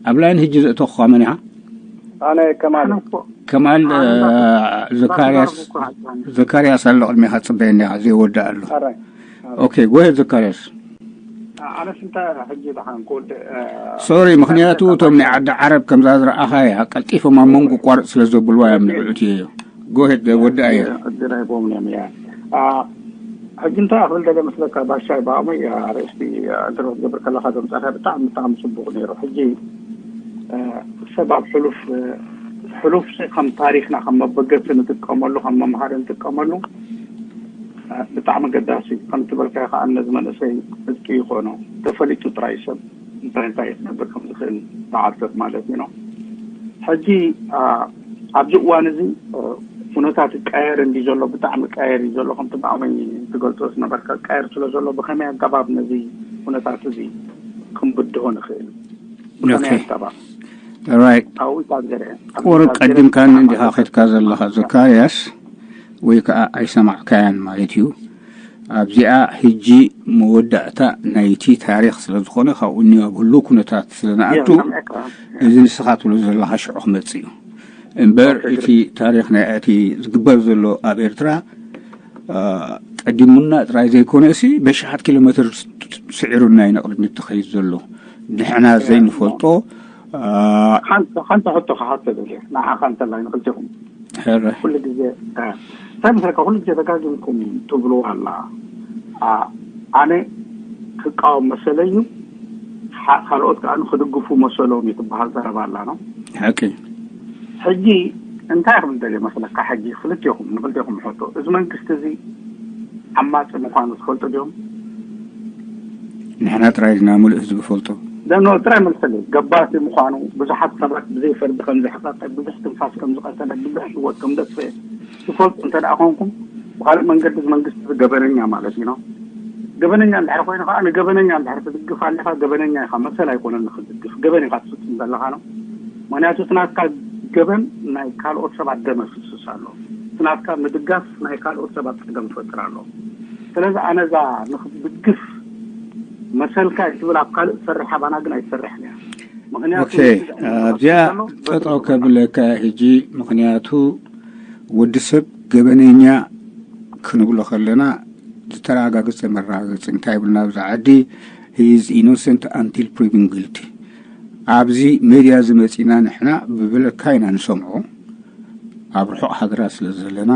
ኣብ ላይን ሕጂ ዘእተኹኻ መን ኢኻ? ኣነ ከማል። ኣነ እኮ ከማል፣ ኣነ እ፣ እንዳተ-፣ ዘካርያስ፣ እንዳተዛረብኩ እኮ። ዘካርያስ ኣሎ ቅድሜኻ፣ ጽበየኒ ኢኻ፣ ዘይወድእ ኣሎ። ኣራይ። ኦኬ፣ ጎሄድ ዘካርያስ። ኣነስ እንታይ ሕጂ ደሓን ክወድእ፣ እ፣ ሶሪ፣ ምኽንያቱ እንታይ እቶም ናይ ዓዲ ዓረብ ከምዛ ዝረኣኻያ ቀልጢፎም ኣብ መንጎ ቋርጽ ስለ ዘብልዋ እዮም ንዕኡ እትየዮ። ጎሄድ ወዲ ኣየር። እድል ኣይቦምን እዮም እያ። አ፣ ሕጂ እንታይ ክብል ደለ መስለካ ባሻይ፣ ብኣመይ ኣርእስቲ ኢንተርቪው ክትገብር ከለኻ ዘምጻእካ ብጣዕሚ፣ ብጣዕሚ ጽቡቕ ነይሩ። ሕጂ፣ እ፣ ሰብ ኣብ ሕሉፍ፣ እ፣ ሕሉፍ ሲ ከም ታሪኽና፣ ከም መበገሲ ንጥቀመሉ፣ ከም መምሃሪ ንጥቀመሉ፣ እ፣ ብጣዕሚ ኣገዳሲ እዩ። ከም ትበልካዮ ከዓ ነዚ መንእሰይ ዕጥቂ ይኾኖ፣ ተፈሊጡ ጥራይ ሰብ እንታይ እንታይ ክነብር ከም ዝኽእል ተዓዘብ ማለት እዩ ነው። ሕጂ፣ አ፣ ኣብዚ እዋን እዚ፣ እ፣ ኩነታት ይቀየር እንዲ ዘሎ፣ ብጣዕሚ ይቀየር እዩ ዘሎ። ከምቲ ብኣመይ ትገልጾ ዝነበርካ ይቀየር ስለ ዘሎ፣ ብኸመይ ኣገባብ ነዚ ኩነታት እዚ ክንብድሆ ንኽእል? ብኸመይ ኦኬ። ኣገባብ? ራይት። ኣብኡ እዩ ዘርአ። ቁሩብ ኣብኡ እዩ ቀዲምካኒ ዘርአ። እንዲኻ ኸድካ ዘለኻ ዘካርያስ፣ ወይ ከዓ ኣይሰማዕካያን ማለት እዩ። ኣብዚኣ ሕጂ መወዳእታ ናይቲ ታሪኽ ስለ ዝኾነ፣ ካብኡ እኒኦ ኣብ ህሉው ኩነታት ስለ ንኣቱ፣ የም፣ የም፣ የም። እዚ ንስኻ ትብሎ ዘለኻ ሽዑ ክመጽእ እዩ። እምበር ኦኬ፣ እቲ ግድ። ታሪኽ ናይ እቲ ዝግበር ዘሎ ኣብ ኤርትራ፣ አ፣ ቀዲሙና ጥራይ ዘይኮነ፣ እሲ በሽሓት ኪሎ ሜትር ስዒሩና እዩ ንቕድሚት ትኸይድ ዘሎ። ንሕና የም። ዘይንፈልጦ፣ አ፣ ሓንቲ፣ ሓንቲ ሕቶ ክሓቶ ደልየ፣ ንዓኻ እንተላይ ንኽልቴኹም። ሕረ። ኩሉ ግዜ፣ እ፣ እንታይ መስለካ፣ ኩሉ ግዜ ደጋጊምኩም ትብልዋ ኣላ። ኣ፣ ኣነ ክቃወም መሰለይ እዩ፣ ሓ-፣ ካልኦት ከኣ ክድግፉ መሰሎም እዩ ትበሃል ዘረባ ኣላ ነው። ሓቂ። ሕጂ እንታይ ክብል ደልየ መስለካ፣ ሕጂ ክልቴኹም፣ ንክልቴኹም ሕቶ፣ እዚ መንግስቲ እዚ ዓማጺ ምዃኑ ትፈልጡ ድዮም? ንሕና ጥራይ ኢና ምሉእ ህዝቢ ፈልጦ። ደኖ ጥራይ መልሰለይ፣ ገባቲ ምዃኑ፣ ብዙሓት ሰባት ብዘይ ፈርዲ ከም ዘሕቀቀ፣ ብዙሕ ትንፋስ ከም ዝቐተለ፣ ብዙሕ ህይወት ከም ዘጥፈኤ ትፈልጡ እንተ ደኣ ኮንኩም፣ ብኻልእ መንገዲ እዚ መንግስቲ እዚ ገበነኛ ማለት እዩ ነው። ገበነኛ እንድሕር ኮይኑ ከዓ፣ ንገበነኛ እንድሕር ትድግፍ ኣለኻ፣ ገበነኛ ኢኻ፣ መሰል ኣይኮነን ንክትድግፍ፣ ገበን ኢኻ ትፍጽም ዘለኻ ነው። ምኽንያቱ እቲ ናትካ ገበን ናይ ካልኦት ሰባት ደም የፍስስ ኣሎ። እቲ ናትካ ምድጋፍ ናይ ካልኦት ሰባት ጸገም ይፈጥር ኣሎ። ስለዚ ኣነ እዛ ንክትድግፍ መሰልካ እዩ ትብል ኣብ ካልእ ትሰርሕ፣ ኣባና ግን ኣይትሰርሕን እያ። ምኽንያቱ ኦኬ፣ እቲ ኣብዚኣ ዘሎ ጠጠው ከብለካ ሕጂ፣ ምኽንያቱ ወዲ ሰብ ገበነኛ ክንብሎ ከለና ዝተረጋገጸ መረጋገጺ እንታይ ይብልና ኣብዚ ዓዲ፣ he is innocent until proven guilty። ኣብዚ ሜድያ ዝመጺና ንሕና ብብለካ ኢና ንሰምዖ፣ ኣብ ርሑቕ ሃገራት ስለ ዘለና፣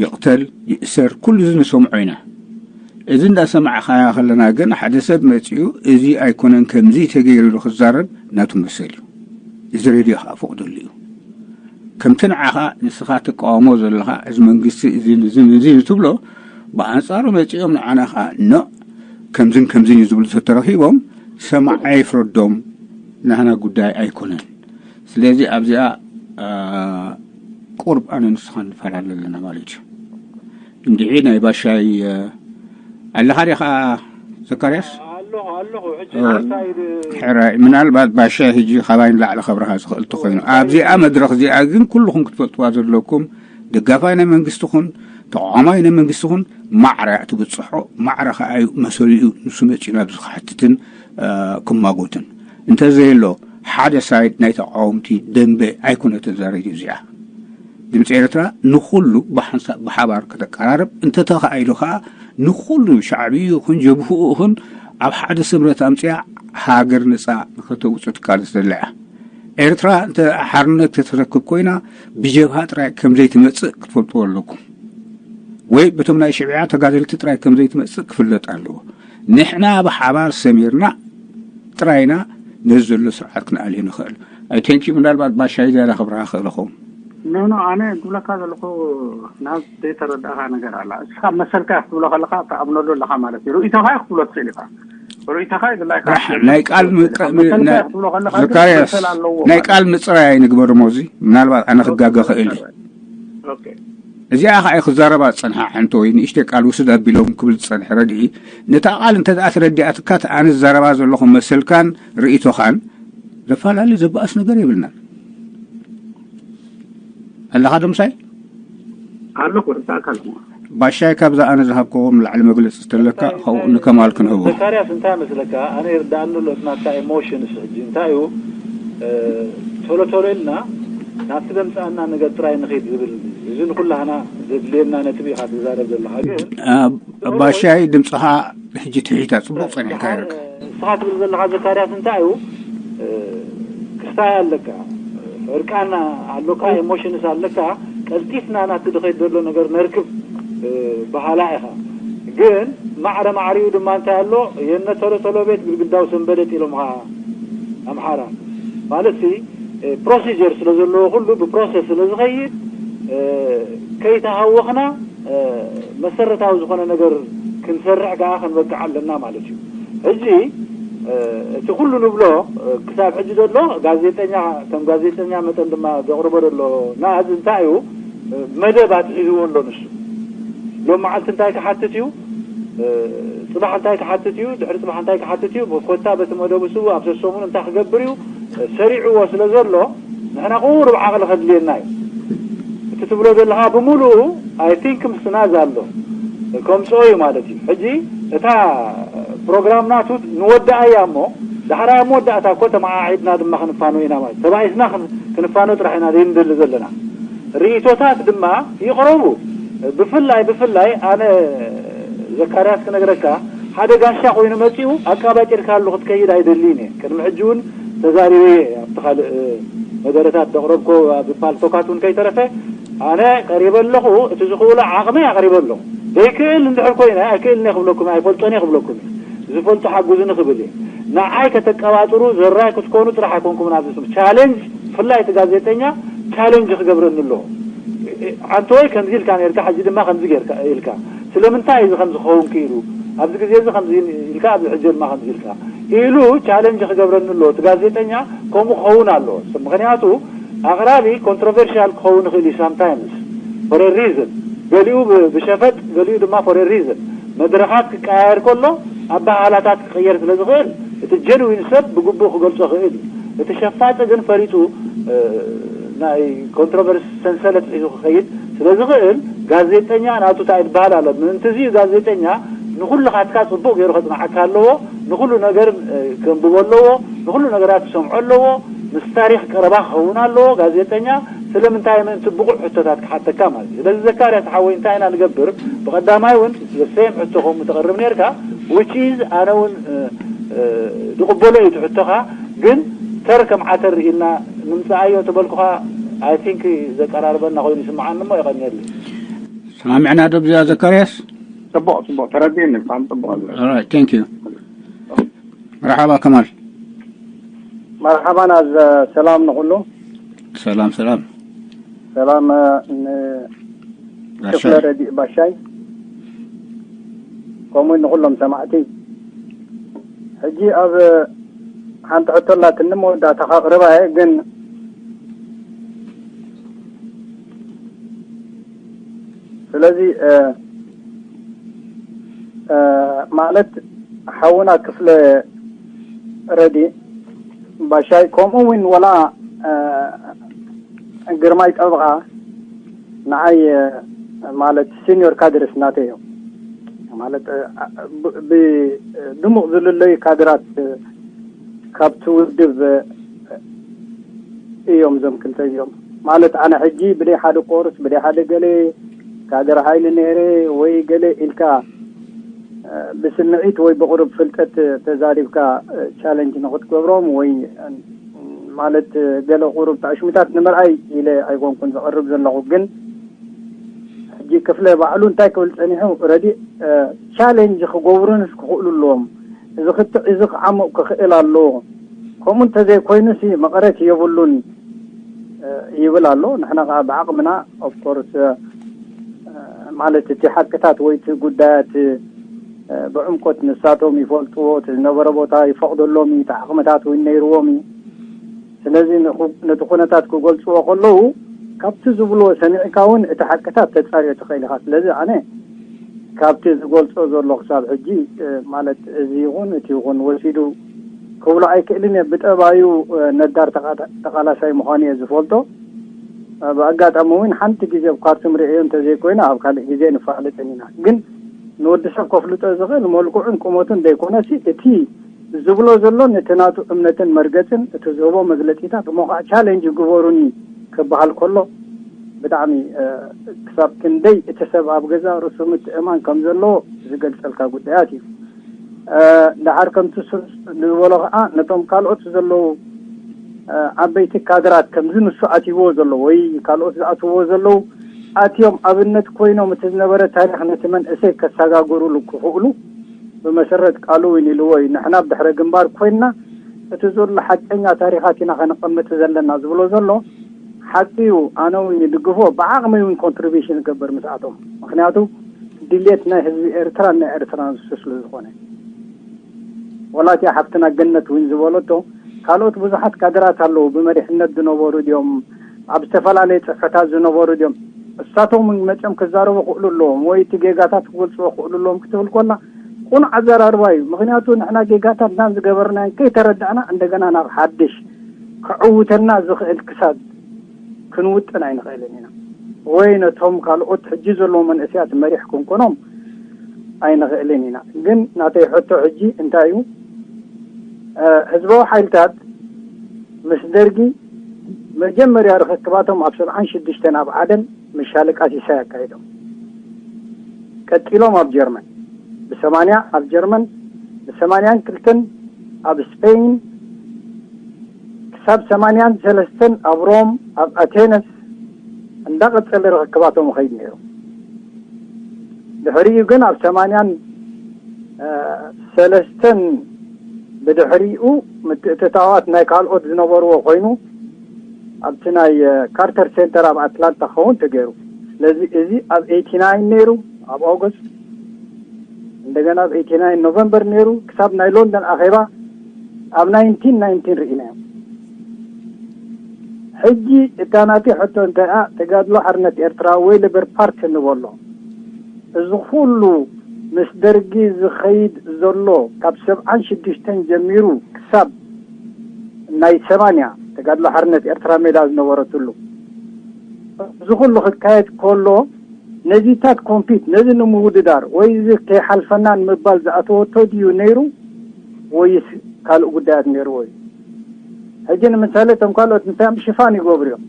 ይቕተል፣ ይእሰር፣ ኩሉ እዚ ንሰምዖ ኢና። እዚ እንዳሰማዕኻያ ከለና ግን ሓደ ሰብ መጺኡ እዚ ኣይኮነን ከምዚ ተገይሩ ኢሉ ክዛረብ ናቱ መሰል እዩ። እዚ ሬድዮ ከዓ ፈቕደሉ እዩ። ከምቲ ንዓኻ ንስኻ ትቃወሞ ዘለኻ እዚ መንግስቲ እዚ ንዚ ንዚ ንትብሎ ብኣንጻሩ መጺኦም ንዓና ከዓ ኖ ከምዝን ከምዝን እዩ ዝብሉ ተተረኺቦም ሰማዕ ኣይፍረዶም ናህና ጉዳይ ኣይኮነን። ስለዚ ኣብዚኣ፣ አ፣ ቁርብ ኣነ ንስኻ ንፈላለ ኣለና ማለት እዩ። እንድዒ ናይ ባሻይ፣ አ፣ ኣለኻ ዲኻ ዘካርያስ? ኣለኹ፣ ኣለኹ። ሕጂ አ፣ እንታይ ድ-፣ ሕራይ፣ ምናልባት ባሻይ ሕጂ ካባይ ንላዕሊ ከብርሃ ዝኽእል ተኾይኑ፣ ኣብዚኣ መድረኽ እዚኣ ግን ኩልኹም ክትፈልጥዋ ዘለኩም፣ ደጋፋይ ናይ መንግስቲ ኹን፣ ተቃዋማይ ናይ መንግስቲ ኹን፣ ማዕረ እያ ትብጽሖ፣ ማዕረ ከኣ እዩ መሰሉ እዩ ንሱ መጺኡ ናብዚ ክሓትትን፣ አ፣ ክማጎትን። እንተዘየሎ፣ ሓደ ሳይድ ናይ ተቃወምቲ ደንበ ኣይኮነትን እዛ ሬድዮ እዚኣ። ድምፂ ኤርትራ ንኹሉ ብሓንሳብ ብሓባር ከተቀራርብ እንተተኻኢሉ ከዓ ንኹሉ ሻዕብዩ ይኹን ጀብህኡ ይኹን ኣብ ሓደ ስምረት ኣምፅያ ሃገር ነፃ ንክተውፅእ ትቃለስ ዘላ እያ። ኤርትራ እንተ ሓርነት ተተረክብ ኮይና ብጀብሃ ጥራይ ከም ዘይትመፅእ ክትፈልጥዎ ኣለኩም። ወይ በቶም ናይ ሽዕብያ ተጋደልቲ ጥራይ ከም ዘይትመፅእ ክፍለጥ ኣለዎ። ንሕና ብሓባር ሰሚርና ጥራይና ነዚ ዘሎ ስርዓት ክንኣልዮ ንኽእል። ኣይ ቴንክ ዩ። ምናልባት ባሻይ ዝያዳ ክብርሃ ክእል ኸውን። ኖ፣ ኖ፣ ኣነ ዝብለካ ዘለኹ ናብ ዘይተረዳእኻ ነገር ኣላ። እስኻ መሰልካ ክትብሎ ከለኻ ትኣምነሉ ኣለኻ ማለት እዩ። ርእይቶኻ ክትብሎ ትኽእል ኢኻ። ርእይቶኻ ይድላይካ ራሕ ናይ ቃል ምቅ-፣ መሰልካ ናይ ክትብሎ ከለኻ ግን ዘካርያስ፣ መሰል ኣለዎ ናይ ማለት ቃል እዩ። ምጽራይ ኣይንግበር እሞ እዚ ምናልባት ኣነ ክጋገ ክእል እየ። ኦኬ። እዚኣ ኸኣ ክዛረባ ዝጸንሓ ሓንቲ ወይ ንእሽተይ ቃል ውስድ ኣቢሎም ክብል ዝጸንሐ ረድኢ፣ ነታ ቃል እንተ ደኣ ተረዲኣትካ፣ እቲ ኣነ ዝዛረባ ዘለኹ መሰልካን ርእይቶኻን ዘፋላሊ ዘባእስ ነገር የብልናን። ኣለኻ ዶ ምሳይ? ኣለኹ፣ ርዳእካ ኣለኹ። ባሻይ፣ ካብዛ ኣነ ዝሃብክዎ ንላዕሊ መግለፂ ዝተለካ፣ ካብኡ ንከማል ክንህቦ። ዘካርያስ፣ እንታይ መስለካ? ኣነ ይርዳእኒ ኣሎ እቲ ናትካ ኢሞሽንስ። ሕጂ እንታይ እዩ፣ እ፣ ቶሎ ቶሎ ኢልና ናብቲ ዘምፃኣና ነገር ጥራይ ንኸይድ ዝብል፣ እዚ ንኩላህና ዘድልየና ነጥቢ ኢኻ ትዛረብ ዘለኻ። ግን እ፣ ባሻይ፣ ድምፅኻ ሕጂ ትሒታ፣ ፅቡቅ ፀኒሕካ ይርከብ። ንስኻ ትብል ዘለኻ ዘካርያስ እንታይ እዩ፣ እ፣ ክስታይ ኣለካ፣ ዕርቃና ኣሎካ፣ ኢሞሽንስ ኣለካ። ቀልጢፍና ናቲ ድኸይድ ዘሎ ነገር ነርክብ፣ እ፣ በሃላ ኢኻ። ግን ማዕረ ማዕሪኡ ድማ እንታይ ኣሎ፣ የነ ቶሎ ቶሎ ቤት ግድግዳው ሰንበደጥ ኢሎምኻ ኣምሓራ። ማለት ሲ፣ እ፣ ፕሮሲጀር ስለ ዘለዎ፣ ኩሉ ብፕሮሰስ ስለ ዝኸይድ፣ እ፣ ከይተሃወኽና፣ እ፣ መሰረታዊ ዝኾነ ነገር ክንሰርሕ ከኣ ክንበቅዕ ኣለና ማለት እዩ። ሕጂ፣ እ፣ እቲ ኩሉ ንብሎ፣ እ፣ ክሳብ ሕጂ ዘሎ ጋዜጠኛ፣ ከም ጋዜጠኛ መጠን ድማ ዘቕርቦ ዘሎ ናዝ እንታይ እዩ፣ እ፣ መደብ ኣትሒዝዎ ኣሎ ንሱ። ሎም መዓልቲ እንታይ ክሓትት እዩ፣ እ፣ ጽባሕ እንታይ ክሓትት እዩ፣ ድሕሪ ጽባሕ እንታይ ክሓትት እዩ፣ ኮታ በቲ መደቡ ስቡ ኣብ ሰሰሙን እንታይ ክገብር እዩ፣ እ፣ ሰሪዕዎ ስለ ዘሎ፣ ንሕና ቁሩብ ዓቕሊ ከድልየና እዩ። እቲ ትብሎ ዘለኻ ብምሉኡ፣ ኣይ ቲንክ፣ ምስ ናዝ ኣሎ፣ ከምጽኦ እዩ ማለት እዩ። ሕጂ እታ ፕሮግራም ናቱ ንወድኣ እያ እሞ፣ ዳሕራይ ኣብ መወዳእታ እኮ ተመዓዒድና ድማ ክንፋኖ ኢና ማለት፣ ተባኢስና ክን-፣ ክንፋኖ ጥራሕ ኢና ዘይንደሊ ዘለና። ርእይቶታት ድማ ይቕረቡ። ብፍላይ፣ ብፍላይ ኣነ ዘካርያስ ክነግረካ፣ ሓደ ጋሻ ኮይኑ መጺኡ ኣቃባጢርካሉ ክትከይድ ኣይደልይን እየ። ቅድሚ ሕጂ እውን ተዛሪበ እየ ኣብቲ ካልእ፣ እ፣ መደረታት ዘቕረብኮ ኣብ ፓልቶካት እውን ከይተረፈ ኣነ ቀሪበ ኣለኹ። እቲ ዝኽእሎ ዓቕመይ ኣቕሪበ ኣለኹ። ዘይክእል እንድሕር ኮይነ ኣይክእልን እየ ክብለኩም፣ ኣይፈልጦን እየ ክብለኩም እየ። ዝፈልጦ ሓጉዝኒ ክብል እየ። ንዓይ ከተቀባጥሩ ዘራይ ክትኮኑ ጥራሕ ኣይኮንኩምን ኣብዚ ስም ቻሌንጅ፣ ብፍላይ እቲ ጋዜጠኛ ቻሌንጅ ክገብረኒ ኣለዎ። ኣንተ ወይ ከምዚ ኢልካ ነርካ፣ ሕጂ ድማ ከምዚ ጌርካ ኢልካ፣ ስለምንታይ እዚ ከምዚ ክኸውን ክኢሉ፣ ኣብዚ ግዜ እዚ ከምዚ ኢልካ፣ ኣብዚ ሕጂ ድማ ከምዚ ኢልካ ኢሉ ቻሌንጅ ክገብረኒ ኣለዎ። እቲ ጋዜጠኛ ከምኡ ክኸውን ኣለዎ። ምኽንያቱ ኣቕራቢ ኮንትሮቨርሽያል ክኸውን ይኽእል እዩ ሳምታይምስ፣ ፎር ሪዝን፣ ገሊኡ ብ-፣ ብሸፈጥ፣ ገሊኡ ድማ ፎር ሪዝን። መድረኻት ክቀያየር ከሎ ኣበሃህላታት ክቕየር ስለ ዝኽእል፣ እቲ ጀንዊን ሰብ ብግቡእ ክገልጾ ክእል እዩ። እቲ ሸፋጢ ግን ፈሪጡ፣ እ፣ ናይ ኮንትሮቨርሲ ሰንሰለት ሒዙ ክኸይድ ስለ ዝኽእል፣ ጋዜጠኛ ናቱ እንታይ ዝበሃል ኣሎ። ምእንቲ እዚ እዩ ጋዜጠኛ ንኹሉ ካትካ ጽቡቕ ገይሩ ከጽንዓካ ኣለዎ፣ ንኹሉ ነገር፣ እ፣ ከንብቦ ኣለዎ፣ ንኹሉ ነገራት ክሰምዖ ኣለዎ፣ ምስ ታሪኽ ቀረባ ክኸውን ኣለዎ። ጋዜጠኛ ስለምንታይ ምእንቲ ብቑዕ ሕቶታት ክሓተካ ማለት እዩ። ስለዚ ዘካርያስ ሓወይ እንታይ ኢና ንገብር? ብቐዳማይ እውን ዘሰየም ሕቶ ከምኡ ተቕርብ ነርካ፣ which is ኣነ እውን፣ እ፣ እ፣ ዝቕበሎ እዩ እቲ ሕቶኻ፣ ግን ተር ከም ዓተር ኢልና ንምጽኣዮ ተበልኩኻ፣ ኣይ ቲንክ ዘቀራርበና ኮይኑ ይስምዓኒ እሞ የቐንየለይ። ሰማሚዕና ዶ ብዚኣ ዘካርያስ? ጽቡቕ ጽቡቕ ተረዲእኒ ብጣዕሚ ጽቡቕ ኣሎ። Alright, thank you። መርሓባ ከማል። መርሓባና፣ ሰላም ንኹሉ። ሰላም ሰላም። ሰላም፣ እ፣ ንክፍለ ባሻይ። ረዲእ ባሻይ፣ ከምኡ ንኹሎም ሰማዕቲ። ሕጂ ኣብ ሓንቲ ሕቶ ኣላትኒ መወዳእታ ከቕርባ እየ፣ ግን ስለዚ፣ እ፣ እ፣ ማለት ሓውና ክፍለ ረዲ ባሻይ፣ ከምኡ እውን ወላ፣ እ፣ ግርማይ ጠበቓ ንዓይ፣ እ፣ ማለት ሲኒዮር ካድርስ ናተይ እዮም። ማለት፣ እ፣ ብ-፣ ብ-፣ ድሙቕ ዝልለዩ ካድራት፣ እ፣ ካብቲ ውድብ፣ እ፣ እዮም እዞም ክልተ እዚኦም። ማለት ኣነ ሕጂ ብደይ ሓደ ኮርስ፣ ብደይ ሓደ ገለ ካድር ሓይሊ ነይረ ወይ ገለ ኢልካ፣ እ፣ ብስምዒት ወይ ብቕሩብ ፍልጠት ተዛሪብካ፣ እ፣ ቻለንጅ ንኽትገብሮም ወይ፣ እ፣ ማለት፣ እ፣ ገለ ቁሩብ ተዕሽሙታት ንምርኣይ ኢለ ኣይኮንኩን ዝቕርብ ዘለኹ። ግን ሕጂ ክፍለ ባዕሉ እንታይ ክብል ጸኒሑ፣ ረዲ፣ እ፣ ቻሌንጅ ክገብሩንስ ክኽእሉ ኣለዎም። እዚ ክትዕ እዚ ክዓሙቕ ክኽእል ኣለዎ። ከምኡ እንተዘይኮይኑሲ መቐረት የብሉን፣ እ፣ ይብል ኣሎ። ንሕና ከኣ ብዓቕምና፣ ኦፍኮርስ፣ እ፣ ማለት እቲ ሓቅታት ወይ እቲ ጉዳያት፣ እ፣ ብዕምቆት ንሳቶም ይፈልጥዎ፣ እቲ ዝነበረ ቦታ ይፈቕደሎም እዩ፣ እቲ ዓቕምታት እውን ነይርዎም እዩ። ስለዚ ንኹ-፣ ነቲ ኩነታት ክገልጽዎ ከለዉ፣ ካብቲ ዝብልዎ ሰሚዕካ እውን እቲ ሓቅታት ተጻርዮ ትኽእል ኢኻ። ስለዚ ኣነ ካብቲ ዝገልጾ ዘሎ ክሳብ ሕጂ፣ እ፣ ማለት እዚ ይኹን እቲ ይኹን ወሲዱ ክብሎ ኣይክእልን እየ። ብጠባዩ፣ እ፣ ነዳር ተቓ-፣ ተቓላሳይ ምዃኑ እየ ዝፈልጦ። ብኣጋጣሚ እውን ሓንቲ ግዜ ኣብ ካርቱም ርእዮ እንተዘይኮይኑ ኣብ ካልእ ግዜ ንፋለጥን ኢና። ግን ንወዲ ሰብ ከፍልጦ ዝኽእል መልክዑን ቁመቱን ዘይኮነሲ እቲ ዝብሎ ዘሎ ነቲ ናቱ እምነትን መርገጽን እቲ ዝህቦ መግለጺታት እሞ ከዓ ቻሌንጅ ግበሩኒ ክበሃል ከሎ ብጣዕሚ ክሳብ ክንደይ እቲ ሰብ ኣብ ገዛ ርእሱ ምትእማን ከም ዘለዎ ዝገልጸልካ ጉዳያት እዩ። ደሓር ከምቲ ሱስ ዝበሎ ከዓ ነቶም ካልኦት ዘለዉ ዓበይቲ ካድራት ከምዚ ንሱ ኣትይዎ ዘሎ ወይ ካልኦት ዝኣትውዎ ዘለዉ ኣትዮም ኣብነት ኮይኖም እቲ ዝነበረ ታሪክ ነቲ መንእሰይ ከሰጋግሩሉ ክኽእሉ ብመሰረት ቃሉ እውን ኢልዎ እዩ። ንሕና ብድሕረ ግንባር ኮይንና እቲ ዘሎ ሓቀኛ ታሪኻት ኢና ከነቐምጥ ዘለና ዝብሎ ዘሎ ሓቂ እዩ። ኣነ እውን ይድግፎ፣ ብዓቕመይ እውን ኮንትሪቢሽን እገብር ምስኣቶም። ምክንያቱ ድሌት ናይ ህዝቢ ኤርትራን ናይ ኤርትራን ንሱ ስለ ዝኾነ። ወላ እቲኣ ሓፍትና ገነት እውን ዝበለቶ ካልኦት ብዙሓት ካድራት ኣለዉ ብመሪሕነት ዝነበሩ ድዮም ኣብ ዝተፈላለየ ፅሕፈታት ዝነበሩ ድዮም እሳቶም እውን መፅኦም ክዛረቡ ክእሉ ኣለዎም ወይ እቲ ጌጋታት ክገልፅዎ ክእሉ ኣለዎም ክትብል ኮላ ቁኑዕ ኣዘራርባ እዩ። ምክንያቱ ንሕና ጌጋታትናን ዝገበርናዮን ከይተረዳእና እንደገና ናብ ሓድሽ ክዕውተና ዝኽእል ክሳብ ክንውጥን ኣይንኽእልን ኢና። ወይ ነቶም ካልኦት ሕጂ ዘለዉ መንእሰያት መሪሕ ክንኮኖም ኣይንኽእልን ኢና። ግን ናተይ ሕቶ ሕጂ እንታይ እዩ? ህዝባዊ ሓይልታት ምስ ደርጊ መጀመርያ ርኽክባቶም ኣብ ሰብዓን ሽዱሽተን ኣብ ዓደን ምስ ሻለቃ ሲሳይ ኣካይዶም። ቀጺሎም ኣብ ጀርመን ብሰማንያ ኣብ ጀርመን ብሰማንያን ክልተን ኣብ ስፔይን ክሳብ ሰማንያን ሰለስተን ኣብ ሮም ኣብ ኣቴነስ እንዳቐጸለ ርኽክባቶም ይኸይድ ነይሩ። ድሕሪኡ ግን ኣብ ሰማንያን ሰለስተን ብድሕሪኡ ምትእትታዋት ናይ ካልኦት ዝነበርዎ ኮይኑ ኣብቲ ናይ ካርተር ሴንተር ኣብ ኣትላንታ ክኸውን ተገይሩ። ስለዚ እዚ ኣብ ኤይቲ ናይን ነይሩ ኣብ ኦገስት እንደገና ኣብ ኤይቲ ናይን ኖቨምበር ነይሩ ክሳብ ናይ ሎንደን ኣኼባ ኣብ ናይንቲን ናይንቲን ርኢናዮ። ሕጂ እታ ናተይ ሕቶ እንታይ እያ? ተጋድሎ ሓርነት ኤርትራ ወይ ሌበር ፓርቲ ንበሎ እዚ ኩሉ ምስ ደርጊ ዝኸይድ ዘሎ ካብ ሰብዓን ሽዱሽተን ጀሚሩ ክሳብ ናይ ሰማንያ ተጋድሎ ሓርነት ኤርትራ ሜዳ ዝነበረትሉ እዚ ኩሉ ክካየድ ከሎ ነዚታት ኮምፒት ነዚ ንምውድዳር ወይ እዚ ከይሓልፈና ንምባል ዝኣተወቶ ድዩ ነይሩ ወይስ ካልእ ጉዳያት ነይርዎ እዩ? ሕጂ ንምሳሌ እቶም ካልኦት እንታይ እዮም ሽፋን ይገብሩ እዮም።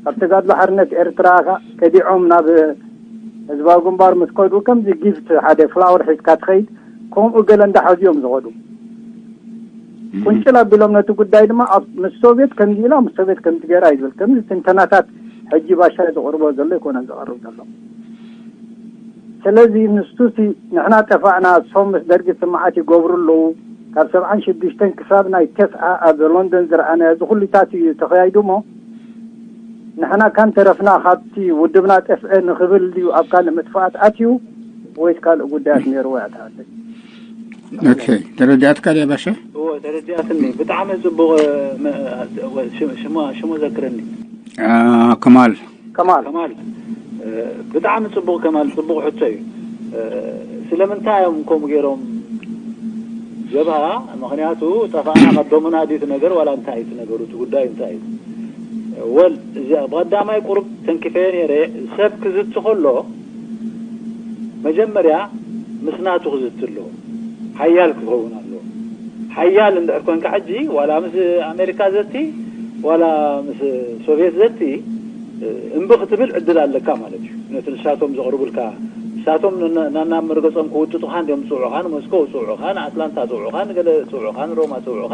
ካብ ተጋድሎ ሓርነት ኤርትራ ከዲዖም ናብ ህዝባዊ ግንባር ምስ ከዱ ከምዚ ጊፍት ሓደ ፍላወር ሒዝካ ትኸይድ ከምኡ ገለ እንዳሓዙ እዮም ዝኸዱ። ቁንጭል ኣቢሎም ነቲ ጉዳይ ድማ ኣብ ምስ ሶቪየት ከምዚ ኢላ ምስ ሶቪየት ከምዚ ገይራ እዩ ዝብል ከምዚ ትንተናታት ሕጂ ባሻይ ዘቕርቦ ዘሎ ኣይኮነን ዘቕርብ ዘሎ። ስለዚ ንሱሲ ንሕና ጠፋእና እሶም ምስ ደርጊ ስምዓት ይገብሩ ኣለዉ። ካብ ሰብዓን ሽዱሽተን ክሳብ ናይ ተስዓ ኣብ ሎንደን ዝረኣናዮ እዚ ኩሉታት እዩ ተኸያይዱ እሞ ንሕና ካን ተረፍና ካብቲ ውድብና ጠፍአ ንኽብል ድዩ ኣብ ካልእ ምጥፋኣት ኣትዩ ወይስ ካልእ ጉዳያት ነይርዎ እያ ትሃለች? ኦኬ ተረዲኣትካ ድያ ባሻ? እዎ ተረዲኣትኒ። ብጣዕሚ ፅቡቕ ሽሙ ዘክረኒ። ከማል ከማል ከማል ብጣዕሚ ፅቡቕ ከማል ፅቡቕ ሕቶ እዩ። ስለምንታይ እዮም ከምኡ ገይሮም ጀብሃ? ምክንያቱ ጠፋእና ቀደሙና ድዩ እቲ ነገር ዋላ እንታይ እዩ እቲ ነገሩ እቲ ጉዳይ እንታይ እዩ? ወል እዚኣ ብቐዳማይ ቁሩብ ተንኪፈዮ ነይረ። ሰብ ክዝቲ ከሎ መጀመርያ ምስ ናቱ ክዝቲ ኣለዎ። ሓያል ክኸውን ኣለዎ። ሓያል እንድሕር ኮንካ ሕጂ ዋላ ምስ ኣሜሪካ ዘቲ ዋላ ምስ ሶቪየት ዘቲ እምቢ ክትብል ዕድል ኣለካ ማለት እዩ። ነቲ ንሳቶም ዘቕርቡልካ ንሳቶም ናናብ መርገጾም ክውጥጡኻ እንዲዮም ዝጽውዑኻ፣ ንሞስኮ ዝጽውዑኻ፣ ንኣትላንታ ዝጽውዑኻ፣ ንገለ ዝጽውዑኻ፣ ንሮማ ዝጽውዑኻ፣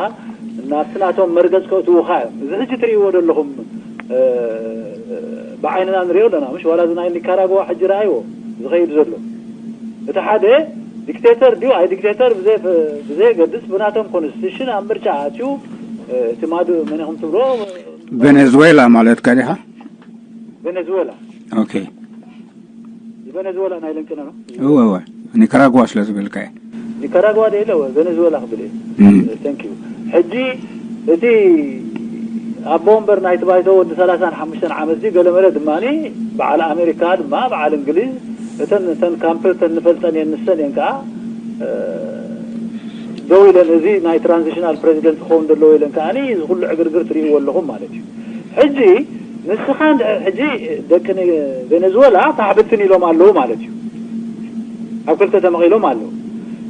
ናብቲ ናቶም መርገጽ ከእትዉኻ እዮም። እዚ ሕጂ ትርእይዎ ዘለኹም ብዓይንና ንሪኦ ኣለና። ምሽ ዋላ እዚ ናይ ኒካራጓ ሕጂ ረኣይዎ ዝኸይድ ዘሎ እቲ ሓደ ዲክቴተር ድዩ ኣይ ዲክቴተር ብዘየገድስ ብናቶም ኮንስቲቱሽን ኣብ ምርጫ ኣትዩ እቲ ማዱ መን ኢኹም ትብሎ ቬኔዙዌላ ማለት ከዲኻ ቬኔዙዌላ ኦኬ ቬኔዙዌላ ናይ ለንቅነ ነው እወ እወ ኒካራጓ ስለ ዝብልካ እየ ኒካራጓ ደ የለ ቬኔዙዌላ ክብል እየ እም። thank you ሕጂ እቲ ኣቦ ወንበር ናይቲ ባይቶ ወዲ ሰላሳን ሓሙሽተን ዓመት እዚ ገለመለ ድማ በዓል ኣሜሪካ ድማ በዓል እንግሊዝ እተን እተን ካምፕ እተን ንፈልጠን እየን ንሰን እየን ከዓ ደው ኢለን እዚ ናይ ትራንዚሽናል ፕሬዚደንት ክኸውን ዘለዎ ኢለን ከዓ እዚ ኩሉ ዕግርግር ትርእይዎ ኣለኹም ማለት እዩ ሕጂ ንስኻ ሕጂ ደቂ ቬነዝወላ ታሕብትን ኢሎም ኣለዉ ማለት እዩ። ኣብ ክልተ ተመቒሎም ኣለዉ።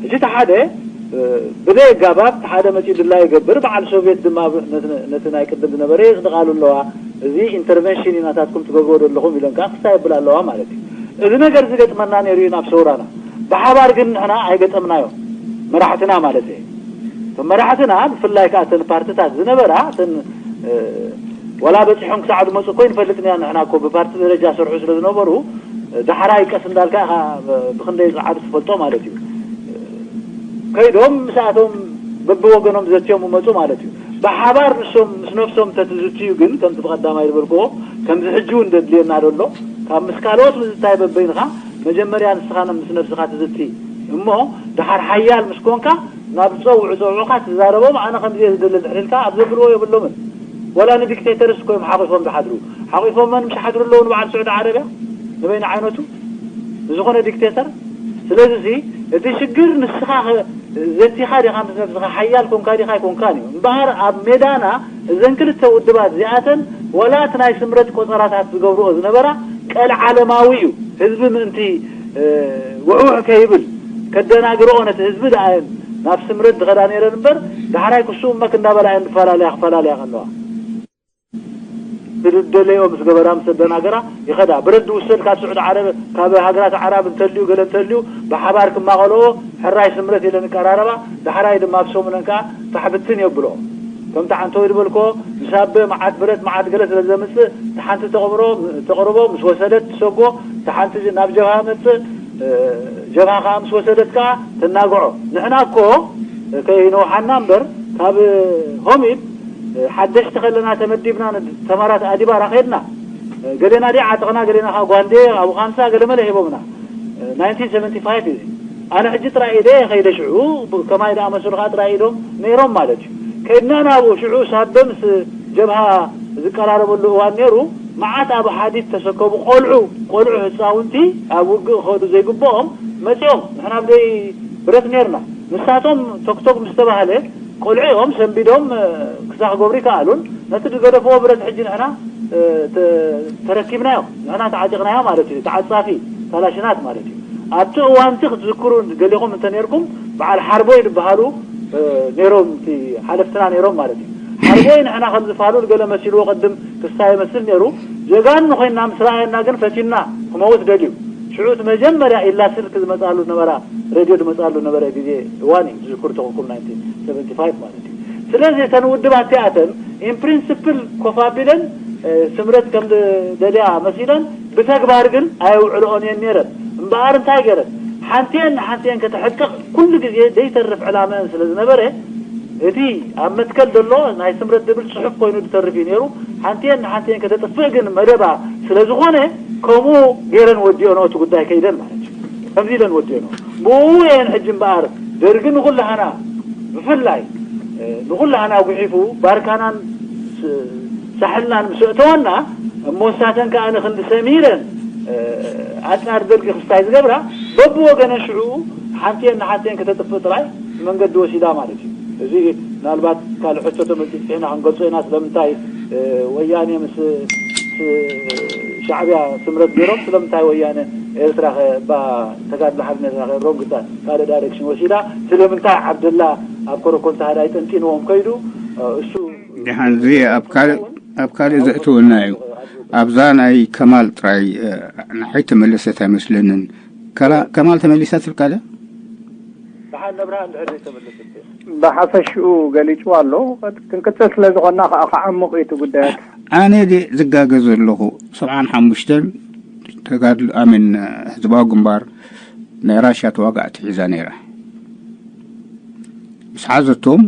ሕጂ እቲ ሓደ ብዘይ ኣጋባብ እቲ ሓደ መፂኡ ድላዩ ይገብር፣ በዓል ሶቪየት ድማ ነቲ ናይ ቅድም ዝነበረ የፅድቓሉ ኣለዋ። እዚ ኢንተርቨንሽን እዩ ናታትኩም ትገብርዎ ዘለኹም ኢሎም ከዓ ክስታ የብል ኣለዋ ማለት እዩ። እዚ ነገር ዝገጥመና ነይሩ እዩ ናብ ሰውራና። ብሓባር ግን ንሕና ኣይገጠምናዮ፣ መራሕትና ማለት እየ። እቶም መራሕትና ብፍላይ ከዓ እተን ፓርትታት ዝነበራ እተን ዋላ በፂሖም ክሳዕ ዝመፁ እኮ ይንፈልጥ ኢና ንሕና እኮ ብፓርቲ ደረጃ ሰርሑ ስለ ዝነበሩ ዳሕራይ ቀስ እንዳልካ ኢኻ ብክንደይ ፀዓዱ ትፈልጦ ማለት እዩ። ከይዶም ምስኣቶም በብወገኖም ዘትዮም መፁ ማለት እዩ። ብሓባር ንሶም ምስ ነፍሶም ተትዝትዩ ግን ከምቲ ብቐዳማይ ዝበልክዎ ከምዚ ሕጂ እውን ደድልየና ደሎ ካብ ምስ ካልኦት ምዝታይ በበይንኻ መጀመርያ ንስኻ ምስ ነብስኻ ትዝቲ እሞ ድሓር ሓያል ምስ ኮንካ ናብ ዝፀውዑ ፀውዑኻ ትዛረቦም ኣነ ከምዚ እየ ዝደሊ ድሕር ኢልካ ኣብ ዘብልዎ የብሎምን። ወላ ንዲክቴተርስ እኮ እዮም ሓቒፎም ዝሓድሩ። ሓቒፎም መን ምሽ ሓድሩ ኣለዉ ንበዓል ስዑዲ ዓረብያ ንበይኑ ዓይነቱ ንዝኾነ ዲክቴተር። ስለዚ እቲ ሽግር ንስኻ ዘቲኻ ዲኻ ምስ ነብስኻ ሓያል ኮንካ ዲኻ ኣይኮንካን እዩ እምበኣር ኣብ ሜዳና እዘን ክልተ ውድባት እዚኣተን ወላ እቲ ናይ ስምረት ቆፀራታት ዝገብርኦ ዝነበራ ቀል ዓለማዊ እዩ። ህዝቢ ምእንቲ ውሕውሕ ከይብል ከደናግርኦ ነቲ ህዝቢ ደኣ እየን ናብ ስምረት ዝኸዳ ነይረን እምበር ዳሕራይ ክስኡ መክ እንዳበላ እየን ዝፈላለያ ክፈላለያ ከለዋ ዝደለዮ ምስ ገበራ ምስ ኣደናገራ ይኸዳ። ብረት ዝውሰድ ካብ ስዑዲ ዓረብ ካብ ሃገራት ዓራብ እንተልዩ ገለ እንተልዩ ብሓባር ክማቐልኦ ሕራይ ስምረት ኢለን ይቀራረባ። ዳሕራይ ድማ ኣብ ሰሙነን ከዓ ታሕብትን የብሎ። ከምቲ ዓንተወይ ዝበልኮ ምስ ኣበ መዓት ብረት መዓት ገለ ስለ ዘምፅእ እታ ሓንቲ ተቕብሮ ተቕርቦ ምስ ወሰደት ትሰጎ እታ ሓንቲ ናብ ጀብሃ መፅእ ጀብሃ ከዓ ምስ ወሰደት ከዓ ተናግዖ። ንሕና እኮ ከይነውሓና እምበር ካብ ሆሚድ ሓደሽቲ ከለና ተመዲብና ተማራት ኣዲባራ ከድና ገሌና ዲ ዓጥቕና ገሌና ከዓ ጓንዴ ኣብ ኻምሳ ገለ መለ ሂቦምና ናይንቲን ሰቨንቲ ፋይቭ እዩ። ኣነ ሕጂ ጥራይ ኢደ ከይደ ሽዑ ከማይ ደኣ መስሉ ከዓ ጥራይ ኢዶም ነይሮም ማለት እዩ። ከድና ናብኡ ሽዑ ሳበ ምስ ጀብሃ ዝቀራረበሉ እዋን ነይሩ። መዓት ኣብ ሓዲድ ተሰከቡ ቆልዑ ቆልዑ ህፃውንቲ ኣብ ውግእ ክኸዱ ዘይግብኦም መፂኦም ንሕና ብዘይ ብረት ነይርና። ንሳቶም ቶክቶክ ምስ ተባህለ ቆልዑ እዮም ሰንቢዶም ክሳዕ ክገብሩ ይከኣሉን ነቲ ዝገደፍዎ ብረት ሕጂ ንሕና ተረኪብናዮ ንሕና ተዓጢቕናዮ ማለት እዩ። ተዓፃፊ ካላሽናት ማለት እዩ። ኣብቲ እዋንቲ ክትዝክሩ ገሊኹም እንተነርኩም በዓል ሓርቦይ ዝበሃሉ ነይሮም እቲ ሓለፍትና ነይሮም ማለት እዩ። ሓርቦይ ንሕና ከም ዝፋሉል ገለ መሲልዎ ቅድም ክስታ ይመስል ነይሩ። ጀጋኑ ኮይና ምስ ረኣየና ግን ፈቲና ክመውት ደልዩ። ሽዑ እቲ መጀመርያ ኢላ ስልክ ዝመፃሉ ነበራ ሬድዮ ዝመፃሉ ነበረ ግዜ እዋን እዩ ዝዝክሩ ተኾንኩም ናይንቲን ሰቨንቲ ፋይቭ ማለት እዩ። ስለዚ እተን ውድባት እቲኣተን ኢን ፕሪንስፕል ኮፍ ኣቢለን ስምረት ከም ደልያ መሲለን ብተግባር ግን ኣየውዕልኦን እየን ነይረን። እምበኣር እንታይ ገይረን ሓንቲአን ንሓንቲአን ከተሕቅቕ ኩሉ ግዜ ዘይተርፍ ዕላመአን ስለ ዝነበረ እቲ ኣብ መትከል ዘሎ ናይ ስምረት ዝብል ፅሑፍ ኮይኑ ዝተርፍ እዩ ነይሩ። ሓንቲአን ንሓንቲአን ከተጥፍእ ግን መደባ ስለ ዝኾነ ከምኡ ገይረን ወዲኦንኦ እቲ ጉዳይ ከይደን ማለት እዩ። ከምዚ ኢለን ወዲኦንኦ ብኡ እየን ሕጂ እምበኣር ደርጊ ንኩላህና ብፍላይ ንኩላህና ጉሒፉ ባርካናን ሳሕልናን ምስ ኣእተወና እሞ ንሳተን ከኣ ንክንዲ ሰሚረን ኣጻር ደርጊ ክስታይ ዝገብራ በብወገነን ሽዑ ሓንቲየን ንሓንቲየን ከተጥፍእ ጥራይ መንገዲ ወሲዳ ማለት እዩ። እዚ ምናልባት ካልእ ሕቶ ተመልጢጥሒና ክንገልጾ ኢና። ስለምንታይ ወያኔ ምስ ሻዕብያ ስምረት ገይሮም ስለምንታይ ወያነ ኤርትራ እባ ተጋድሎ ሓርነት ሮንግ ካልእ ዳይሬክሽን ወሲዳ ስለምንታይ ዓብደላ ኣብ ኮረኮንታ ሃዳይ ጠንጢንዎም ከይዱ እሱ ድሓን እዚ ኣብ ካልእ ኣብ ካልእ ዘእትወና እዩ። ኣብዛ ናይ ከማል ጥራይ ንዓይ ተመለሰት ኣይመስለንን። ከማል ተመሊሳ ትልካ ደ? ደሓን ነብርሃ እንድሕር ዘይተመለሰት ብሓፈሽኡ ገሊፅዋ ኣሎ። ክንቅፅል ስለ ዝኾንና ከዓ ክዓሙቕ እዩ እቲ ጉዳያት። ኣነ ድየ ዝጋገ ዘለኹ? ሰብዓን ሓሙሽተን ተጋድሎ ኣሜን ህዝባዊ ግንባር ናይ ራሽያ ተዋጋእቲ ሒዛ ነይራ። ምስ ሓዘቶም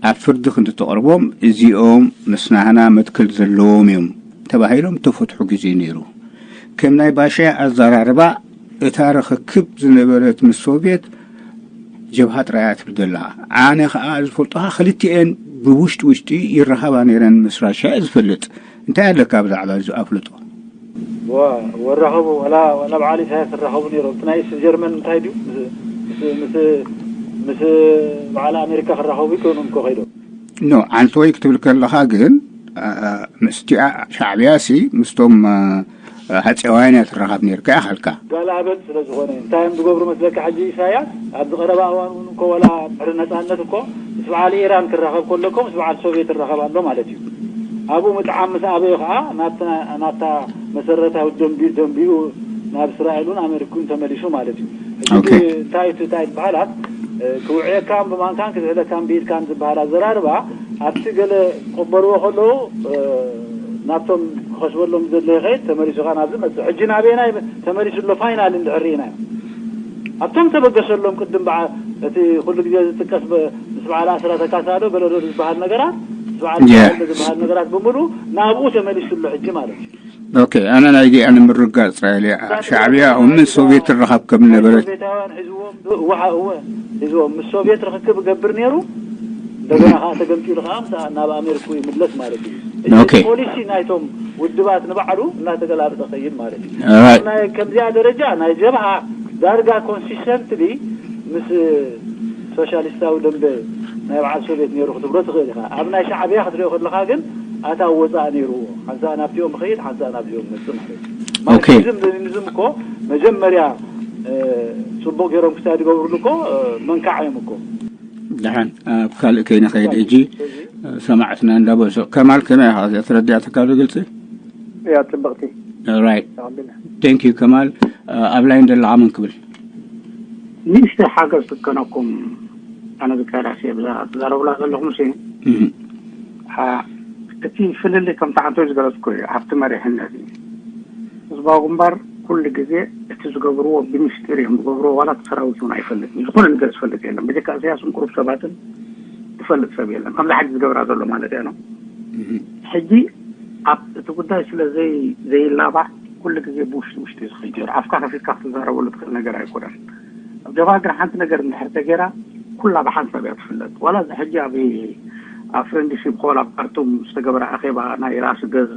ኣብ ፍርዲ ክንዲ ተቕርቦም እዚኦም ምስ ናህና መትከል ዘለዎም እዮም ተባሂሎም ተፈትሑ ግዜ ነይሩ። ከም ናይ ባሻ ኣዘራርባ እታ ርኽክብ ዝነበረት ምስ ሶቭየት ጀብሃ ጥራይ እያ ትብል ዘላ። ኣነ ኸኣ ዝፈልጦኻ ክልቲኤን ብውሽጢ ውሽጢ ይራኸባ ነይረን ምስ ራሻ እየ ዝፈልጥ። እንታይ ኣለካ ብዛዕባ እዚ ኣፍልጦ? ወራኸቡ ወላ ናብ ዓሊ ኢሳያስ ክራኸቡ ነይሮም። እቲ ናይ ኢስት ጀርመን እንታይ ድዩ ምስ ምስ ምስ በዓል ኣሜሪካ ክራኸቡ ይኮኑን እኮ ከይዶም። ኖ ዓንተወይ ክትብል ከለኻ ግን ምስቲኣ ሻዕብያ ሲ ምስቶም ሃፀዋያን እያ ትራኻብ ነርካ ያኸልካ። ጋላበት ስለ ዝኾነ እንታይ እዮም ዝገብሩ መስለካ? ሕጂ ኢሳያስ ኣብዚ ቀረባ እዋን እውን እኮ ወላ ድሕሪ ነፃነት እኮ ምስ በዓል ኢራን ክራኸብ ከሎ እኮ ምስ በዓል ሶቪየት ይራኸብ ኣሎ ማለት እዩ። ኣብኡ ምጥዓም ምስ ኣበዮ ከዓ ናብታ መሰረታዊ ደንቢኡ ናብ እስራኤል እውን ኣመሪኩን ተመሊሱ ማለት እዩ። እንታይ እንታይ ዝበሃላት ክውዕየካን ብማንካን ክዝሕለካን ብኢድካን ዝበሃል ኣዘራርባ ኣብቲ ገለ ክቕበልዎ ከለዉ ናብቶም ክኸስበሎም ዘለ ይኸይድ ተመሊሱ ኻ ናብዚ መፅእ ሕጂ ናበየናይ ተመሊሱ ኣሎ ፋይናል እንድሕር ርኢና ኣብቶም ተበገሰሎም ቅድም በዓ እቲ ኩሉ ግዜ ዝጥቀስ ምስ በዓል ኣስራ ተካሳዶ ገለዶ ዝበሃል ነገራት ምስ በዓል ዝበሃል ነገራት ብምሉ ናብኡ ተመሊሱ ኣሎ ሕጂ ማለት እዩ። ኦኬ፣ ኣነ ናይዚኣ ንምርጋፅ ጥራይ ኢለ ሻዕብያ ምስ ሶቪየት ትራኸብ ከም ነበረት ሶቪየታውያን ሒዝዎም እዋ እወ ሒዝዎም ምስ ሶቪየት ርክክብ እገብር ነይሩ። እንደገና ከዓ ተገምጢሉ ከዓ ምስ ናብ ኣሜሪኩ ይምለስ ማለት እዩ። እዚ ኦኬ። ፖሊሲ ናይቶም ውድባት ንባዕሉ እናተገላብጠ ኸይድ ማለት እዩ። Alright። ናይ ከምዚኣ ደረጃ ናይ ጀብሃ ዳርጋ ኮንሲስተንትሊ ምስ ሶሻሊስታዊ ደንበ ናይ በዓል ሶቪየት ነይሩ ክትብሎ ትኽእል ኢኻ። ኣብ ናይ ሻዕብያ ክትሪኦ ከለኻ ግን ኣታ ወፃእ ነይርዎ። ሓንሳእ ናብቲኦም ኸይድ ሓንሳእ ናብዚኦም መፅእ ማለት እዩ። ኦኬ። ማርክሲዝም ሌኒኒዝም እኮ መጀመርያ ጽቡቕ ገይሮም ክሳይ ዝገብሩሉ እኮ መንካዕ እዮም እኮ። ደሓን ኣብ ካልእ ከይንኸይድ ሕጂ ሰማዕትና እንዳበሶ ከማል ከመይ ኢኻ እዚኣ ተረዲኣትካ ዶ ግልፂ? እያ ጽብቕቲ። Right. Thank you ከማል ኣብ ላይን ዘለኻ መን ክብል? ንእሽተይ ሓገዝ ክከነኩም ኣነ ዝካየድ ኣስየ ብዛ ትዛረቡላ ዘለኹም ሲ እቲ ፍልልይ ከምቲ ዓንቶ ዝገለጽኩ እዩ ኣብቲ መሪሕነት እዩ። ህዝባዊ ግንባር ኩሉ ግዜ እቲ ዝገብርዎ ብምስጢር እዮም ዝገብርዎ። ዋላ እቲ ሰራዊት እውን ኣይፈልጥን እዩ። ዝኾነ ነገር ዝፈልጥ የለን። በጀካ እሰያስን ቁሩብ ሰባትን ዝፈልጥ ሰብ የለን። ከምዚ ሓቂ ዝገብራ ዘሎ ማለት እያ ነው። ሕጂ ኣብ እቲ ጉዳይ ስለ ዘይ ዘይላባዕ ኩሉ ግዜ ብውሽጢ ውሽጢ ዝኸይድ ነይሩ። ኣፍካ ከፊትካ ክትዛረበሉ ትኽእል ነገር ኣይኮነን። ኣብ ጀብሃ ግን ሓንቲ ነገር እንድሕር ተገይራ ኩላ ብሓንሳብ እያ ትፍለጥ። ዋላ እዚ ሕጂ ኣብ ኣብ ፍሬንድሺፕ ሆል ኣብ ካርቱም ዝተገበረ ኣኼባ ናይ ራስ ገዝ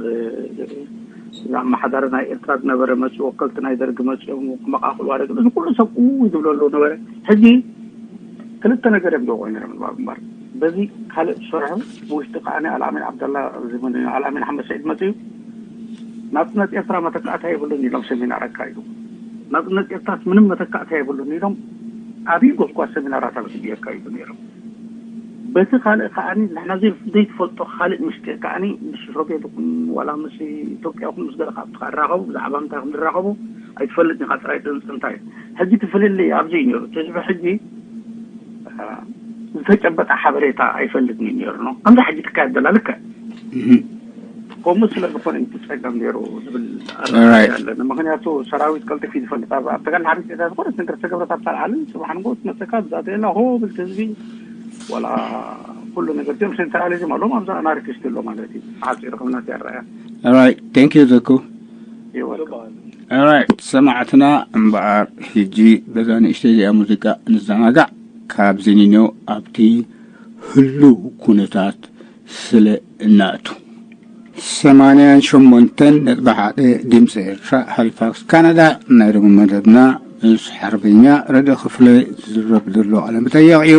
እዛ ኣመሓዳሪ ናይ ኤርትራ ዝነበረ መፅኡ ወከልቲ ናይ ደርጊ መፅኦም ክመቃቅሉ ኣደግ እዚ ኩሉ ሰብ ኡ ዝብሎ ኣለዉ ነበረ። ሕጂ ክልተ ነገር እዮም ዝወቆ ነይሮም ንባብ እምበር በዚ ካልእ ዝሰርሑ ብውሽጢ ከዓ ኣልኣሚን ዓብደላ ዝምን ኣልኣሚን ሓመድ ሰዒድ መፅኡ ናፅነት ኤርትራ መተካእታ የብሉን ኢሎም ሰሚናር ኣካይዱ። ናፅነት ኤርትራስ ምንም መተካእታ የብሉን ኢሎም ኣብይ ጎስጓስ ሰሚናራት ኣብ ስቢ ኣካይዱ ነይሮም። በቲ ካልእ ከዓኒ ንሕና ዘይትፈልጦ ካልእ ምስጢር ከዓኒ ምስ ሶቪየት ይኹን ዋላ ምስ ኢትዮጵያ ይኹን ምስ ገለ ካብቲ ከራኸቡ ብዛዕባ ምንታይ ከም ዝራኸቡ ኣይትፈልጥ ኢኻ ጥራይ ጥንፅንታ እዩ። ሕጂ ትፍልልይ ኣብዚ እዩ ነይሩ እቲ ህዝቢ ሕጂ ዝተጨበጠ ሓበሬታ ኣይፈልጥን እዩ ነይሩ ነው ከምዚ ሕጂ ትካየድ ዘላ ልክዕ ከምኡ ስለ ዝኾነ እዩ ጸገም ነይሩ ዝብል ኣለና። ምክንያቱ ሰራዊት ቀልጢፊ ዝፈልጥ ኣብ ተጋድል ሓርነት ኤርትራ ዝኾነት ነገር ተገብረት ኣብታ ዓለም ጽባሕ ንጎ ትመጸካ ብዛተና ሆ ብል ህዝቢ ወላ ኩሉ ነገር ም ሴንትራሊዝም ኣለዎም ኣብዛ ኣናርኪስት ኣሎ ማለት እዩ። ሓፂሩ ከምናት ያረኣያ Alright, thank you ዘኩ። You're welcome. Alright, ሰማዕትና እምበኣር ሕጂ በዛ ንእሽተይ እዚኣ ሙዚቃ ንዘናጋዕ ካብ ዚኒኖ ኣብቲ ህሉው ኩነታት ስለ እናእቱ ሰማንያን ሸሞንተን ነጥቢ ሓደ ድምፂ ኤርትራ ሃሊፋክስ ካናዳ ናይ ሎሚ መደብና ምስ ሓርበኛ ረደ ክፍለ ዝዝረብ ዘሎ ቃለ መጠየቕ እዩ።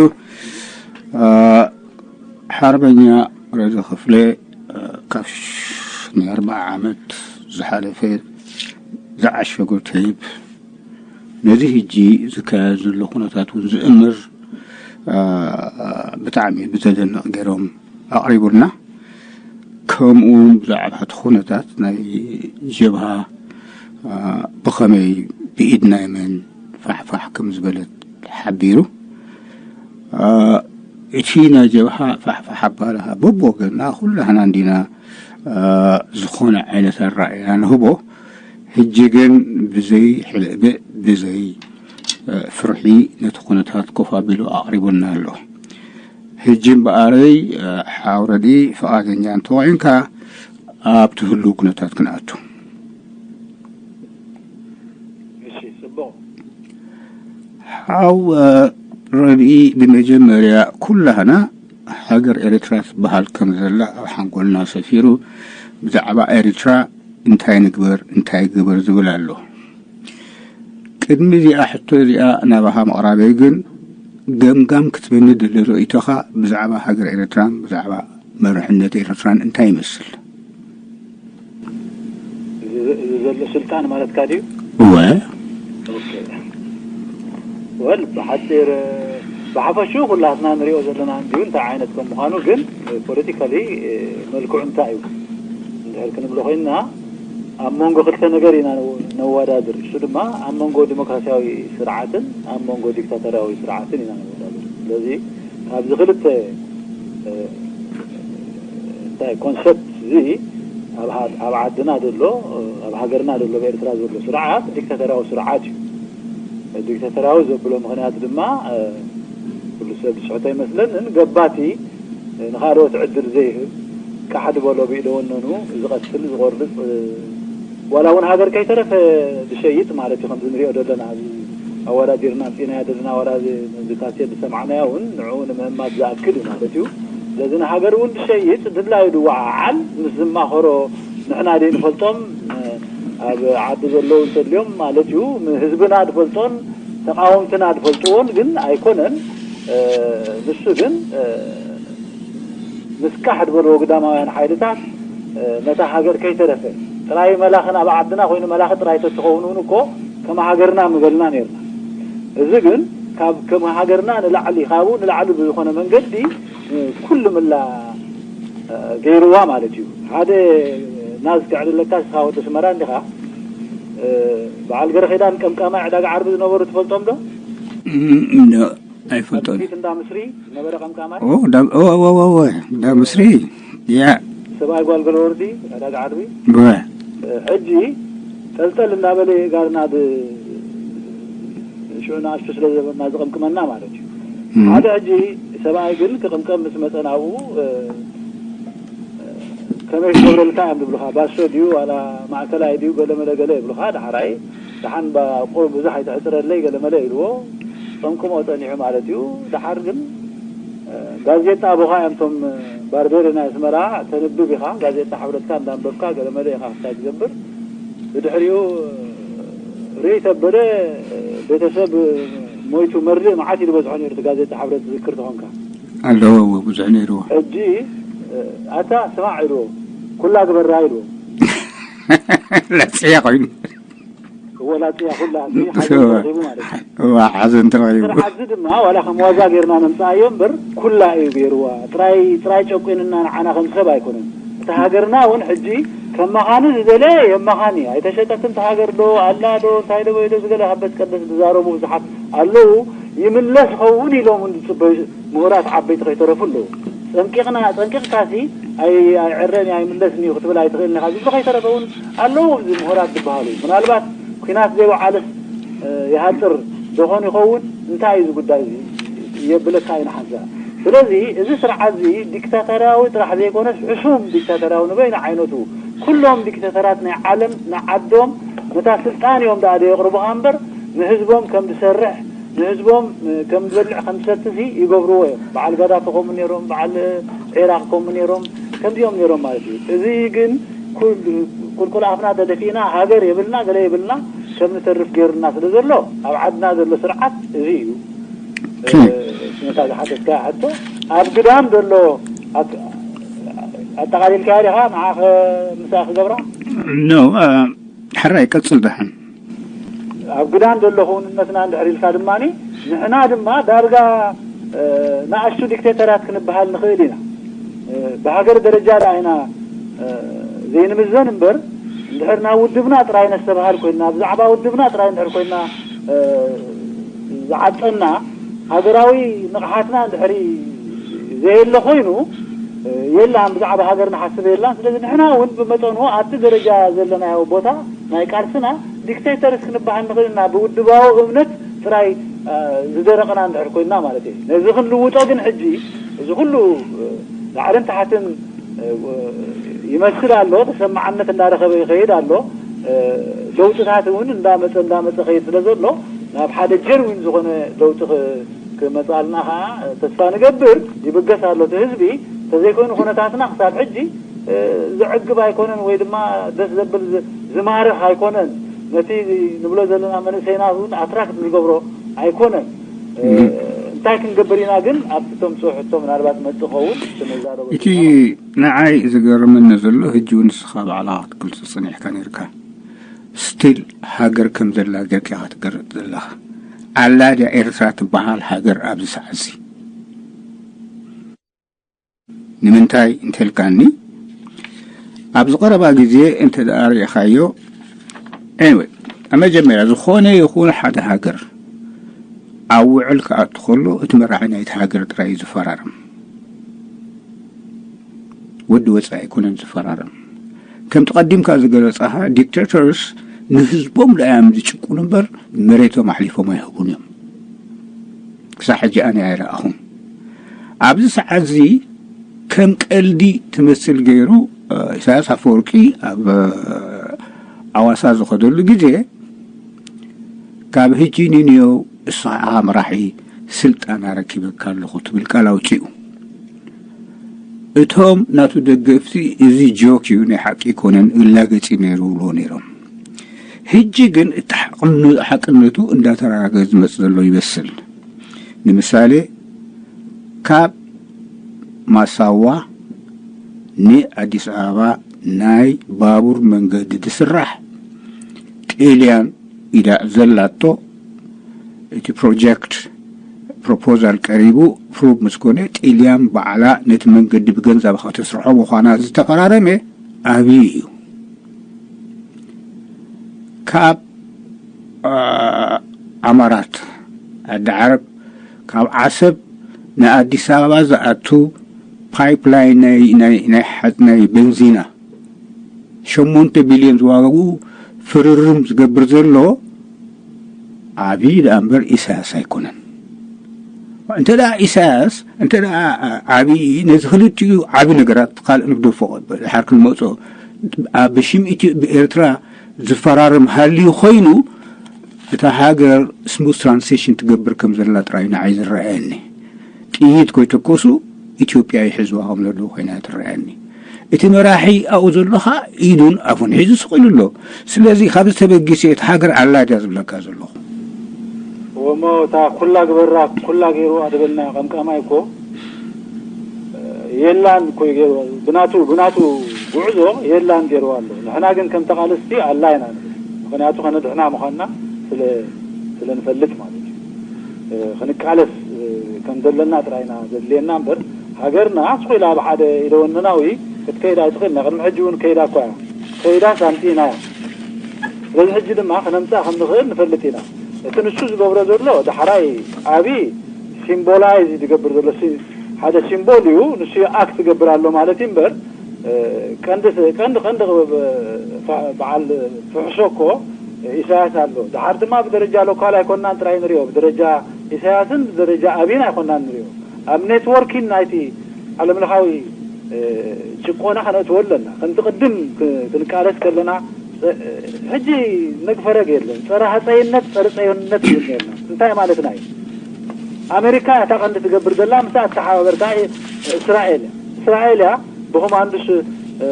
ሓርበኛ ረደ ክፍለ ካብ ናይ ኣርባዓ ዓመት ዝሓለፈ ዝዓሸጉ ቴይፕ ነዚ ሕጂ ዝካየድ ዘሎ ኩነታት እውን ዝእምር ብጣዕሚ ብዘደንቕ ገይሮም ኣቕሪቡልና። ከምኡ ብዛዕባ እቲ ኩነታት ናይ ጀብሃ ብኸመይ ብኢድ ናይ መን ፋሕፋሕ ከም ዝበለት ሓቢሩ። እቲ ናይ ጀብሃ ፋሕፋሕ ኣባልሃ በብወገንና ኩላህና እንዲና ዝኾነ ዓይነት ኣራእያ ንህቦ። ሕጂ ግን ብዘይ ሕልእብእ ብዘይ ፍርሒ ነቲ ኩነታት ኮፍ ኣቢሉ ኣቕሪቡልና ኣሎ። ሕጂ እምበኣረይ ሓውረዲ ፍቓደኛ እንተኮይንካ ኣብ ትህሉ ኩነታት ክንኣቱ። እሺ ጽቡቕ። ሓው ረድኢ ብመጀመርያ ኩላህና ሃገር ኤርትራ ትበሃል ከም ዘላ ኣብ ሓንጎልና ሰፊሩ ብዛዕባ ኤርትራ እንታይ ንግበር እንታይ ግበር ዝብል ኣሎ። ቅድሚ እዚኣ ሕቶ እዚኣ ናባኻ ምቕራበይ ግን ገምጋም ክትበኒ ደሊ ርእይቶኻ ብዛዕባ ሃገር ኤርትራን ብዛዕባ መርሕነት ኤርትራን እንታይ ይመስል? ዘሎ ስልጣን ማለትካ ድዩ? እወ። ኦኬ። ወል ብሓፂር ብሓፈሽኡ ኩላትና ንሪኦ ዘለና እንዲሁ እንታይ ዓይነት ከም ምዃኑ፣ ግን ፖለቲካሊ መልክዑ እንታይ እዩ እንድሕር ክንብሎ ኮይንና፣ ኣብ መንጎ ክልተ ነገር ኢና ነወዳድር። እሱ ድማ ኣብ መንጎ ዲሞክራሲያዊ ስርዓትን ኣብ መንጎ ዲክታተርያዊ ስርዓትን ኢና ነወዳድር። ስለዚ ኣብዚ ክልተ እንታይ ኮንሰፕት እዚ ኣብ ዓድና ዘሎ፣ ኣብ ሃገርና ዘሎ፣ ኣብ ኤርትራ ዘሎ ስርዓት ዲክታተርያዊ ስርዓት እዩ። ዲክታተርያዊ ዘብሎ ምኽንያት ድማ ኩሉ ሰብ ዝስሕቶ ኣይመስለንን። ገባቲ ንኻልኦት ዕድል ዘይህብ፣ ቃሕ ዝበሎ ብኢደ ወነኑ ዝቐትል ዝቖርጽ፣ ዋላ እውን ሃገር ከይተረፈ ዝሸይጥ ማለት እዩ። ከምዚ ንሪኦ ዘለና ኣብዚ ኣወዳዲርና ኣምፂእናዮ ዘለና ዋላ እዚ ነዚ ካሴት ዝሰማዕናዮ እውን ንዕኡ ንምህማት ዝኣክል እዩ ማለት እዩ። ስለዚ ንሃገር እውን ዝሸይጥ ድላዩ ዝወዓዓል ምስ ዝማኸሮ ንሕና ደይ ንፈልጦም ኣብ ዓዲ ዘለዉ እንተልዮም ማለት እዩ። ህዝብና ዝፈልጦን ተቃወምትና ዝፈልጥዎን ግን ኣይኮነን። ንሱ ግን ምስካሕ ዝበልዎ ግዳማውያን ሓይልታት ነታ ሃገር ከይተረፈ ጥራይ መላኽን ኣብ ዓድና ኮይኑ መላኺ ጥራይ ተትኸውን እውን እኮ ከም ሃገርና ምበልና ነርና። እዚ ግን ካብ ከም ሃገርና ንላዕሊ ካብኡ ንላዕሊ ብዝኾነ መንገዲ ኩሉ ምላ ገይርዋ ማለት እዩ። ሓደ ናዝ ክዕልለካ ስኻ ወዲ ስመራ እንዲኻ በዓል ገረኺዳን ቀምቃማይ ዕዳጋ ዓርቢ ዝነበሩ ትፈልጦም ዶ? ኣይፈልጦን። ፊት እንዳ ምስሪ ነበረ ቀምቃማይ። እንዳ ምስሪ ያ ሰብኣይ ጓል ገለወርዲ ዕዳጋ ዓርቢ። በ ሕጂ ጠልጠል እንዳበለ ጋርና ብ ሽዑ ንኣሽቱ ስለ ዘበና ዝቐምቅመና ማለት እዩ። ሓደ ሕጂ ሰብኣይ ግን ክቕምቀም ምስ መፀ ናብኡ ከመይ ክገብረልካ እዮም ዝብሉኻ። ባሶ ድዩ ዋላ ማእከላይ ድዩ ገለመለ ገለ ይብሉኻ። ዳሕራይ ደሓን ቁሩብ ብዙሕ ኣይተሕፅረለይ ገለመለ ኢልዎ ጸምቅሞ ጸኒሑ ማለት እዩ። ደሓር ግን ጋዜጣ ኣቦኻ እዮም እቶም ባርቤሪ ናይ ኣስመራ ተንብብ ኢኻ። ጋዜጣ ሕብረትካ እንዳንበብካ ገለመለ ኢኻ ክሳይ ትገብር። ብድሕሪኡ ርእይ ተበለ ቤተሰብ ሞይቱ መርድእ መዓት እዩ ዝበዝሖ ነይሩ። እቲ ጋዜጣ ሕብረት ትዝክር ተኾንካ ኣለዎ እዎ ብዙሕ ነይርዎ። ሕጂ ኣታ ስማዕ ኢልዎ ኩላ ግበራ ኢልዎ። ለፅያ ኮይኑ እወ ላፅያ ኩላ እዚ ሓዘን ተረኺቡ ማለት እዩ። እዋ ሓዘን ተረኺቡ። ስርዓት እዚ ድማ ዋላ ከም ዋዛ ጌርና ነምፅኣዮ እምበር ኩላ እዩ ገይርዋ። ጥራይ ጥራይ ጨቁንና ንዓና ከም ሰብ ኣይኮነን። እቲ ሃገርና እውን ሕጂ ከም መኻኒ ዝደለ የመኻኒ። ኣይተሸጠትን ተሃገር ዶ ኣላ ዶ እንታይ ዶ ወይ ዶ ዝገለ ሃበት ቀደስ ዝዛረቡ ብዙሓት ኣለዉ። ይምለስ ኸውን ኢሎም እውን ዝፅበዩ ምሁራት ዓበይቲ ከይተረፉ ኣለዉ። ፀንቂቕና ፀንቂቕካሲ ኣይ ኣይዕረን ኣይምለስን እዩ ክትብል ኣይትኽእልን ኢኻ ዝብሉ ከይተረፈ እውን ኣለዉ። ኣብዚ ምሁራት ዝበሃሉ ምናልባት ኲናት ዘይወዓለስ ይሃፅር ዶኾን ይኸውን እንታይ እዩ እዚ ጉዳይ እዚ የብለካ እዩ ንሓንሳ። ስለዚ እዚ ስርዓት እዚ ዲክታተርያዊ ጥራሕ ዘይኮነስ ሕሱም ዲክታተርያዊ ንበይኑ ዓይነቱ ኩሎም ዲክታተራት ናይ ዓለም ንዓዶም ነታ ስልጣን እዮም ደኣ ዘየቕርቡኻ እምበር ንህዝቦም ከም ዝሰርሕ ንህዝቦም ከም ዝበልዕ ከም ዝሰትሲ ይገብርዎ እዮም። በዓል ጋዳፊ ከምኡ ነይሮም፣ በዓል ዒራቕ ከምኡ ነይሮም፣ ከምዚኦም ነይሮም ማለት እዩ። እዚ ግን ቁልቁል ኣፍና ተደፊእና ሃገር የብልና ገለ የብልና ከም ንተርፍ ገይሩና ስለ ዘሎ ኣብ ዓድና ዘሎ ስርዓት እዚ እዩ። ነታ ዝሓተትካ ሕቶ ኣብ ግዳም ዘሎ ኣጠቓሊልካያ ዲኻ ንዓ ምሳእ ክገብራ? ኖ ሕራይ ቀፅል ደሓን። ኣብ ግዳም ዘሎ ክውንነትና እንድሕር ኢልካ ድማ ንሕና ድማ ዳርጋ ንኣሽቱ ዲክቴተራት ክንበሃል ንኽእል ኢና። ብሃገር ደረጃ ደኣ ኢና ዘይንምዘን እምበር እንድሕር ናብ ውድብና ጥራይ ነስተብሃል ኮይንና ብዛዕባ ውድብና ጥራይ እንድሕር ኮይንና ዝዓጠና ሃገራዊ ንቕሓትና እንድሕሪ ዘየለ ኮይኑ የላን ብዛዕባ ሃገር ንሓስብ የላን። ስለዚ ንሕና እውን ብመጠኑ ኣብቲ ደረጃ ዘለናዮ ቦታ ናይ ቃልስና ዲክቴተርስ ክንበሃል ንኽእል ኢና ብውድባዊ እምነት ጥራይ ዝደረቕና እንድሕር ኮይንና ማለት እዩ። ነዚ ክንልውጦ ግን ሕጂ እዚ ኩሉ ላዕልን ታሕትን ይመስል ኣሎ፣ ተሰማዓነት እንዳረኸበ ይኸይድ ኣሎ። ለውጥታት እውን እንዳመፀ እንዳመፀ ኸይድ ስለ ዘሎ ናብ ሓደ ጀንዊን ዝኾነ ለውጢ ክመፅኣልና ከዓ ተስፋ ንገብር። ይብገስ ኣሎ እቲ ህዝቢ እንተዘይኮይኑ ኩነታትና ክሳብ ሕጂ ዘዕግብ ኣይኮነን ወይ ድማ ደስ ዘብል ዝማርኽ ኣይኮነን። ነቲ ንብሎ ዘለና መንእሰይና እውን ኣትራክት ንገብሮ ኣይኮነን። እንታይ ክንገብር ኢና ግን ኣብቶም ፅሑቶ ምናልባት መፅእ ኸውን ክንዛረበ እቲ ንዓይ ዝገርመኒ ዘሎ ህጂ እውን ንስኻ ባዕላ ክትገልፆ ፀኒሕካ ነርካ ስቲል ሃገር ከም ዘላ ጌርካ ኢኻ ትገርጽ ዘለኻ። ኣላ ድያ ኤርትራ ትበሃል ሃገር ኣብዚ ሰዓት እዚ? ንምንታይ እንተልካኒ፣ ኣብዚ ቀረባ ግዜ እንተ ደኣ ርኢኻዮ፣ ኤኒወይ፣ ኣብ መጀመርያ ዝኾነ ይኹን ሓደ ሃገር ኣብ ውዕል ክኣቱ ከሎ፣ እቲ መራሒ ናይቲ ሃገር ጥራይ እዩ ዝፈራረም። ወዲ ወጻኢ ኣይኮነን ዝፈራረም። ከምቲ ቀዲምካ ዝገለጻኻ፣ ዲክታተርስ ንህዝቦም ደኣ እዮም ዝጭቁኑ እምበር፣ መሬቶም ኣሕሊፎም ኣይህቡን እዮም። ክሳብ ሕጂ ኣነ ኣይረኣኹን። ኣብዚ ሰዓት እዚ ከም ቀልዲ ትመስል ገይሩ፣ እ፣ ኢሳያስ ኣፈወርቂ ኣብ፣ እ፣ ኣዋሳ ዝኸደሉ ግዜ፣ ካብ ሕጂ ንንየው እስኻ ኢኻ መራሒ፣ ስልጣን ኣረኪበካ ኣለኹ ትብል ቃል ኣውጺኡ። እቶም ናቱ ደገፍቲ፣ እዚ ጆክ እዩ፣ ናይ ሓቂ ኣይኮነን፣ እላገጺ ነይሩ ይብልዎ ነይሮም። ሕጂ ግን እቲ ሓቅነ-፣ ሓቅነቱ እንዳተረጋገጸ ዝመጽእ ዘሎ ይመስል። ንምሳሌ፣ ካብ ማሳዋ ንኣዲስ ኣበባ ናይ ባቡር መንገዲ ዝስራሕ፣ ጣልያን ኢዳ ዘላቶ፣ እቲ ፕሮጀክት ፕሮፖዛል ቀሪቡ፣ ፕሩቭ ምስ ኮነ፣ ጣልያን ባዕላ ነቲ መንገዲ ብገንዘባ ከተስርሖ ምዃና ዝተፈራረመ ኣብይ እዩ። ካብ፣ አ፣ ኣማራት፣ ዓዲ ዓረብ፣ ካብ ዓሰብ ንኣዲስ ኣበባ ዝኣቱ ፓይፕላይን ናይ፣ ናይ፣ ናይ ሓ-፣ ናይ በንዚና፣ ሸሞንተ ቢልዮን ዝዋግኡ ፍርርም ዝገብር ዘሎ ኣብይ ደኣ እምበር ኢሳያስ ኣይኮነን። እንተ ደኣ ኢሳያስ፣ እንተ ደኣ ኣብይ ነዚ ክልቲኡ ዓቢ ነገራት ካልእ ንግደፎ፣ ድሓር ክንመጾ፣ ኣብ ብሽም ኢትዮ-፣ ብኤርትራ ዝፈራረም ሃልዩ ኮይኑ፣ እታ ሃገር ስሙዝ ትራንዚሽን ትገብር ከም ዘላ ጥራይ ንዓይ ዝረኣየኒ። ጥይት ኮይተኮሱ ኢትዮጵያ ይሕዝዋ ከም ዘለዉ ኮይና ትረኣየኒ። እቲ መራሒ ኣብኡ ዘሎ ኸኣ ኢዱን ኣፉን ሒዙ ስቕ ኢሉ ኣሎ። ስለዚ ካብዚ ተበጊሰ እቲ ሃገር ኣላ ድያ ዝብለካ ዘለኹ። እሞ እታ ኩላ ግበራ ኩላ ገይርዋ ዝበልና ቀምቃማይ እኮ የላን እኮ እዩ ገይርዋ። ብናቱ፣ ብናቱ ጉዕዞ የላን ገይርዋ ኣሎ። ንሕና ግን ከም ተቓለስቲ ኣላ ኢና ንብል። ምኽንያቱ ከነድሕና ምዃንና ስለ፣ ስለ ንፈልጥ ማለት እዩ። እ፣ ክንቃለስ፣ እ፣ ከም ዘለና ጥራይ ኢና ዘድልየና እምበር፣ ሃገርና ስቕ ኢላ ኣብ ሓደ ኢደ ወነናዊ ክትከይድ ኣይትኽእልን እያ። ቅድሚ ሕጂ እውን ከይዳ እኳ እያ። ከይዳ ሳምጺእና እያ። ስለዚ ሕጂ ድማ ክነምጽኣ ከም ንኽእል ንፈልጥ ኢና። እቲ ንሱ ዝገብሮ ዘሎ ዳሕራይ ኣብይ ሲምቦላይዝ እዩ ዝገብር ዘሎ። ሲ-፣ ሓደ ሲምቦል እዩ፣ ንሱ ኣክት ዝገብር ኣሎ ማለት እዩ እምበር፣ እ፣ ቀንዲ፣ ቀንዲ፣ ቀንዲ ብ-፣ ብ-፣ በዓል ፍሕሶ እኮ ኢሳያስ ኣሎ። ደሓር ድማ ብደረጃ ሎካል ኣይኮንናን ጥራይ ንሪኦ፣ ብደረጃ ኢሳያስን ብደረጃ ኣብይን ኣይኮንናን ንሪኦ። ኣብ ኔትወርኪን ናይቲ ዓለምለኻዊ፣ እ፣ ጭቆና ከነእትዎ ኣለና። ከምቲ ቅድም ክ-፣ ክንቃለስ ከለና፣ እ፣ ሕጂ ነግፈረግ የለን። ጸረ ሃጸይነት፣ ጸረ ጸዮንነት ይብል ነርና። እንታይ ማለትና እዩ? ኣሜሪካ እያ እታ ቀንዲ ትገብር ዘላ፣ ምስኣ እተሓባበርካ እ-፣ እስራኤል እያ። እስራኤል እያ ብኮማንዱስ፣ እ፣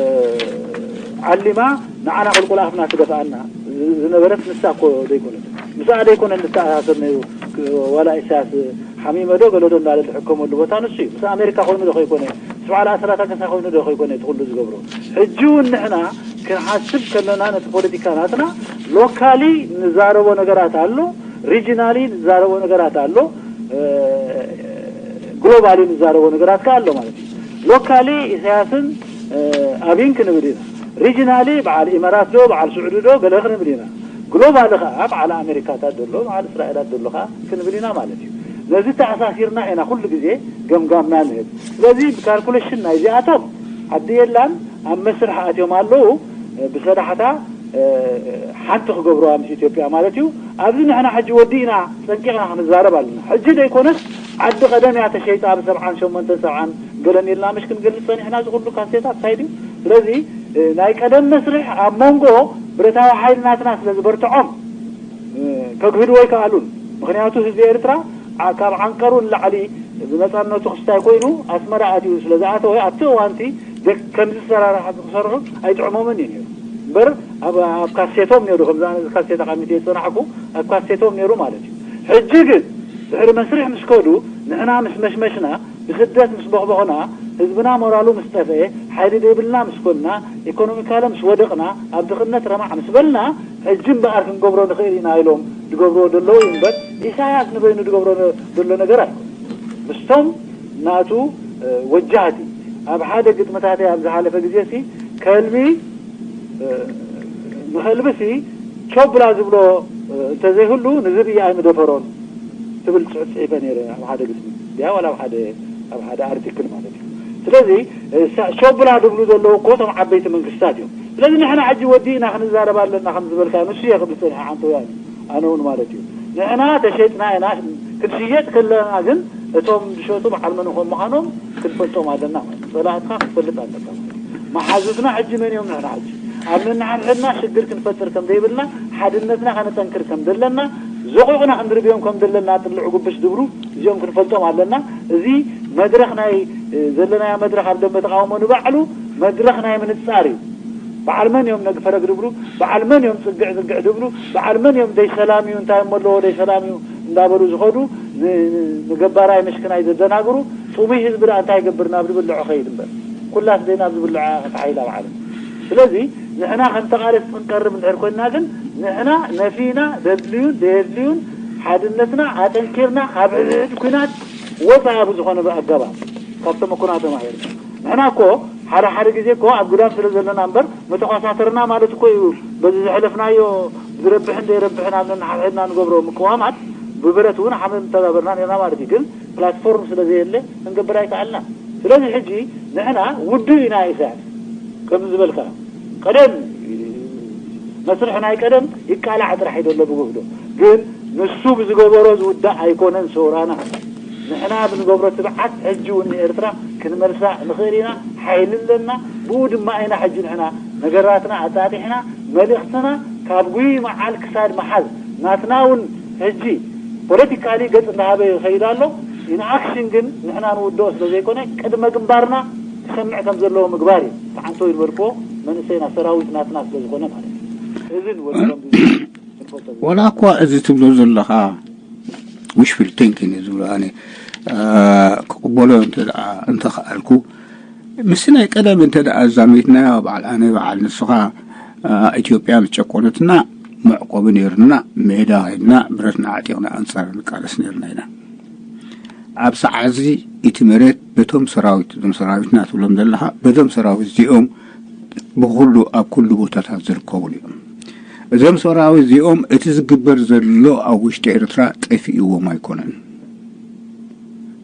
ዓሊማ ንዓና ቁልቁል ኣፍና ትደፍኣና ዝ-፣ ዝነበረት ንሳ እኮ ዘይኮነት። ምስኣ ዘይኮነ ንተኣሳሰር ነይሩ። ክ-፣ ዋላ ኢሳያስ ሓሚመ ዶ ገለ ዶ እንዳለ ዝሕከመሉ ቦታ ንሱ እዩ። ምስ ኣሜሪካ ኮይኑ ዶ ከይኮነ? ምስ በዓል ኣስራት ኣገሳ ኮይኑ ዶ ከይኮነ እቲ ኩሉ ዝገብሮ? ሕጂ እውን ንሕና ክንሓስብ ከለና ነቲ ፖለቲካ ናትና ሎካሊ ንዛረቦ ነገራት ኣሎ፣ ሪጂናሊ ንዛረቦ ነገራት ኣሎ፣ እ፣ ግሎባሊ ንዛረቦ ነገራት ከ ኣሎ ማለት እዩ። ሎካሊ ኢሳያስን፣ እ፣ ኣብይን ክንብል ኢና። ሪጂናሊ በዓል ኢማራት ዶ በዓል ስዑዲ ዶ ገለ ክንብል ኢና። ግሎባሊ ከኣ በዓል ኣሜሪካታት ዘሎ በዓል እስራኤላት ዘሎ ከኣ ክንብል ኢና ማለት እዩ። ስለዚ ተኣሳሲርና ኢና ኩሉ ግዜ ገምጋምና ንህብ። ስለዚ ብካልኩሌሽን ናይዚኣቶም ዓዲ የላን ኣብ መስርሕ ኣትዮም ኣለዉ። ብሰላሕታ፣ እ፣ ሓንቲ ክገብሩዋ ምስ ኢትዮጵያ ማለት እዩ። ኣብዚ ንሕና ሕጂ ወዲእና ጸንቂቕና ክንዛረብ ኣለና። ሕጂ ዘይኮነስ ዓዲ ቀደም እያ ተሸይጣ፣ ኣብ ሰብዓን ሸሞንተን ሰብዓን ገለን ኢልና ምሽ ክንገልጽ ጸኒሕና፣ እዚ ኩሉ ካሴታት እንታይ ድዩ? ስለዚ፣ እ፣ ናይ ቀደም መስርሕ ኣብ መንጎ ብረታዊ ሓይሊ ናትና ስለ ዝበርትዖም፣ እ፣ ከግህድዎ ኣይከኣሉን። ምኽንያቱ ህዝቢ ኤርትራ ዓ-፣ ካብ ዓንቀሩ ንላዕሊ ብነጻነቱ ክስታይ ኮይኑ ኣስመራ ኣትዩ ስለ ዝኣተወ፣ ኣብቲ እዋንቲ ደክ-፣ ከምዚ ዝሰራርሓ ክሰርሑ ኣይጥዕሞምን እዩ ነይሩ። እምበር ኣብ፣ ኣብ ካሴቶም ነይሩ፣ ከምዚ ኣነ እዚ ካሴት ኣቐሚጠ ዝጸናሕኩ፣ ኣብ ካሴቶም ነይሩ ማለት እዩ። ሕጂ ግን ድሕሪ መስርሕ ምስ ከዱ፣ ንሕና ምስ መሽመሽና፣ ብስደት ምስ ቦኽቦኽና፣ ህዝብና ሞራሉ ምስ ጠፍአ፣ ሓይሊ ዘይብልና ምስ ኮንና፣ ኢኮኖሚካሊ ምስ ወደቕና፣ ኣብ ድኽነት ረማዕ ምስ በልና፣ ሕጂ እምበኣር ክንገብሮ ንኽእል ኢና ኢሎም ዝገብርዎ ዘለዉ እዩ እምበር፣ ኢሳያስ ንበይኑ ዝገብሮ ዘሎ ነገር ኣይኮነን። ምስቶም ናቱ ወጃህቲ ኣብ ሓደ ግጥምታተይ ኣብ ዝሓለፈ ግዜሲ፣ ከልቢ ንኸልብሲ ቾብላ ዝብሎ እንተዘይህሉ ንዝብኢ ኣይምደፈሮን ትብል ጽሑፍ ጽሒፈ ነይረ ኣብ ሓደ ግጥሚ ድያ ዋላ ኣብ ሓደ ኣብ ሓደ ኣርቲክል ማለት እዩ። ስለዚ ሾብላ ዝብሉ ዘለዉ እኮ እቶም ዓበይቲ መንግስታት እዮም። ስለዚ ንሕና ሕጂ ወዲእና ክንዛረብ ኣለና ከም ዝበልካ ንሱ እየ ክብል ጸኒሐ ሓንቲ ወያነ ኣነ እውን ማለት እዩ። ንሕና ተሸጥና ኢና። ክንሽየጥ ከለና ግን እቶም ዝሸጡ በዓል መን ከም ምዃኖም ክንፈልጦም ኣለና ማለት እዩ። ጸላእትኻ ክትፈልጥ ኣለካ ማለት እዩ። መሓዙትና ሕጂ መን እዮም? ንሕና ሕጂ ኣብ ነንሓድሕድና ሽግር ክንፈጥር ከም ዘይብልና፣ ሓድነትና ከነጠንክር ከም ዘለና፣ ዘቑቕና ክንድርብዮም ከም ዘለና ጥልዕ ጉብሽ ዝብሉ እዚኦም ክንፈልጦም ኣለና። እዚ መድረኽ ናይ ዘለናዮ መድረኽ ኣብ ደንበ ተቓውሞ ንባዕሉ መድረኽ ናይ ምንጻር እዩ። በዓል መን እዮም ነግ ፈረግ ድብሉ? በዓል መን እዮም ጽግዕ ጽግዕ ድብሉ? በዓል መን እዮም ደይ ሰላም እዩ እንታይ እሞ ኣለዎ ደይ ሰላም እዩ እንዳበሉ ዝኸዱ ንገባራይ መሽክናይ ዘደናግሩ? ጥሙይ ህዝቢ ደኣ እንታይ ይገብር ናብ ዝብልዖ ኸይድ እምበር ኩላስ ደይ ናብ ዝብልዖ ተሓይላ በዓል። ስለዚ ንሕና ከም ተቓለስቲ ክንቀርብ እንድሕር ኮይንና ግን ንሕና ነፊና ደድልዩን ደየድልዩን ሓድነትና ኣጠንኪርና ካብ ሕድሕድ ኩናት ወፃኢ ብዝኾነ ኣገባብ ካብ ተመኩና ተማሂርና ንሕና እኮ ሓደ ሓደ ግዜ እኮ ኣብ ግዳም ስለ ዘለና እምበር መተኳሳተርና ማለት እኮ እዩ። በዚ ዘሕለፍናዮ ዝረብሕን ዘይረብሕን ኣብ ነንሓድሕድና ንገብሮ ምቅዋማት ብብረት እውን ሓመድ ምተጋበርና ነርና ማለት እዩ። ግን ፕላትፎርም ስለ ዘየለ ክንገብር ኣይከኣልና። ስለዚ ሕጂ ንሕና ውዱእ ኢና ኢሳያስ ከም ዝበልካ ቀደም መስርሕ ናይ ቀደም ይቃላዕ ጥራሕ እዩ ዘሎ ብጉህዶ ግን ንሱ ብዝገበሮ ዝውዳእ ኣይኮነን ሰውራና። ንሕና ብንገብሮ ትብዓት ሕጂ እውን ንኤርትራ ክንመልሳ ንኽእል ኢና። ሓይሊ ኣለና። ብኡ ድማ ኢና ሕጂ ንሕና ነገራትና ኣጣጢሕና መልእኽትና ካብ ጉይ መዓል ክሳድ መሓዝ ናትና እውን ሕጂ ፖለቲካሊ ገጽ እንዳሃበ ይኸይድ ኣሎ። ኢንኣክሽን ግን ንሕና ንውድኦ ስለ ዘይኮነ ቅድመ ግንባርና ክሰምዕ ከም ዘለዎ ምግባር እዩ። ተዓንቶ ይበልክዎ መንእሰይና ሰራዊት ናትና ስለ ዝኾነ ማለት እዩ። እዚ ንወዲ ከምዚ ክንፈልጦ ወላ እኳ እዚ ትብሎ ዘለኻ ዊሽፍል ቲንኪን እዩ ዝብሎ ኣነ ክቕበሎ እንተኸኣልኩ ምስ ናይ ቀደም እንተ ደኣ ኣዛሚድናዮ በዓል ኣነ በዓል ንስኻ ኢትዮጵያ ምስ ጨቆነትና መዕቆቢ ነይሩና ሜዳ ኸይድና ብረትና ዓጢቕና ኣንጻር ንቃለስ ነይርና ኢና። ኣብ ሰዓዚ እቲ መሬት በቶም ሰራዊት እዞም ሰራዊትና ትብሎም ዘለኻ በዞም ሰራዊት እዚኦም ብኩሉ ኣብ ኩሉ ቦታታት ዝርከቡ እዮም። እዞም ሰራዊት እዚኦም እቲ ዝግበር ዘሎ ኣብ ውሽጢ ኤርትራ ጠፊእዎም ኣይኮነን።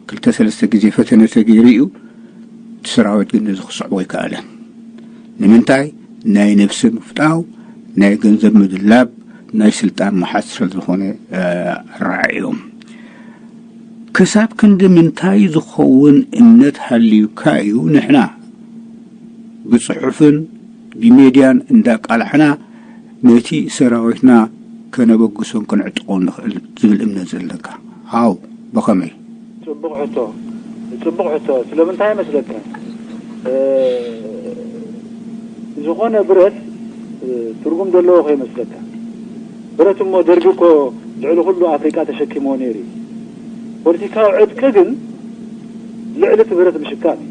ክልተ ሰለስተ ግዜ ፈተነ ተገይሩ እዩ። እቲ ሰራዊት ግን ነዚ ክስዕቦ ኣይከኣለን። ንምንታይ? ናይ ነብሲ ምፍጣው፣ ናይ ገንዘብ ምድላብ፣ ናይ ስልጣን መሓዝ ስለ ዝኾነ ራዕዮም። ክሳብ ክንዲ ምንታይ ዝኸውን እምነት ሃልዩካ እዩ ንሕና ብጽሑፍን ብሜድያን እንዳቃላሕና ነቲ ሰራዊትና ከነበግሶን ክንዕጥቆን ንኽእል ዝብል እምነት ዘለካ? ሃው፣ ብኸመይ? ጽቡቕ ሕቶ፣ ጽቡቕ ሕቶ። ስለምንታይ መስለካ? ዝኾነ ብረት ትርጉም ዘለዎ ከይመስለካ። ብረት እሞ ደርጊ እኮ ልዕሊ ኩሉ ኣፍሪቃ ተሸኪምዎ ነይሩ እዩ። ፖለቲካዊ ዕጥቂ ግን ልዕሊ እቲ ብረት ምሽካም እዩ።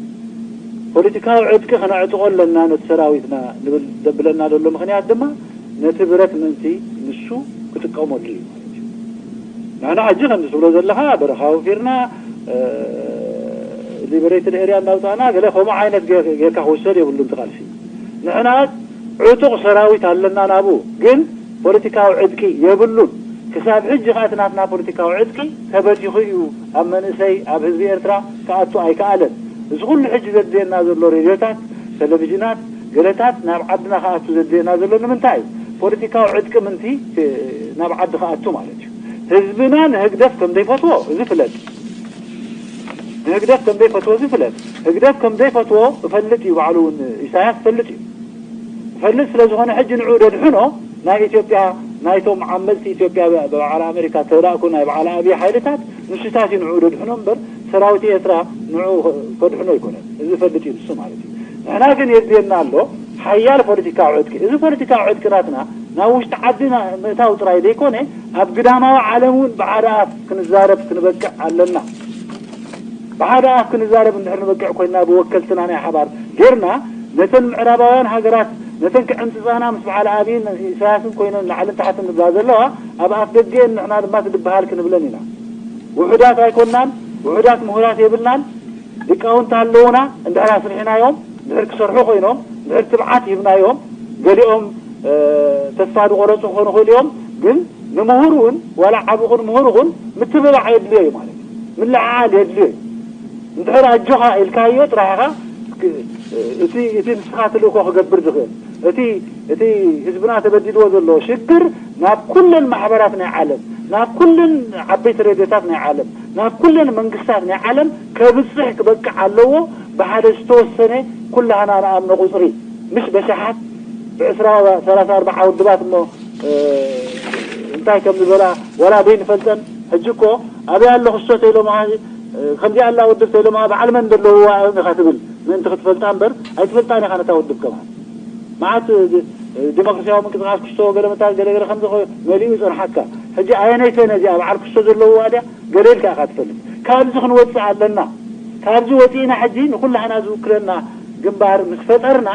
ፖለቲካዊ ዕጥቂ ከነዕጥቆ ኣለና ነቲ ሰራዊትና ንብል ዘብለና ዘሎ ምኽንያት ድማ ነቲ ብረት ምእንቲ ንሱ ክጥቀመሉ እዩ ማለት እዩ። ንሕና ሕጂ ከምዚ ትብሎ ዘለኻ በረኻ ወፊርና ሊበሬትድ ኤርያ እንዳውፃእና ገለ ከምኡ ዓይነት ጌርካ ክውሰድ የብሉን እቲ ቃልሲ። ንሕና ዕጡቕ ሰራዊት ኣለና ናብኡ ግን ፖለቲካዊ ዕጥቂ የብሉን። ክሳብ ሕጂ ከኣ እቲ ናትና ፖለቲካዊ ዕጥቂ ተበቲኹ እዩ ኣብ መንእሰይ ኣብ ህዝቢ ኤርትራ ክኣቱ ኣይከኣለን። እዚ ኩሉ ሕጂ ዘድልየና ዘሎ ሬድዮታት፣ ቴሌቪዥናት፣ ገለታት ናብ ዓድና ክኣቱ ዘድልየና ዘሎ ንምንታይ እዩ? ፖለቲካዊ ዕጥቂ ምንቲ ናብ ዓዲ ክኣቱ ማለት እዩ። ህዝብና ንህግደፍ ከም ዘይፈትዎ እዚ ፍለጥ። ንህግደፍ ከም ዘይፈትዎ እዚ ፍለጥ። ህግደፍ ከም ዘይፈትዎ እፈልጥ እዩ ባዕሉ እውን ኢሳያስ እፈልጥ እዩ። እፈልጥ ስለ ዝኾነ ሕጂ ንዕኡ ደድሕኖ ናይ ኢትዮጵያ ናይቶም ዓመፅቲ ኢትዮጵያ ብበዓል ኣሜሪካ ተላእኩ ናይ በዓል ኣብይ ሓይልታት ንሱታት እዩ ንዕኡ ደድሕኖ እምበር ሰራዊት ኤርትራ ንዕኡ ከድሕኖ ኣይኮነን። እዚ እፈልጥ እዩ ንሱ ማለት እዩ። ንሕና ግን የድልየና ኣሎ ሓያል ፖለቲካዊ ዕጥቂ። እዚ ፖለቲካዊ ዕጥቂ ናትና ናብ ውሽጢ ዓዲ ምእታው ጥራይ ዘይኮነ ኣብ ግዳማዊ ዓለም እውን ብሓደ ኣፍ ክንዛረብ ክንበቅዕ ኣለና። ብሓደ ኣፍ ክንዛረብ እንድሕር ንበቅዕ ኮይንና ብወከልትና ናይ ሓባር ጌርና ነተን ምዕራባውያን ሃገራት ነተን ክዕንጽጻና ምስ በዓል ኣብይን ኢሳያስን ኮይነን ላዕልን ታሕትን ዝብላ ዘለዋ፣ ኣብ ኣፍ ደገን ንሕና ድማ ትድበሃል ክንብለን ኢና። ውሑዳት ኣይኮናን፣ ውሑዳት ምሁራት የብልናን። ሊቃውንቲ ኣለውና፣ እንድሕር ኣስሪሕናዮም፣ እንድሕር ክሰርሑ ኮይኖም፣ እንድሕር ትብዓት ሂብናዮም፣ ገሊኦም ተስፋ ዝቆረጹ ክኾኑ ይኽእሉ እዮም። ግን ንምሁር እውን ዋላ ዓቢ ኹን ምሁር ኹን ምትብባዕ የድልዮ እዩ ማለት እዩ። ምልዕዓል የድልዮ እዩ። እንድሕር ኣጆኻ ኢልካዮ ጥራሕ ኢኻ እቲ እቲ ንስኻ ትልእኮ ክገብር ዝኽእል። እቲ እቲ ህዝብና ተበዲልዎ ዘሎ ሽግር ናብ ኩለን ማሕበራት ናይ ዓለም፣ ናብ ኩለን ዓበይቲ ሬድዮታት ናይ ዓለም፣ ናብ ኩለን መንግስታት ናይ ዓለም ከብጽሕ ክበቅዕ ኣለዎ። ብሓደ ዝተወሰነ ኩላህና ንኣምኖ ቁጽሪ፣ ምሽ በሽሓት ብዕስራ ሰላሳ ኣርባዓ ውድባት እሞ እንታይ ከም ዝበላ ዋላ ዘይንፈልጠን። ሕጂ እኮ ኣበይ ኣሎ ክስቶ ተይሎምኻ፣ ከምዚኣ ኣላ ውድብ ተይሎምኻ፣ በዓል መን ዘለውዋ እዮም ኢኻ ትብል። ምእንቲ ክትፈልጣ እምበር ኣይትፈልጣን ኢኻ ነታ ውድብ ከማን። መዓት ዲሞክራሲያዊ ምንቅስቃስ ክስቶ ገለ መታል ገለ ገለ ከምዚ መሊኡ ይጸንሓካ። ሕጂ ኣየነይተ ነዚኣ በዓል ክስቶ ዘለውዋ ድያ ገለ ኢልካ ኢኻ ትፈልጥ። ካብዚ ክንወጽእ ኣለና። ካብዚ ወጺእና ሕጂ ንኩላህና ዝውክለና ግንባር ምስ ፈጠርና፣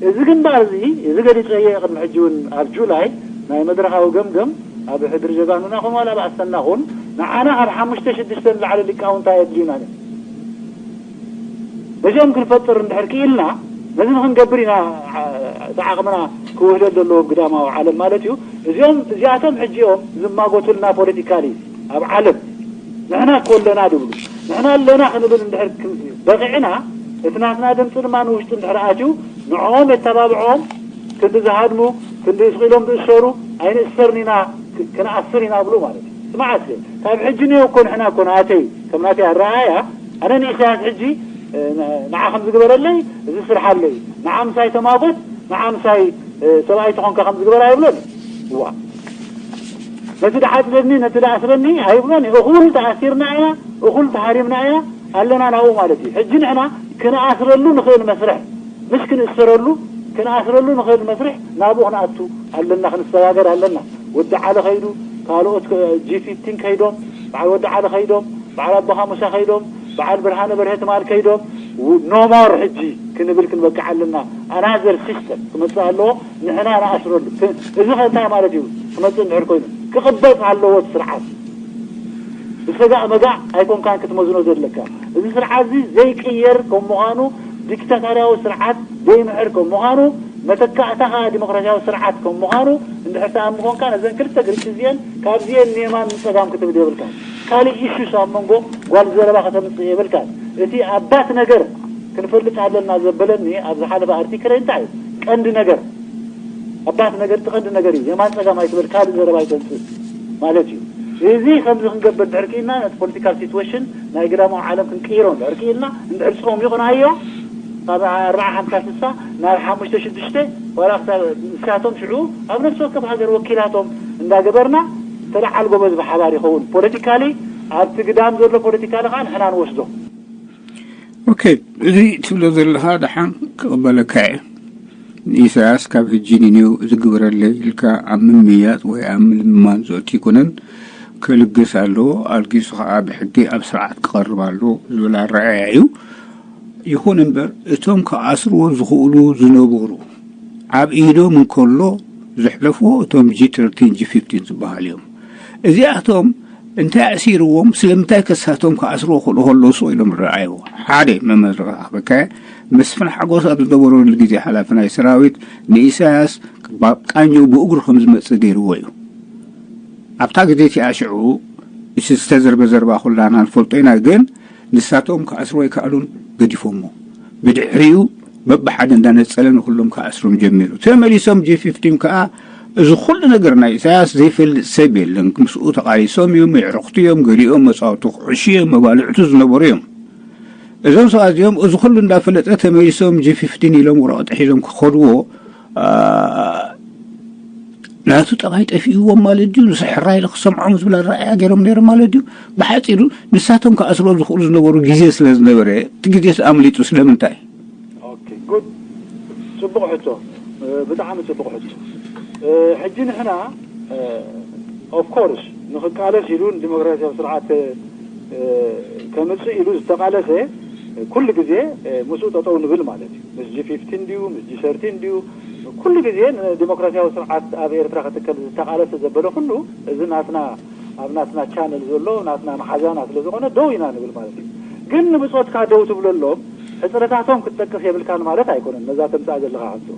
እዚ ግንባር እዚ፣ እዚ ገሊጸዮ ቅድሚ ሕጂ እውን ኣብ ጁላይ ናይ መድረኻዊ ገምገም ኣብ ሕድሪ ጀጋኑና ኹን ዋላ ኣብ ኣሰና ኹን ንዓና ካብ ሓሙሽተ ሽዱሽተ ንላዕሊ ሊቃውንት ኣየድልዩናን እዮም። ነዚኦም ክንፈጥር እንድሕር ክኢልና፣ ነዚ ንክንገብር ኢና እቲ ዓቕምና ክውህደል ዘለዎ ግዳማዊ ዓለም ማለት እዩ። እዚኦም እዚኣቶም ሕጂ እዮም ዝማጎቱልና ፖለቲካሊ ኣብ ዓለም። ንሕና እኮ ኣለና ድብሉ። ንሕና ኣለና ክንብል እንድሕር በቂዕና፣ እቲ ናትና ድምፂ ድማ ንውሽጢ እንድሕር ኣትዩ ንዕኦም የተባብዖም። ክንዲ ዝሃድሙ፣ ክንዲ ስቕ ኢሎም ዝእሰሩ ኣይንእሰርን ኢና፣ ክንኣስር ኢና ብሉ ማለት እዩ። ስማዕ እስከ፣ ካብ ሕጂ ንዮ እኮ ንሕና እኮ ናተይ፣ ከም ናተይ ኣረኣያ፣ ኣነ ንኢሳያስ ሕጂ ንዓ ከም ዝግበረለይ እዚ ስርሓለይ፣ ንዓ ምሳይ ተማጎት፣ ንዓ ምሳይ ሰብኣይ ተኾንካ ከም ዝግበር ኣይብሎን። እዋ ነቲ ደሓፅበኒ ነቲ ደኣስረኒ ኣይብሎን። እኹል ተኣሲርና ኢና፣ እኹል ተሃሪምና ኢና ኣለና ናብኡ ማለት እዩ። ሕጂ ንሕና ክንኣስረሉ ንኽእል መስርሕ፣ ምሽ ክንእሰረሉ ክንኣስረሉ ንኽእል መስርሕ ናብኡ ክንኣቱ ኣለና፣ ክንሰጋገር ኣለና። ወዲ ዓለ ኸይዱ፣ ካልኦት ጂ ፊፍቲን ከይዶም፣ በዓል ወዲ ዓለ ኸይዶም፣ በዓል ኣቦኻ ሙሳ ከይዶም፣ በዓል ብርሃነ በርሀ ትማል ከይዶም፣ ኖሞር ሕጂ ክንብል ክንበቅዕ ኣለና። ኣናዘር ሲስተም ክመፅእ ኣለዎ። ንሕና ንኣስረሉ። እዚ ከ እንታይ ማለት እዩ? ክመፅእ እንድሕር ኮይኑ ክቕበፅ ኣለዎ እቲ ስርዓት። ብሰጋእ መጋእ ኣይኮንካን ክትመዝኖ ዘለካ። እዚ ስርዓት እዚ ዘይቅየር ከም ምዃኑ፣ ዲክታቶርያዊ ስርዓት ዘይምሕር ከም ምዃኑ፣ መተካእታ ከኣ ዲሞክራሲያዊ ስርዓት ከም ምዃኑ እንድሕር ትኣምን ኮንካ፣ ነዘን ክልተ ግርጭ እዚአን ካብዚአን ንየማን ንጸጋም ክትብል የብልካን። ካልእ ኢሹስ ኣብ መንጎ ጓል ዘረባ ከተምጽእ የብልካን። እቲ ኣባት ነገር ክንፈልጥ ኣለና ዘበለኒ ኣብ ዝሓለፈ ኣርቲክለይ እንታይ እዩ? ቀንዲ ነገር ኣባት ነገር እቲ ቀንዲ ነገር እዩ። የማን ጸጋም ኣይትበል፣ ካልእ ዘረባ ኣይተምጽእ ማለት እዩ። እዚ ከምዚ ክንገብር እንድሕር ክኢልና፣ ነቲ ፖለቲካል ሲትዌሽን ናይ ግዳማዊ ዓለም ክንቅይሮ እንድሕር ክኢልና፣ እንድሕር ጸሚቑናዮ፣ ካብ ኣርብዓ ሓምሳ ስሳ ናብ ሓሙሽተ ሽዱሽተ ዋላ ክሳብ ንሳቶም ሽዑ ኣብ ነፍሲ ወከፍ ሃገር ወኪላቶም እንዳገበርና፣ ተለዓል ጎበዝ ብሓባር ይኸውን። ፖለቲካሊ ኣብቲ ግዳም ዘሎ ፖለቲካሊ ከዓ ንሕና ንወስዶ። ኦኬ፣ እዚ ትብሎ ዘለኻ ደሓን ክቕበለካ እየ። ንኢሳያስ ካብ ሕጂ ንኔው ዝግበረለይ ኢልካ ኣብ ምምያጥ ወይ ኣብ ምልምማን ዘእቱ ኣይኮነን። ክልግስ ኣለዎ፣ ኣልጊሱ ኸዓ ብሕጊ ኣብ ስርዓት ክቐርብ ኣለዎ ዝብል ኣረኣእያ እዩ። ይኹን እምበር እቶም ክኣስርዎ ዝኽእሉ ዝነበሩ ኣብ ኢዶም እንከሎ ዘሕለፍዎ እቶም ጂ ተርቲን ጂ ፊፍቲን ዝበሃሉ እዮም። እዚኣቶም እንታይ ኣእሲርዎም? ስለምንታይ ከሳቶም ክኣስርዎ ክእሉ ከለዉ ስቕ ኢሎም ረኣይዎ? ሓደ መመርቕ ኣኽበካየ መስፍን ሓጎስ ኣብ ዝነበረሉ ግዜ ሓላፊ ናይ ሰራዊት ንኢሳያስ ቃኘው ብእግሩ ከም ዝመጽእ ገይርዎ እዩ። ኣብታ ግዜ እቲኣ ሽዑ እቲ ዝተዘርበ ዘረባ ኩላና ንፈልጦ ኢና፣ ግን ንሳቶም ክኣስርዎ ኣይከኣሉን፣ ገዲፎሞ። ብድሕሪኡ በብሓደ እንዳነጸለ ንኹሎም ክኣስሮም ጀሚሩ። ተመሊሶም ጂ ፊፍቲን ከኣ እዚ ኩሉ ነገር ናይ ኢሳያስ ዘይፈልጥ ሰብ የለን፣ ምስኡ ተቓሊሶም እዮም፣ የዕርኽቱ እዮም፣ ገሊኦም መጻወቲ ኩዕሾ እዮም፣ መባልዕቱ ዝነበሩ እዮም። እዞም ሰባት እዚኦም እዚ ኩሉ እንዳፈለጠ ተመሊሶም ጂ ፊፍቲን ኢሎም ወረቐት ሒዞም ክኸድዎ ናቱ ጠባይ ጠፊእዎም ማለት ድዩ? ንሱ ሕራይ ኢሉ ክሰምዖም ዝብል ኣረኣእያ ገይሮም ነይሮም ማለት ድዩ? ብሓፂሩ ንሳቶም ክኣስርዎ ዝኽእሉ ዝነበሩ ግዜ ስለ ዝነበረ እቲ ግዜስ ኣምሊጡ ስለምንታይ? ኦኬ ጉድ፣ ፅቡቕ ሕቶ፣ ብጣዕሚ ፅቡቕ ሕቶ። ሕጂ ንሕና ኦፍ ኮርስ ንክቃለስ ኢሉ ንዲሞክራሲያዊ ስርዓት ከምፅእ ኢሉ ዝተቃለሰ ኩሉ ግዜ ምስኡ ጠጠው ንብል ማለት እዩ። ምስ ጂ ፊፍቲን ድዩ ምስ ጂ ሰርቲን ድዩ ኩሉ ግዜ ንዲሞክራሲያዊ ስርዓት ኣብ ኤርትራ ክትከል ዝተቓለሰ ዘበለ ኩሉ፣ እዚ ናትና፣ ኣብ ናትና ቻነል ዘሎ ናትና መሓዛና ስለ ዝኾነ ደው ኢና ንብል ማለት እዩ። ግን ንብጾትካ ደው ትብለሎም፣ ሕጽረታቶም ክትጠቅስ የብልካን ማለት ኣይኮነን። ነዛ ተምጽኣ ዘለኻ ሕቶ፣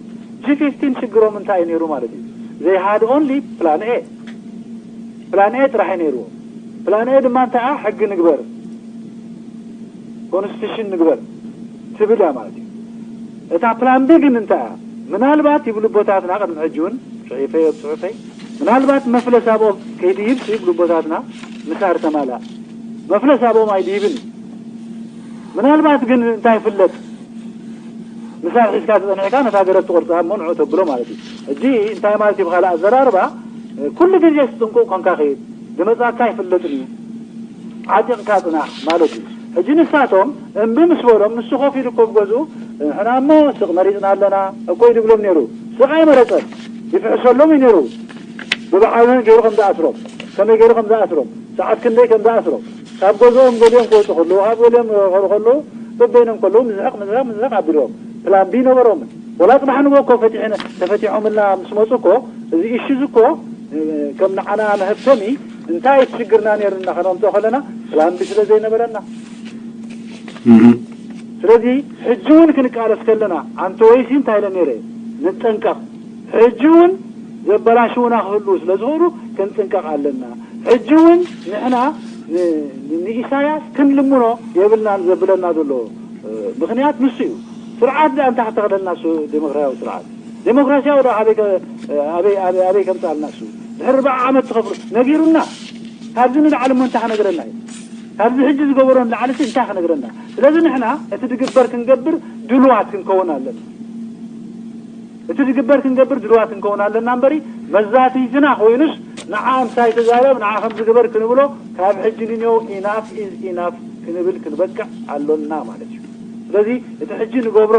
ጂ ፊፍቲን ሽግሮም እንታይ እዩ ነይሩ ማለት እዩ? They had only plan A። ፕላን ኤ ጥራሕ እዩ ነይርዎ። ፕላን ኤ ድማ እንታይ እያ? ሕጊ ንግበር፣ ኮንስቲቱሽን ንግበር ትብል እያ ማለት እዩ። እታ ፕላን ቢ ግን እንታይ እያ? ምናልባት ይብሉ ኣቦታትና፣ ቅድሚ ሕጂ እውን ጽሒፈዮ ኣብ ጽሑፈይ፣ ምናልባት መፍለስ ኣብኦም ከይድይብስ ይብሉ ኣቦታትና፣ ምሳር ተማልኣ። መፍለስ ኣብኦም ኣይድይብን እዩ። ምናልባት ግን እንታይ ይፍለጥ፣ ምሳር ሒዝካ ተጸኒሕካ ነታ ገረብ ትቖርጻ እሞ ንዑ ተብሎ ማለት እዩ። ሕጂ እንታይ ማለት እዩ? ብኻልእ ኣዘራርባ፣ ኩሉ ግዜ ጥንቁቕ ኮንካ ኸይድ፣ ዝመጻካ ኣይፍለጥን እዩ፣ ዓጢቕካ ጽናሕ ማለት እዩ። ሕጂ ንሳቶም እምቢ ምስ በሎም፣ ንሱ ኮፍ ኢሉ እኮ ኣብ ገዝኡ፣ ንሕና እሞ ስቕ መሪጽና ኣለና እኮ እዩ ዝብሎም ነይሩ። ስቕ ኣይመረጸን፣ ይፍሕሰሎም እዩ ነይሩ። ብብዓል ገይሩ ከም ዝኣስሮም፣ ከመይ ገይሩ ከም ዝኣስሮም፣ ሰዓት ክንደይ ከም ዝኣስሮም፣ ካብ ገዝኦም ገሊኦም ክወጹ ከለዉ፣ ካብ ገሊኦም ክቐሩ ከለዉ፣ በበይኖም ከለዉ ምዝሕቕ፣ ምዝሕቕ፣ ምዝሕቕ ኣቢልዎም። ፕላን ቢ ነበሮምን። ወላ ጽባሕ ንግሆ እኮ ፈቲሕን-፣ ተፈቲሖምልና ምስ መጹ እኮ፣ እዚ ኢሹዝ እኮ፣ እ፣ ከም ንዓና መሀብተሚ እንታይ ሽግርና ነይርና ከነምጽኦ ከለና፣ ፕላን ቢ ስለ ዘይነበረና። እህ። ስለዚ ሕጂ እውን ክንቃለስ ከለና፣ ኣንተ ወይሲ እንታይ ኢለ ነይረ? ንጠንቀቕ። ሕጂ እውን ዘበላሽዉና ክህልዉ ስለ ዝኽእሉ ክንጥንቀቕ ኣለና። ሕጂ እውን ንሕና ን-፣ ን-፣ ንኢሳያስ ክንልምኖ የብልናን ዘብለና ዘሎ፣ እ፣ ምኽንያት ንሱ እዩ። ስርዓት ደኣ እንታይ ክተኽለልና እሱ ዴሞክራሲያዊ ስርዓት? ዴሞክራሲያዊ ደኣ ኣበይ ከ-፣ ኣበይ፣ ኣበይ፣ ኣበይ ከምጻልና እሱ? ድሕሪ ኣርብዓ ዓመት ትኸፍሉ ነጊሩና። ካብዚ ንላዕሊ እሞ እንታይ ክነግረና እዩ? ካብዚ ሕጂ ዝገበሮ ንላዕሊ እንታይ ክነግረና? ስለዚ ንሕና እቲ ዝግበር ክንገብር ድሉዋት ክንከውን ኣለና። እቲ ዝግበር ክንገብር ድሉዋት ክንከውን ኣለና እምበሪ፣ መዛትይትና ኮይኑስ ንዓ ምሳይ ተዛረብ፣ ንዓ ከምዚ ግበር ክንብሎ፣ ካብ ሕጂ ንኔው ኢናፍ ኢዝ ኢናፍ ክንብል ክንበቅዕ ኣሎና ማለት እዩ። ስለዚ እቲ ሕጂ ንገብሮ፣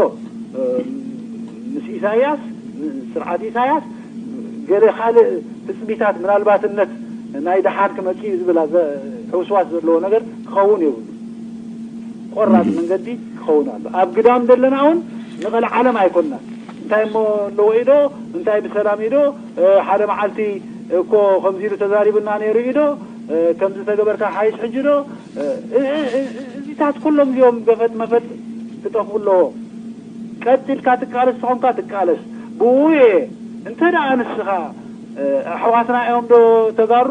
እ፣ ምስ ኢሳያስ፣ ስርዓት ኢሳያስ፣ ገለ ካልእ ትጽቢታት ምናልባትነት ናይ ደሓን ክመጽእ እዩ ዝብል ኣዘ-፣ ሕውስዋስ ዘለዎ ነገር ክኸውን የብሉ። ቆራጽ መንገዲ ክኸውን ኣሎ። ኣብ ግዳም ዘለና እውን ንቐልዓለም ኣይኮንናን። እንታይ እሞ ኣለዎ ኢዶ፣ እንታይ ብሰላም ኢዶ፣ እ፣ ሓደ መዓልቲ እኮ ከምዚ ኢሉ ተዛሪቡና ነይሩ ኢዶ፣ እ፣ ከምዚ ተገበርካ ሓይሽ ሕጂ ዶ፣ እ፣ እ፣ እ፣ እ፣ እዚታት ኩሎም እዚኦም ገፈጥ መፈጥ ክጠፍኡ ኣለዎ። ቀጥ ኢልካ ትቃለስ ተኾንካ ትቃለስ። ብኡ እየ፣ እንተ ደኣ ንስኻ፣ እ፣ ኣሕዋትና እዮም ዶ ተጋሩ፣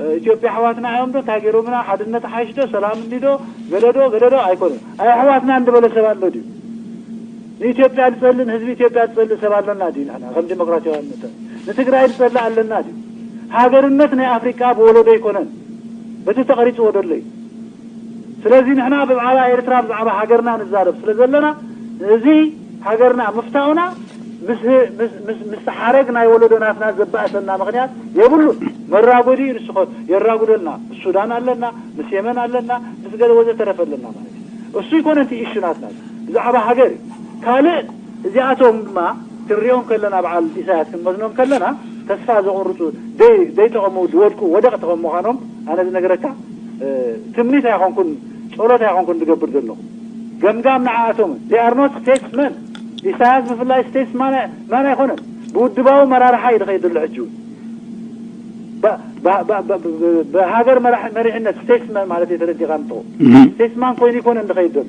እ፣ ኢትዮጵያ ኣሕዋትና እዮም ዶ፣ እንታይ ገይሮምና፣ ሓድነት ሓይሽ ዶ፣ ሰላም እንዲ ዶ፣ ገለ ዶ፣ ገለ ዶ ኣይኮነን። ኣይ ኣሕዋትና እንድበለ ሰብ ኣሎ ድዩ? ንኢትዮጵያ ዝጸልእ፣ ንህዝቢ ኢትዮጵያ ዝጸልእ ሰብ ኣለና ድዩ? ንሕና ከም ዲሞክራሲያውያን መጠን ንትግራይ ዝጸልእ ኣለና ድዩ? ሃገርነት ናይ ኣፍሪቃ ብወለዶ ኣይኮነን፣ በቲ ተቐሪጽዎ ዘሎ እዩ። ስለዚ ንሕና ብዛዕባ ኤርትራ፣ ብዛዕባ ሃገርና ንዛረብ ስለ ዘለና፣ እዚ ሃገርና ምፍታውና ምስ፣ ምስ፣ ምስ፣ ምስ ሓረግ ናይ ወለዶ ናትና ዘባእሰና ምኽንያት የብሉን። መራጎዲ ንሱ ኸ-፣ የራጉደልና። ምስ ሱዳን ኣለና፣ ምስ የመን ኣለና፣ ምስ ገለ ወዘተረፈ ኣለና ማለት እዩ። እሱ ይኮነ እቲ ኢሹ ናትና፣ ብዛዕባ ሃገር እዩ። ካልእ እዚኣቶም ድማ ክንሪኦም ከለና፣ በዓል ኢሳያስ ክንመዝኖም ከለና፣ ተስፋ ዘቑርጹ፣ ደይ-፣ ደይጠቐሙ፣ ዝወድቁ ወደቕቲ ከም ምዃኖም ኣነ ዝነግረካ፣ እ፣ ትምኒት ኣይኮንኩን፣ ጸሎት ኣይኮንኩን ዝገብር ዘለኹ። ገምጋም ንዓኣቶም፣ they are not statesmen። ኢሳያስ ብፍላይ ስቴትስማን ማን ኣይኮነን። ብውድባዊ መራርሓ እዩ ዝኸይድ ዘሎ ሕጂ እውን። ብ-፣ ብ-፣ ብ-፣ ብ-፣ ብ-፣ ብሃገር መራሕ-፣ መሪሕነት ስቴትስማን ማለት እዩ ተረዲኻ እንተኾ። እህ። ስቴትስማን ኮይኑ ይኮነን ዝኸይድ ዘሎ።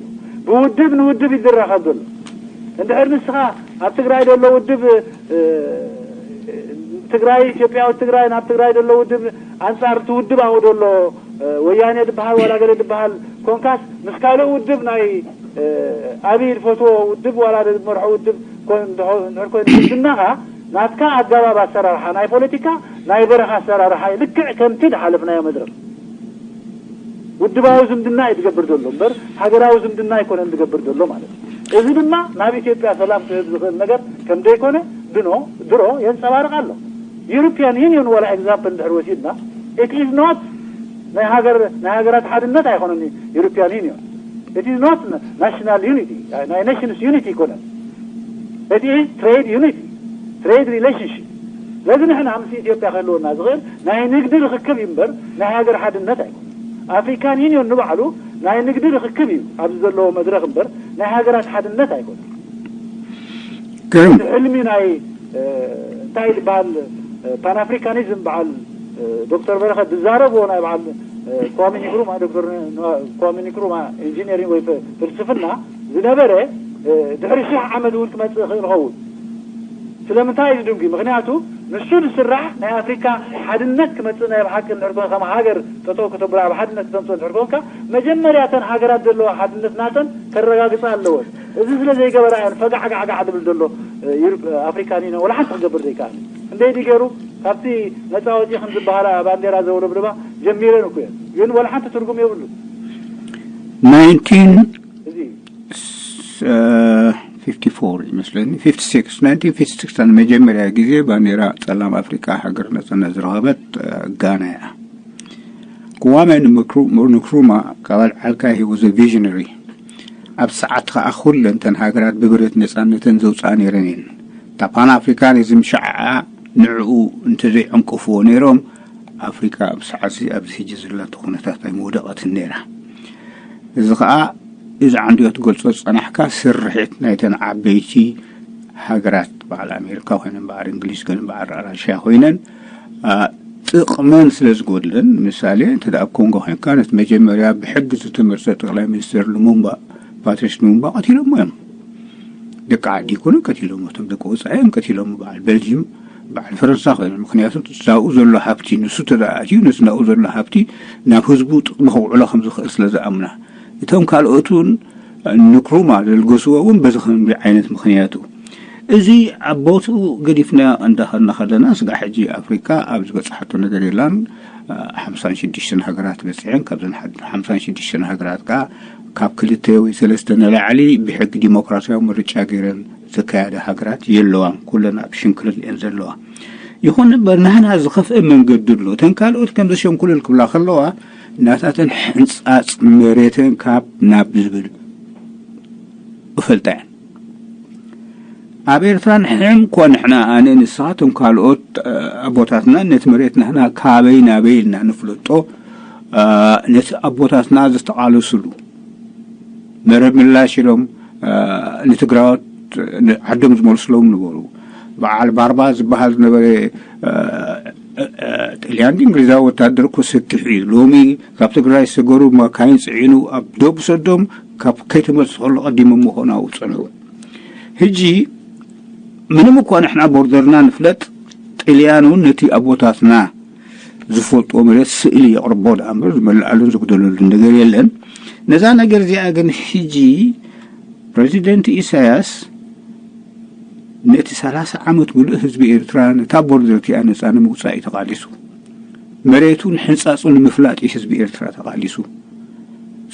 ብውድብ ንውድብ እዩ ዝራኸብ ዘሎ። እንድሕር ንስኻ ኣብ ትግራይ ዘሎ ውድብ፣ እ፣ ትግራይ፣ ኢትዮጵያዊ ትግራይ፣ ናብ ትግራይ ዘሎ ውድብ ኣንጻር እቲ ውድብ ኣብኡ ዘሎ፣ እ፣ ወያኔ ዝበሃል ዋላ ገለ ዝበሃል ኮንካስ፣ ምስ ካልእ ውድብ ናይ፣ እ፣ ኣብይ ዝፈትዎ ውድብ ዋላ ዝመርሖ ውድብ ኮን-፣ እንድሖ-፣ እንድሕር ኮይኑ ዝምድናኻ፣ ናትካ ኣገባብ ኣሰራርሓ ናይ ፖለቲካ ናይ በረኻ ኣሰራርሓ እዩ። ልክዕ ከምቲ ዝሓለፍናዮ መድረኽ። ውድባዊ ዝምድና እዩ ዝገብር ዘሎ እምበር፣ ሃገራዊ ዝምድና ኣይኮነን ዝገብር ዘሎ ማለት እዩ። እዚ ድማ ናብ ኢትዮጵያ ሰላም ክህብ ዝኽእል ነገር ከም ዘይኮነ ድኖ፣ ድሮ የንጸባርቕ ኣሎ። ዩሮፒያን ዩኒዮን ዋላ ኤግዛምፕል እንድሕር ወሲድና፣ it is not ናይ ሃገር፣ ናይ ሃገራት ሓድነት ኣይኮነን ዩሮፒያን ዩኒዮን። It is not national unity፣ ናይ ኔሽንስ ዩኒቲ ኣይኮነን። It is trade unity፣ trade relationship። ስለዚ ንሕና ምስ ኢትዮጵያ ክህልወና ዝኽእል ናይ ንግዲ ርኽክብ እዩ እምበር ናይ ሃገር ሓድነት ኣይኮነን። ኣፍሪካን ዩኒዮን ንባዕሉ ናይ ንግዲ ርኽክብ እዩ ኣብዚ ዘለዎ መድረኽ እምበር ናይ ሃገራት ሓድነት ኣይኮነን። ግርም። እቲ ሕልሚ ናይ እንታይ ዝበሃል ፓን ኣፍሪካኒዝም በዓል ዶክተር በረኸት ዝዛረብዎ ናይ በዓል ኳሚ ኒክሩማ፣ ዶክተር ኳሚ ኒክሩማ ኢንጂነሪንግ ወይ ፍልስፍና ዝነበረ ድሕሪ ሽሕ ዓመት እውን ክመፅእ ይኽእል ይኸውን። ስለምንታይ እዩ ዝድንጉ? ምክንያቱ ንሱ ዝስራሕ ናይ ኣፍሪካ ሓድነት ክመፅእ ናይ ብሓቂ እንድሕር ኮንካ፣ ከም ሃገር ጠጠው ከተብላ ኣብ ሓድነት ክተምፅኦ እንድሕር ኮንካ፣ መጀመርያ እተን ሃገራት ዘለዋ ሓድነት ናተን ከረጋግፃ ኣለወን። እዚ ስለ ዘይገበራ እየን ፈጋዕጋዕጋዕ ዝብል ዘሎ ኣፍሪካኒኖ፣ ወላ ሓንቲ ክገብር ዘይከኣለ። እንደይ ድገሩ ካብቲ ነፃ ወፂ ከም ዝበሃላ ባንዴራ ዘውለብልባ ጀሚረን እኮ እየን፣ ግን ወላ ሓንቲ ትርጉም የብሉ። ናይንቲን እዚ ፊፍቲ ፎር ይመስለኒ፣ ፊፍቲ ሲክስ፣ ናይንቲን ፊፍቲ ሲክስ መጀመርያ ግዜ ባንዴራ ጸላም ኣፍሪካ ሃገር ነጻነት ዝረኸበት ጋና እያ። ክዋመ ንክሩማ ካብ ኣልዓልካ፣ he was a visionary። ኣብ ሰዓት ከኣ ኩለን እተን ሃገራት ብብረት ነጻነተን ዘውፅኣ ነይረን እየን። እታ ፓን ኣፍሪካኒዝም ሸዓ ንዕኡ እንተዘይዕንቀፍዎ ነይሮም፣ ኣፍሪካ ኣብ ሰዓት ኣብዚ ኣብዚ ሕጂ ዘላቶ ኩነታት ኣይምወደቐትን ነይራ። እዚ ከኣ እዚ ዓንዲዮ ትገልጾ ዝጸናሕካ ስርሒት ናይተን ዓበይቲ ሃገራት፣ በዓል ኣሜሪካ ኮይነን፣ በዓል እንግሊዝ ኮይነን፣ በዓል ራሽያ ኮይነን፣ ጥቕመን ስለ ዝጎድለን። ምሳሌ እንተ ኣብ ኮንጎ ኮይንካ፣ ነቲ መጀመርያ ብሕጊ ዝተመርጸ ጠቕላይ ሚኒስትር ሉሙምባ፣ ፓትሪስ ሉሙምባ ቀቲሎሞ እዮም። ደቂ ዓዲ ይኮኑ ቀቲሎሞ፣ እቶም ደቂ ወፃኢ እዮም ቀቲሎሞ። በዓል ቤልጅም፣ በዓል ፈረንሳ ኮይኖም። ምክንያቱ ናብኡ ዘሎ ሃብቲ፣ ንሱ ተደኣትዩ ነቲ ናብኡ ዘሎ ሃብቲ ናብ ህዝቡ ጥቕሚ ከውዕሎ ከም ዝኽእል ስለ ዝኣምና። እቶም ካልኦት እውን ንክሩማ ዘልገስዎ እውን በዚ ከምዚ ዓይነት ምክንያቱ። እዚ ኣብ ቦትኡ ገዲፍና እንዳኸድና ከለና፣ ስጋ ሕጂ ኣፍሪካ ኣብ ዝበፅሓቶ ነገር የላን። ሓምሳን ሽዱሽተን ሃገራት በፂሐን፣ ካብዘን ሓምሳን ሽዱሽተን ሃገራት ከዓ ካብ ክልተ ወይ ሰለስተ ንላዕሊ ብሕጊ ዲሞክራሲያዊ ምርጫ ገይረን ዘካየዳ ሃገራት የለዋን። ኩለን ኣብ ሽንክልል እየን ዘለዋ። ይኹን እምበር ናህና ዝኸፍአ መንገዲ ኣሎ። እተን ካልኦት ከም ዘሸንኩልል ክብላ ከለዋ፣ ናታተን ሕንፃፅ መሬተን ካብ ናብ ዝብል እፈልጣ እየን። ኣብ ኤርትራ ንሕም እኳ ንሕና፣ ኣነ፣ ንስኻቶም፣ ካልኦት ኣቦታትና፣ ነቲ መሬት ናህና ካበይ ናበይ ኢልና ንፍለጦ፣ ነቲ ኣቦታትና ዝተቓለስሉ መረብ ምላሽ ኢሎም ንትግራዎት ዓዶም ዝመልስሎም ነበሩ። በዓል ባርባ ዝበሃል ዝነበረ ጥልያን እንግሊዛዊ ወታደር እኮ ሰኪሑ እዩ። ሎሚ ካብ ትግራይ ዝሰገሩ መካይን ፅዒኑ ኣብ ዶብ ሰዶም ካብ ከይተመልሱ ከሎ ቀዲሞም ምኾኑ ኣብኡ ፀንሑ። ሕጂ ምንም እኳ ንሕና ቦርደርና ንፍለጥ፣ ጥልያን እውን ነቲ ኣቦታትና ዝፈልጥዎ መሬት ስእሊ የቕርቦ ደኣ እምበር ዝመልኣሉን ዝጉደለሉን ነገር የለን። ነዛ ነገር እዚኣ ግን ሕጂ ፕረዚደንት ኢሳያስ ነቲ ሰላሳ ዓመት ምሉእ ህዝቢ ኤርትራ ነታ ቦርደር እቲኣ ነጻ ንምውጻእ እዩ ተቓሊሱ። መሬቱን ሕንጻጹን ንምፍላጥ እዩ ህዝቢ ኤርትራ ተቓሊሱ።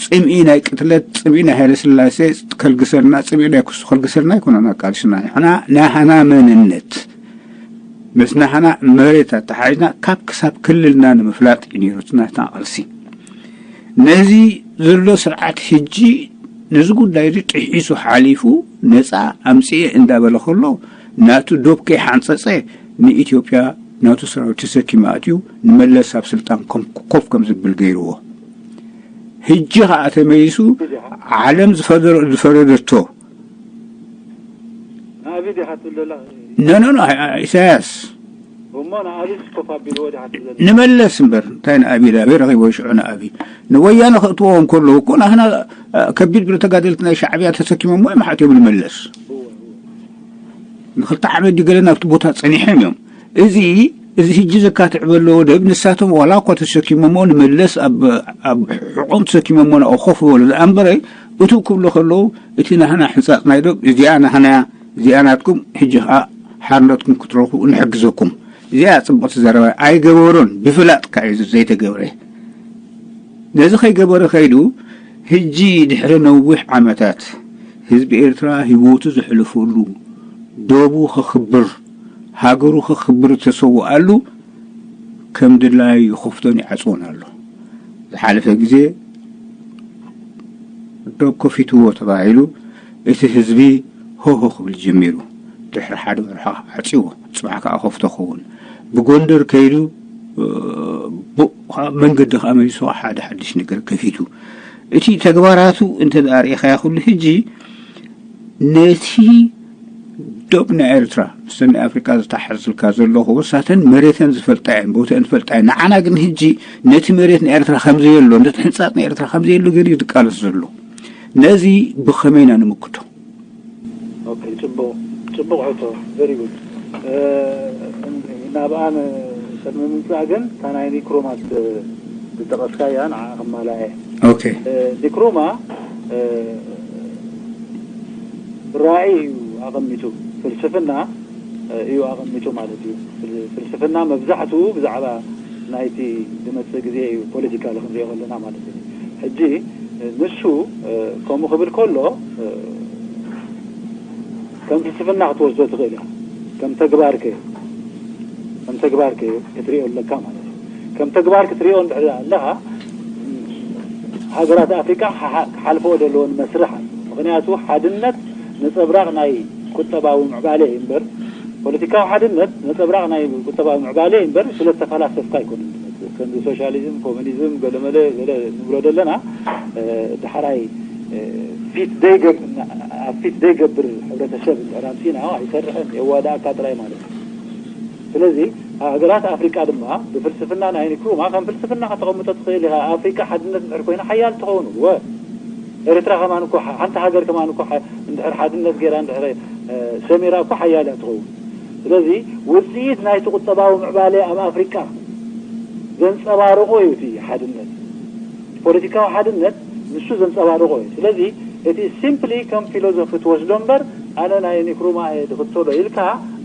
ጽምኢ ናይ ቅትለት፣ ጽምኢ ናይ ሃይለስላሴ ከልግሰልና፣ ጽምኢ ናይ ክሱ ከልግሰልና ኣይኮነን ኣቃሊስና። ንሕና ናህና መንነት ምስ ናህና መሬት ኣተሓሒዝና ካብ ክሳብ ክልልና ንምፍላጥ እዩ ነይሩ እቲ ናትና ቃልሲ። ነዚ ዘሎ ስርዓት ሕጂ ነዚ ጉዳይ እዚ ጥሒሱ ሓሊፉ ነፃ ኣምፅኤ እንዳበለ ከሎ ናቱ ዶብ ከይሓንፀፀ ንኢትዮጵያ ናቱ ሰራዊት ተሰኪሙ ኣትዩ ንመለስ ኣብ ስልጣን ኮፍ ከም ዝብል ገይርዎ። ሕጂ ከዓ ተመሊሱ ዓለም ዝፈረደቶ ንኣብይ ዲኻ ትብል ዘላ? ኖ ኖ ኖ፣ ኢሳያስ እሞ ንኣብይ ኮፍ ኣቢልዎ ዲኻ ትብል ዘላ? ንመለስ እምበር እንታይ ንኣብይ፣ ናበይ ረኺቦ ሽዑ ንኣብይ? ንወያነ ከእትዎም ከለዉ እኮ ናህና ከቢድ ብረት ተጋደልቲ ናይ ሻዕብያ ተሰኪሞሞ እዮም ሓትዮም ንመለስ። ንክልተ ዓመት ድዩ ገለ ናብቲ ቦታ ጸኒሖም እዮም። እዚ እዚ ሕጂ ዘካትዕ ዘሎ ወደብ ንሳቶም ዋላ እኳ ተሰኪሞሞ ንመለስ ኣብ ኣብ ሕቆም ተሰኪሞሞ ናብኡ ኮፍ በሉ ዝኣንበረ እቱ ክብሉ ከለዉ እቲ ናህና ሕንጻጽ ናይ ዶብ እዚኣ ናህናያ እዚኣ ናትኩም ሕጂ ከዓ ሓርነትኩም ክትረኽቡ ንሕግዘኩም። እዚኣ ጽብቕቲ ዘረባ ኣይገበሮን። ብፍላጥ ከዓ እዩ ዘይተገብረ። ነዚ ከይገበረ ከይዱ ሕጂ ድሕሪ ነዊሕ ዓመታት ህዝቢ ኤርትራ ህይወቱ ዘሕለፈሉ ዶቡ ከኽብር ሃገሩ ከኽብር ተሰውኣሉ ከም ድላዩ ይኸፍቶን ይዓጽዎን ኣሎ። ዝሓለፈ ግዜ ዶብ ከፊትዎ ተባሂሉ እቲ ህዝቢ ሆሆ ክብል ጀሚሩ። ድሕሪ ሓደ ወርሒ ዓጽዎ፣ ጽባሕ ከኣ ከፍቶ ክኸውን። ብጎንደር ከይዱ መንገዲ ከኣ መሊሱ ሓደ ሓድሽ ነገር ከፊቱ። እቲ ተግባራቱ እንተ ኣርእኻያ ኩሉ ሕጂ ነቲ ዶብ ንኤርትራ ምስን ንኣፍሪቃ ዝተሓዝልካ ዘለኹ፣ እሳተን መሬተን ዝፈልጣ እየን፣ ቦተአን ዝፈልጣ እየን። ንዓና ግን ህጂ ነቲ መሬት ንኤርትራ ከም ዘየሎ፣ ነቲ ሕንጻጽ ንኤርትራ ከም ዘየሎ ገይሩ እዩ ዝቃለስ ዘሎ። ነዚ ብኸመይ ኢና ንምክቶ? ኦኬ፣ ጽቡቕ ጽቡቕ ሕቶ፣ very good። ናብኣ ቅድሚ ምምጻእ ግን እታ ናይ ኒክሩማ ዝጠቐስካያ ንዓ ከማላእ እየ። ኦኬ። ኒክሩማ ራእይ እዩ ኣቐሚጡ፣ ፍልስፍና እዩ ኣቐሚጡ ማለት እዩ። ፍልስፍና መብዛሕትኡ ብዛዕባ ናይቲ ዝመጽእ ግዜ እዩ፣ ፖለቲካ ክንሪኦ ከለና ማለት እዩ። ሕጂ ንሱ ከምኡ ክብል ከሎ ከም ፍልስፍና ክትወስዶ ትኽእል ኢኻ፣ ከም ተግባር ከ ከም ተግባር ከ ክትሪኦ ኣለካ ማለት እዩ። ከም ተግባር ክትሪኦ እንድሕር ኣለኻ፣ ሃገራት ኣፍሪቃ ክሓልፈኦ ዘለዎን መስርሕ ኣሎ። ምኽንያቱ ሓድነት ነጸብራቕ ናይ ቁጠባዊ ምዕባለ እዩ እምበር፣ ፖለቲካዊ ሓድነት ነጸብራቕ ናይ ቁጠባዊ ምዕባለ እዩ እምበር፣ ስለ ዝተፈላሰፍካ ኣይኮነን ዝመጽእ። ከምዚ ሶሻሊዝም፣ ኮሙኒዝም፣ ገለመለ ገለ ንብሎ ዘለና ዳሕራይ ፊት ዘይገብ ኣብ ፊት ዘይገብር ሕብረተሰብ እንድሕር ኣምሲና ኣይሰርሕን፣ የዋዳእካ ጥራይ ማለት እዩ። ስለዚ ሃገራት ኣፍሪቃ ድማ ብፍልስፍና ናይ ኒክሩማ ከም ፍልስፍና ከተቐምጦ ትኽእል ኢኻ። ኣፍሪቃ ሓድነት እንድሕር ኮይና ሓያል ትኸውን። ወ ኤርትራ ከማን እኮ ሓንቲ ሃገር ከማን እኮ እንድሕር ሓድነት ገይራ እንድሕር ሰሚራ እኮ ሓያል እያ ትኸውን። ስለዚ ውፅኢት ናይቲ ቁጠባዊ ምዕባለ ኣብ ኣፍሪቃ ዘንፀባርቆ እዩ እቲ ሓድነት። ፖለቲካዊ ሓድነት ንሱ ዘንፀባርቆ እዩ። ስለዚ እቲ ሲምፕሊ ከም ፊሎዞፊ ትወስዶ እምበር ኣነ ናይ ኒክሩማ እየ ዝኽተሎ ኢልካ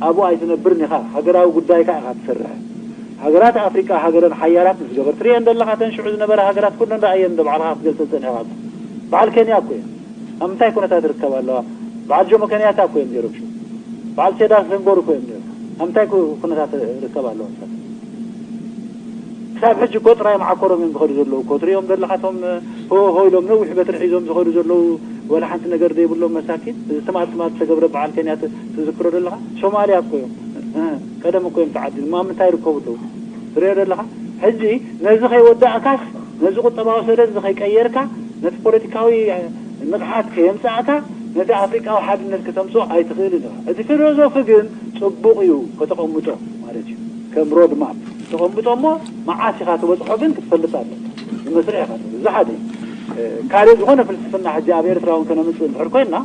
ኣብኡ ኣይትነብርን ኢኻ። ሃገራዊ ጉዳይካ ኢኻ ትሰርሕ። ሃገራት ኣፍሪቃ ሃገረን ሓያላት ምስ ገበር ትሪኤን ዘለኻ፣ ተን ሽዑ ዝነበረ ሃገራት ኩለን ረኣየን፣ እንዶ ባዕልኻ ክትገልጸ ዝጸኒሕካ እኮ። በዓል ኬንያ እኮ እየን። ኣብ ምንታይ ኩነታት ይርከባ ኣለዋ? በዓል ጆሞ ኬንያታ እኮ እዮም ነይሮም ሽዑ። በዓል ሴዳር ሰንጎር እኮ እዮም ነይሮም። ኣብ ምንታይ ኩ- ኩነታት ይርከባ ኣለዋ? ክሳብ ሕጂ እኮ ጥራይ መዓኮሮም እዮም ዝኸዱ ዘለዉ እኮ። ትሪኦም ዘለኻ እቶም ሆ ሆ ኢሎም ነዊሕ በትሪ ሒዞም ዝኸዱ ዘለዉ፣ ወላ ሓንቲ ነገር ዘይብሎም መሳኪን። እዚ ትማል ትማል ዝተገብረ በዓል ኬንያ ት- ትዝክሮ ዘለኻ? ሶማልያ እኮ እዮም። እ፣ ቀደም እኮ እዮም ተዓዲሎም። ኣብ ምንታይ ይርከቡ ኣለዉ? ትሪኦ ዘለኻ? ሕጂ ነዚ ከይወዳእካስ፣ ነዚ ቁጠባዊ ሰደድ እዚ ከይቀየርካ፣ ነቲ ፖለቲካዊ ንቕሓት ከየምጻእካ፣ ነቲ ኣፍሪቃዊ ሓድነት ከተምጽኦ ኣይትኽእልን ኢኻ። እቲ ፊሎዞፊ ግን ጽቡቕ እዩ ከተቐምጦ ማለት እዩ። ከም ሮድ ማፕ ተቐምጦ እሞ መዓስ ኢኻ ትበጽሖ ግን ክትፈልጥ ኣለካ። ብመስርዕ ኢኻ ትብል። እዚ ሓደ እዩ። እ፣ ካልእ ዝኾነ ፍልስፍና ሕጂ ኣብ ኤርትራ እውን ከነምጽእ እንድሕር ኮይንና፣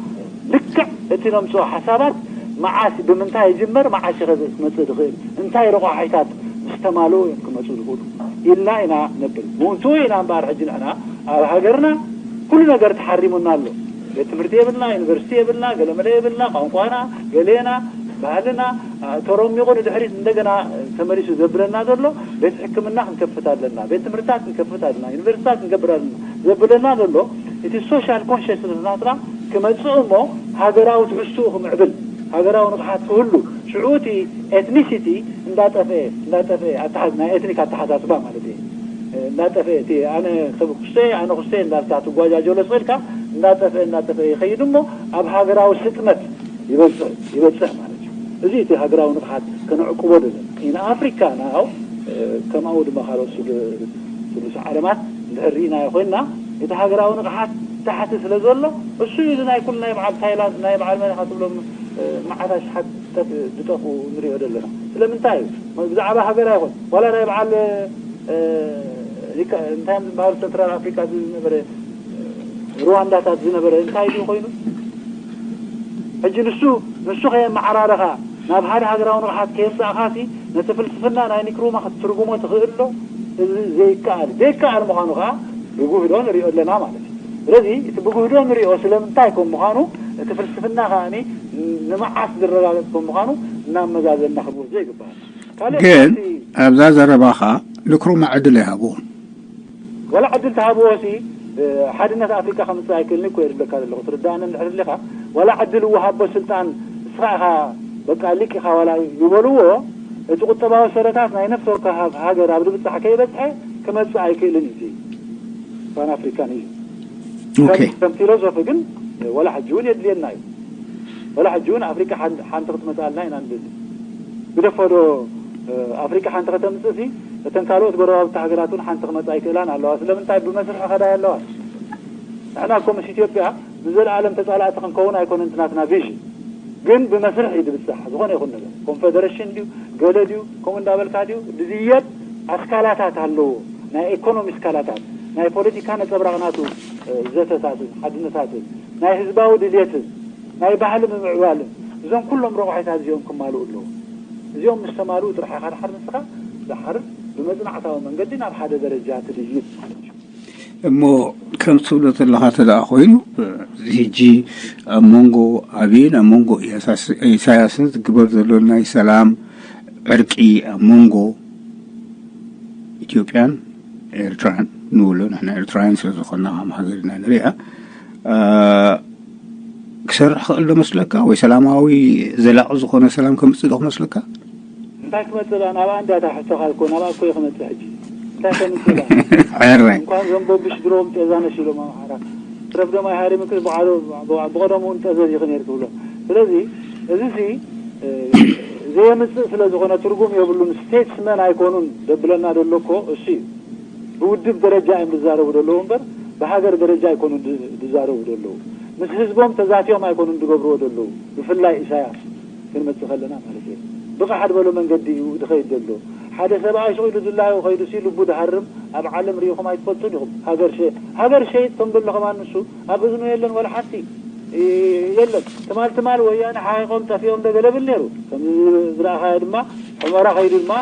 ልክዕ እቲ ነምጽኦ ሓሳባት መዓስ፣ ብምንታይ ይጅመር፣ መዓስ ኢኸ ክትመጽእ ትኽእል፣ እንታይ ረቋሒታት ምስ ተማልኡ እዮም ክመጹ ዝኽእሉ ኢልና ኢና ነብል። ምእንትኡ ኢና እምበኣር ሕጂ ንሕና ኣብ ሃገርና ኩሉ ነገር ተሓሪሙና ኣሎ። ቤት ትምህርቲ የብልና፣ ዩኒቨርሲቲ የብልና፣ ገለመለ የብልና፣ ቋንቋና ገሌና ባህልና አ፣ ተሮሚቑ ንድሕሪት እንደገና ተመሊሱ ዘብለና ዘሎ፣ ቤት ሕክምና ክንከፍት ኣለና፣ ቤት ትምህርትታት ክንከፍት ኣለና፣ ዩኒቨርሲቲታት ክንገብር ኣለና ዘብለና ዘሎ፣ እቲ ሶሻል ኮንሽስነስ ናትና ክመጽእ እሞ ሃገራዊ ትሕዝትኡ ክምዕብል፣ ሃገራዊ ንቕሓት ክህሉ፣ ሽዑ እቲ ኤትኒሲቲ እንዳጠፍአ እንዳጠፍአ ኣተሓዝ- ናይ ኤትኒክ ኣተሓሳስባ ማለት እዩ። እንዳጠፍአ እቲ ኣነ ሰብ ኩስተ ኣነ ኩስተ እንዳልካ ትጓጃጀሎ ስኢልካ እንዳጠፍአ እንዳጠፍአ ይኸይድ እሞ ኣብ ሃገራዊ ስጥመት ይበጽሕ ይበጽሕ ማለት እዩ። እዚ እቲ ሃገራዊ ንቕሓት ከነዕቅቦ ደለ ኢና ኣፍሪካ ናው ከምኡ ድማ ካልኦት ስሉ- ስሉስ ዓለማት እንድሕር ርኢናዮ ኮይንና እቲ ሃገራዊ ንቕሓት ታሕቲ ስለ ዘሎ እሱ እዩ እዚ ናይ ኩሉ ናይ በዓል ታይላንድ ናይ በዓል መን ኢኻ ትብሎም መዓት ኣሽሓት ዝጠፍ- ዝጠፍኡ ንሪኦ ዘለና። ስለምንታይ እዩ? ብዛዕባ ሃገር ኣይኮን ዋላ ናይ በዓል እ፣ ሪካ- እንታይ እዮም ዝበሃሉ ሰንትራል ኣፍሪካ ዝነበረ ሩዋንዳታት ዝነበረ እንታይ ድዩ ኮይኑ? ሕጂ ንሱ ንሱ ከየመዓራረኻ ናብ ሓደ ሃገራዊ ንቕሓት ከየምፃእኻሲ ነቲ ፍልስፍና ናይ ኒክሩማ ክትትርጉሞ ትኽእል ዶ? እዚ ዘይከኣል ዘይከኣል ምዃኑ ከዓ ብጉህዶ ንሪኦ ኣለና ማለት እዩ። ስለዚ እቲ ብጉህዶ ንሪኦ ስለምንታይ ከም ምዃኑ እቲ ፍልስፍና ከዓ ንመዓስ ዝረጋገፅ ከም ምዃኑ እናመዛዘና ክንወስዶ ይግባል። ካልእ ግን እቲ ኣብዛ ዘረባኻ ንክሩማ ዕድል ኣይሃብዎን። ዋላ ዕድል ተሃብዎ ሲ ሓድነት ኣፍሪካ ከምፅእ ኣይክእልን እኮ የድለካ ዘለኹ ትርዳእኒ እንድሕር ኣለካ ዋላ ዕድል እወሃቦ ስልጣን ንስኻ ኢኻ በቃ ሊቅ ኢኻ ዋላ ይበልዎ እቲ ቁጠባዊ ሰረታት ናይ ነፍሲ ወከፍ ሃገር ኣብ ዝብፃሕ ከይበፅሐ ክመፅእ ኣይክእልን እዩ ፓን ኣፍሪካን እዩ ኦኬ ከም ፊሎሶፊ ግን ዋላ ሕጂ እውን የድልየና እዩ ዋላ ሕጂ እውን ኣፍሪካ ሓንቲ ክትመፅኣልና ኢና ንደሊ ግደፎ ዶ ኣፍሪካ ሓንቲ ከተምፅእ ሲ እተን ካልኦት ጎረባብቲ ሃገራት እውን ሓንቲ ክመፃ ኣይክእላን ኣለዋ ስለምንታይ ብመስርሒ ከዳ ኣለዋ ንሕና እኮ ምስ ኢትዮጵያ ንዘለኣለም ተፃላእቲ ክንከውን ኣይኮነን ናትና ቪዥን ግን ብመስርሕ እዩ ዝብጻሕ። ዝኾነ ይኹን ነገር ኮንፌደሬሽን ድዩ፣ ገለ ድዩ፣ ከምኡ እንዳበልካ ድዩ ዝዝየድ ኣስካላታት ኣለዎ። ናይ ኢኮኖሚ ኣስካላታት፣ ናይ ፖለቲካ ነጸብራቕ ናቱ፣ እ፣ ዘተታትን ሓድነታትን፣ ናይ ህዝባዊ ድልየትን ናይ ባህሊ ምምዕባልን፣ እዞም ኩሎም ረቑሒታት እዚኦም ክማልኡ ኣለዎ። እዚኦም ምስ ተማልኡ ጥራሕ ኢኻ ድሓር ንስኻ ድሓር ብመጽናዕታዊ መንገዲ ናብ ሓደ ደረጃ ትድይብ ማለት እዩ። እሞ ከም ትብሎ ዘለኻ ተደኣ ኮይኑ፣ እዚ ሕጂ ኣብ መንጎ ኣብይን ኣብ መንጎ ኢሳያስ-፣ ኢሳያስን ዝግበር ዘሎ ናይ ሰላም ዕርቂ ኣብ መንጎ ኢትዮጵያን ኤርትራን ንብሎ፣ ንሕና ኤርትራውያን ስለ ዝኾንና ከም ሃገር ኢና ንሪኣ፣ እ፣ ክሰርሕ ክእል ዶ መስለካ? ወይ ሰላማዊ ዘላቒ ዝኾነ ሰላም ከምጽእ ዶ ክመስለካ? እንታይ ክመጽእ ደኣ? ናብኣ እንድያ እታ ሕቶኻ እኮ፣ ናብኣ እኮ እየ ክመጽእ ሕጂ። እንታይ ከምጽእ ደኣ? ሕራይ። እንኳን ዘንቦብሽ ድሮም ጤዛ ነሽ ኢሎም ኣምሓራ። ትረፍ ደማ ኢሃሪ ምክስ ብዓዶ-፣ ብቐደሙ እውን ጠዘዝ ኢኺ ነይርኪ ብሎ። ስለዚ፣ እዚሲ፣ እ፣ ዘየምጽእ ስለ ዝኾነ ትርጉም የብሉን። ስቴትስመን ኣይኮኑን ዘብለና ዘሎ እኮ እሱ እዩ። ብውድብ ደረጃ እዮም ዝዛረቡ ዘለዉ እምበር ብሃገር ደረጃ ኣይኮኑን ዝ-፣ ዝዛረቡ ዘለዉ። ምስ ህዝቦም ተዛትዮም ኣይኮኑን ዝገብርዎ ዘለዉ። ብፍላይ ኢሳያስ ክንመጽእ ከለና ማለት እዩ። ብቐሕ ዝበሎ መንገዲ እዩ ዝኸይድ ዘሎ። ሓደ ሰብኣይ ሱቕ ኢሉ ዝላዮ ከይዱ ሲ ልቡ ድሃርም ኣብ ዓለም ርኢኹም ኣይትፈልጡን ኢኹም። ሃገር ሸ-፣ ሃገር ሸይጥ ከም ዘሎ ከማን ንሱ ኣብ እዝኑ የለን ወላ ሓንቲ እ-፣ የለን። ትማል ትማል ወያነ ሓቂቖም ጠፊኦም ዶ ገለ ብል ነይሩ። ከምዚ ዝረኣኻዮ ድማ ሑመራ ከይዱ ድማ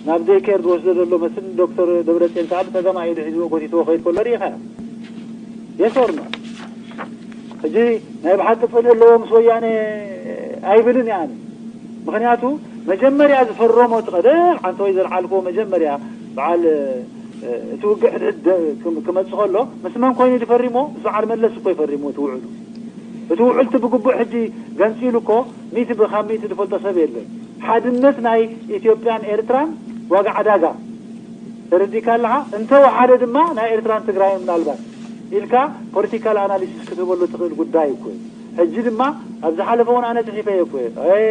ናብ ዴይኬር ዝወስዶ ዘሎ መስል ዶክተር ደብረጽዮን ከዓ ብጸገም ኢዱ ሒዝዎ ጎቲትዎ ከይድ ከሎ ርኢኻዮ። የስ ኦር ኖ? ሕጂ ናይ ብሓቂ ጽልኢ ኣለዎ ምስ ወያነ ኣይብልን እየ ኣነ። ምኽንያቱ መጀመርያ ዝፈረሞ እቲ ቀደም ዓንተወይ ዘልዓልክዎ መጀመርያ በዓል፣ እ፣ እቲ ውግእ ሕድሕድ ደ-፣ ክም-፣ ክመጽእ ከሎ ምስ መን ኮይኑ ዝፈሪሞ? ምስ በዓል መለስ እኮ ይፈሪሞ እቲ ውዕሉ። እቲ ውዕል እቲ ብግቡእ ሕጂ ገንጺሉ እኮ ሚእቲ ብ-፣ ካብ ሚእቲ ዝፈልጦ ሰብ የለን። ሓድነት ናይ ኢትዮጵያን ኤርትራን ዋጋ ዕዳጋ ተረዲእካ ኣለኻ? እንተወሓደ ድማ ናይ ኤርትራን ትግራይን ምናልባት ኢልካ ፖለቲካል ኣናሊሲስ ክትህበሉ ትኽእል ጉዳይ እኮ እዩ። ሕጂ ድማ ኣብ ዝሓለፈ እውን ኣነ ጽሒፈ እየ እኮ። ኣይ፣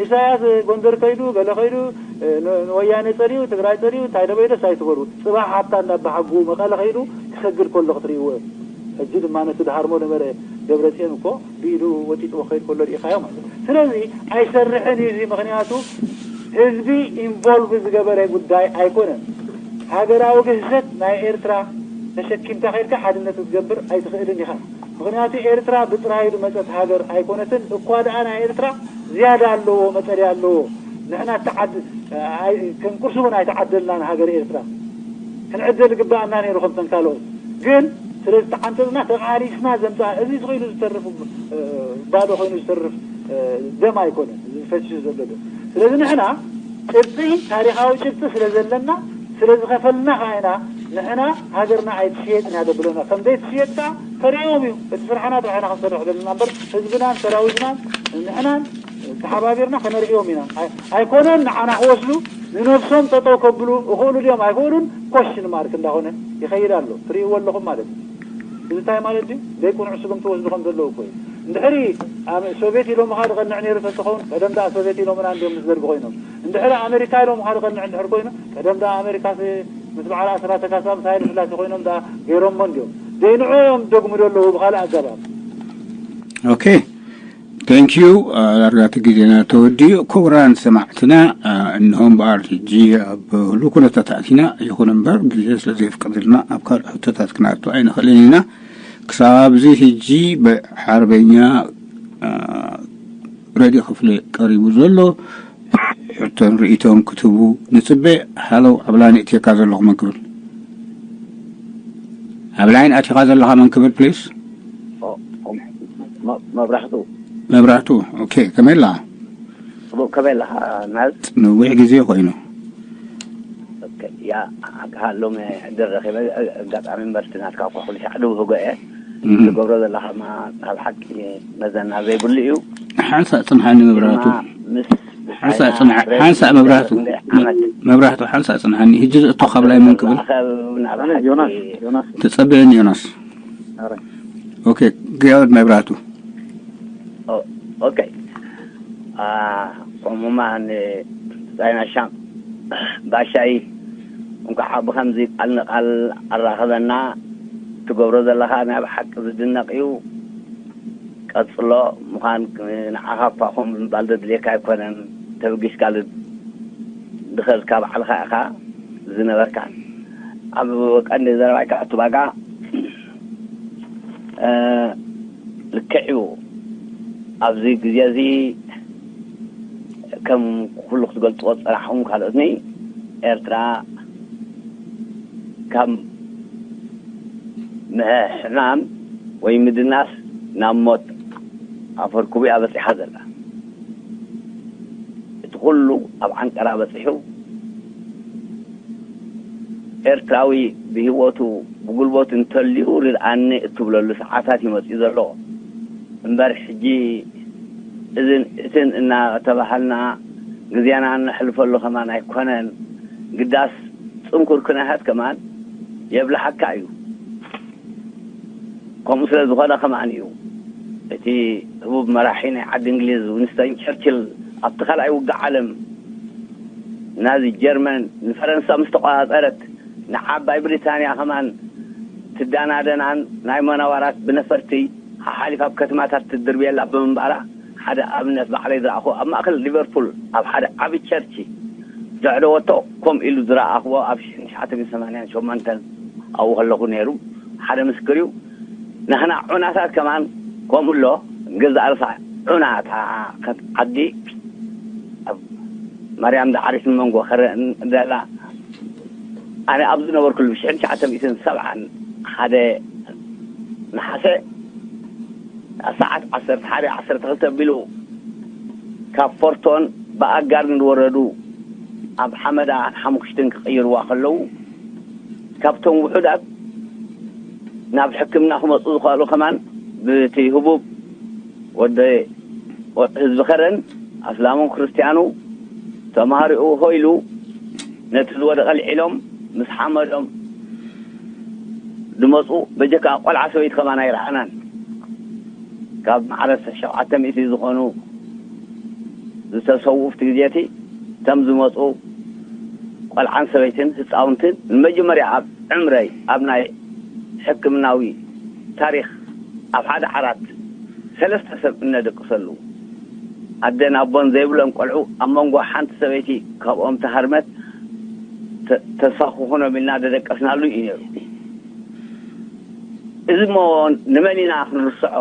ኢሳያስ ጎንደር ከይዱ፣ ገለ ከይዱ፣ እ፣ ን-፣ ንወያነ ጸልዩ፣ ትግራይ ጸልዩ፣ እንታይ ደበይደስ ኣይትበሉ። ጽባሕ ሃብታ እንዳባሓጉ መቐለ ከይዱ ክሰግድ ከሎ ክትርእይዎ እዮም። ሕጂ ድማ ነቲ ድሃርሞ ነበረ ደብረጽዮን እኮ ብኢዱ ወጢጥዎ ከይድ ከሎ ርኢኻዮ ማለት እዩ። ስለዚ ኣይሰርሕን እዩ እዚ። ምኽንያቱ ህዝቢ ኢንቮልቭ ዝገበረ ጉዳይ ኣይኮነን። ሃገራዊ ግህሰት ናይ ኤርትራ ተሸኪምካ ከይድካ ሓድነት ክትገብር ኣይትኽእልን ኢኻ። ምኽንያቱ ኤርትራ ብጥራይ ዝመጸት ሃገር ኣይኮነትን። እኳ ደኣ ናይ ኤርትራ ዝያዳ ኣለዎ፣ መጠሪ ኣለዎ። ንሕና ተዓድ-፣ ኣይ-፣ ከም ቁርሲ እውን ኣይተዓደልናን ሃገር ኤርትራ። ክንዕደል ግባኣና ነይሩ ከምተን ካልኦት። ግን ስለ ዝተዓንተልና ተቓሊስና ዘምጻ-፣ እዚ ኮይኑ ዝተርፍ፣ እ፣ ባዶ ኮይኑ ዝተርፍ፣ እ፣ ደም ኣይኮነን። እዚ ፈሲሱ ዘሎ ደም። ስለዚ ንሕና ጭብጢ፣ ታሪኻዊ ጭብጢ ስለ ዘለና፣ ስለ ዝኸፈልና ከኣ ኢና ንሕና ሃገርና ኣይትሽየጥን እያ ዘብለና። ከም ዘይትሽየጥ ከኣ ተርእዮም እዩ። እቲ ስራሕና ጥራሕ ኢና ክንሰርሕ ዘለና እምበር ህዝብናን ሰራዊትናን ንሕናን ተሓባቢርና ከነርእዮም ኢና። ኣይ-፣ ኣይኮነን ንዓና ክወስዱ ንነብሶም ጠጠው ከብሉ እኽእሉ ድዮም ኣይኽእሉን ኮሽን ማርክ እንዳኾነ ይኸይድ ኣሎ። ትርእይዎ ኣለኹም ማለት እዩ። እዚ እንታይ ማለት ድዩ? ደይቁኑዕ ስጉምቲ ወስዱ ከም ዘለዉ እኮ እዩ። እንድሕሪ ኣብ ሶቪየት ኢሎምኻ ዝቐንዕ ነይሩ ተትኸውን፣ ቀደም ደኣ ሶቪየት ኢሎምና እንዲዮም ምስ ደርጊ ኮይኖም። እንድሕሪ ኣሜሪካ ኢሎምኻ ዝቐንዕ እንድሕር ኮይኑ፣ ቀደም ደኣ ኣሜሪካ ስ-፣ ምስ በዓል ኣስራት ካሳ ምስ ሃይለ ስላሴ ኮይኖም ደኣ ገይሮሞ እንዲዮም። ዘይንዑ እዮም ዝደግሙ ዘለዉ ብኻልእ ኣገባብ። ኦኬ። Thank you። ዳርጋ እቲ ግዜና ተወዲኡ። ክቡራን ሰማዕትና፣ እንሆ እምበኣር ሕጂ ኣብ ህሉው ኩነታት ኣቲና። ይኹን እምበር ግዜ ስለ ዘየፍቅድልና ኣብ ካልእ ሕቶታት ክንኣቱ ኣይንኽእልን ኢና። ክሳብ ኣብዚ ሕጂ ብሓርበኛ፣ አ፣ ረድኢ ክፍለ ቀሪቡ ዘሎ ሕቶን ርእይቶን ክትህቡ ንጽበ። ሃለው፣ ኣብ ላይን እትየካ ዘለኹ መን ክብል? ኣብ ላይን ኣቲኻ ዘለኻ መን ክብል ፕሊስ? ኦ፣ ኦ፣ መ-፣ መብራህቱ። መብራህቱ፣ ኦኬ፣ ከመይ ኣለኻ? ጽቡቕ፣ ከመይ ኣለኻ ናዝ? ነዊሕ ግዜ ኮይኑ። ኦኬ፣ ያ፣ ሃሎም ዕድል ረኺበ፣ ኣጋጣሚ እምበር እቲ ናትካ እኳ ኩሉ ሻዕ ድውህጎ እየ። እም። ትገብሮ ዘለኻ ማ-፣ ካብ ሓቂ መዘና ዘይብሉ እዩ። ሓንሳእ ጽንሓኒ መብራህቱ። ድማ ምስ ሓንሳእ ጽንሓ-፣ ሓንሳእ መብራህቱ። ክንደይ ዓመት መብራህቱ፣ ሓንሳእ ጽንሓኒ። ሕጂ ዝእቶ ካብ ላይ መን ክብል? ማእኸል ናብ ኣነ ሓቂ ዮናስ፣ ዮናስ። ተጸበየኒ ዮናስ። ኣረ። ኦኬ፣ ግያወት መብራህቱ። ኦ-፣ ኦኬ። አ፣ ከምኡማ ን-፣ ጻይናሻ ባሻይ፣ እንኳዕ ብኸምዚ ቃል ንቃል ኣራኸበና። ትገብሮ ዘለኻ ናይ ብሓቂ ዝድነቕ እዩ። ቀጽሎ ምዃን ንዓኻ እኳ ከምኡ ምባል ዘድልየካ ኣይኮነን። ተበጊስካ ል-፣ ዝኸድካ ባዕልኻ ኢኻ ዝነበርካ። ኣብ ቀንዲ ዘረባይ ክኣቱ ባጋ፣ እ፣ ልክዕ እዩ። ኣብዚ ግዜ እዚ ከም ኩሉ ክትገልጽዎ ዝጸናሕኩም ካልኦትኒ፣ ኤርትራ ካብ ምሕማም ወይ ምድናስ ናብ ሞት ኣፈርኩቡ እያ በጺሓ ዘላ። እቲ ኩሉ ኣብ ዓንቀራ በጺሑ፣ ኤርትራዊ ብህይወቱ ብጉልበቱ እንተልዩ ርድኣኒ እትብለሉ ሰዓታት ይመጽእ ዘሎ እምበር፣ ሕጂ እዝን እትን እናተባሃልና ግዜና እነሕልፈሉ ከማን ኣይኮነን። ግዳስ ጽንኩር ኩነታት ከማን የብልሓካ እዩ። ከምኡ ስለ ዝኾነ ከማን እዩ እቲ ህቡብ መራሒ ናይ ዓዲ እንግሊዝ ዊንስተን ቸርችል ኣብቲ ካልኣይ ውግእ ዓለም ናዚ ጀርመን ንፈረንሳ ምስ ተቆጻጸረት ንዓባይ ብሪታንያ ከማን ትዳናደናን ናይ መነዋራት ብነፈርቲ ሓሓሊፋ ኣብ ከተማታት ትድርብየላ ብምንባራ ሓደ ኣብነት ባዕለይ ዝረኣኹ ኣብ ማእከል ሊቨርፑል ኣብ ሓደ ዓቢ ቸርች ዘዕደወቶ ከምኡ ኢሉ ዝረኣኽዎ ኣብ ሽሕን ትሽዓተ ሚእትን ሰማንያን ሸሞንተን ኣብኡ ከለኹ ነይሩ ሓደ ምስክር እዩ። ንሕና ዑናታት ከማን ከምኡ ኣሎ። ገዛእ ርእሳ ዑናታ ዓዲ ኣብ ማርያም ዳዕሪት መንጎ ከረን ዘላ ኣነ ኣብ ዝነበርኩሉ ብሽሕን ትሽዓተ ሚእትን ሰብዓን ሓደ ነሓሰ ሰዓት ዓሰርተ ሓደ ዓሰርተ ክልተ ኣቢሉ ካብ ፎርቶን ብኣጋር ንዝወረዱ ኣብ ሓመዳ ሓሙኽሽትን ክቕይርዋ ከለዉ ካብቶም ውሑዳት ናብ ሕክምና ክመፁ ዝኽኣሉ ከማን ብቲ ህቡብ ወደ ህዝቢ ከረን ኣስላሙን ክርስትያኑ ተማሃሪኡ ሆይሉ ነቲ ዝወደቐ ልዒሎም ምስ ሓመዶም ዝመፁ በጀካ ቆልዓ ሰበይቲ ከማን ኣይረኣናን። ካብ ማዕረ ሸውዓተ ሚእቲ ዝኾኑ ዝተሰውኡ ኣብቲ ግዜ እቲ ከም ዝመፁ ቆልዓን ሰበይትን ህፃውንትን ንመጀመርያ ኣብ ዕምረይ ኣብ ናይ ሕክምናዊ ታሪኽ ኣብ ሓደ ዓራት ሰለስተ ሰብ እነደቅሰሉ ኣደን ኣቦን ዘይብሎም ቆልዑ ኣብ መንጎ ሓንቲ ሰበይቲ ካብኦም ተሃርመት ተስፋ ክኾኖም ኢልና ደደቀስናሉ እዩ ነይሩ። እዚ እሞ ንመን ኢና ክንርስዖ?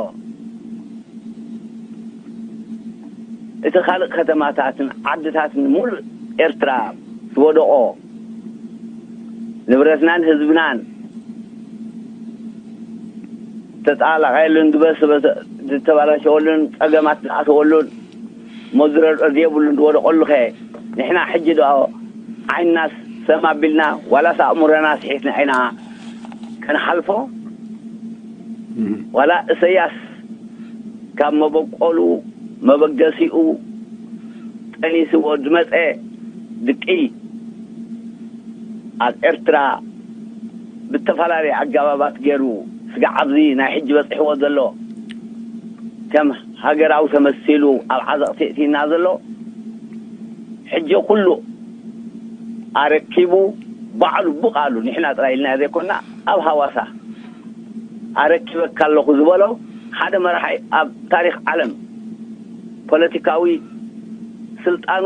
እቲ ካልእ ከተማታትን ዓድታትን ሙሉእ ኤርትራ ዝወደቆ ንብረትናን ህዝብናን ዝተጣላቀየሉን ዝበስበሰ ዝተበላሸወሉን ጸገማት ዝኣተወሉን መዝረር የብሉን ዝወደቀሉ ከ ንሕና ሕጂ ዶ ዓይንናስ ሰም ኣቢልና ዋላስ ኣእምሮና ስሒትና ኢና ክንሓልፎ? ዋላ እሰያስ ካብ መበቆሉ መበገሲኡ ጠኒስዎ ዝመፀ ድቂ ኣብ ኤርትራ ብተፈላለየ ኣገባባት ገይሩ ስጋዕ ኣብዚ ናይ ሕጂ በፂሕዎ ዘሎ ከም ሃገራዊ ተመሲሉ ኣብ ዓዘቕቲ እቲና ዘሎ ሕጂ ኩሉ ኣረኪቡ ባዕሉ ብቃሉ ንሕና ጥራይ ኢልና ዘይኮና ኣብ ሃዋሳ ኣረኪበካ ኣለኹ ዝበሎ ሓደ መራሒ ኣብ ታሪኽ ዓለም ፖለቲካዊ ስልጣኑ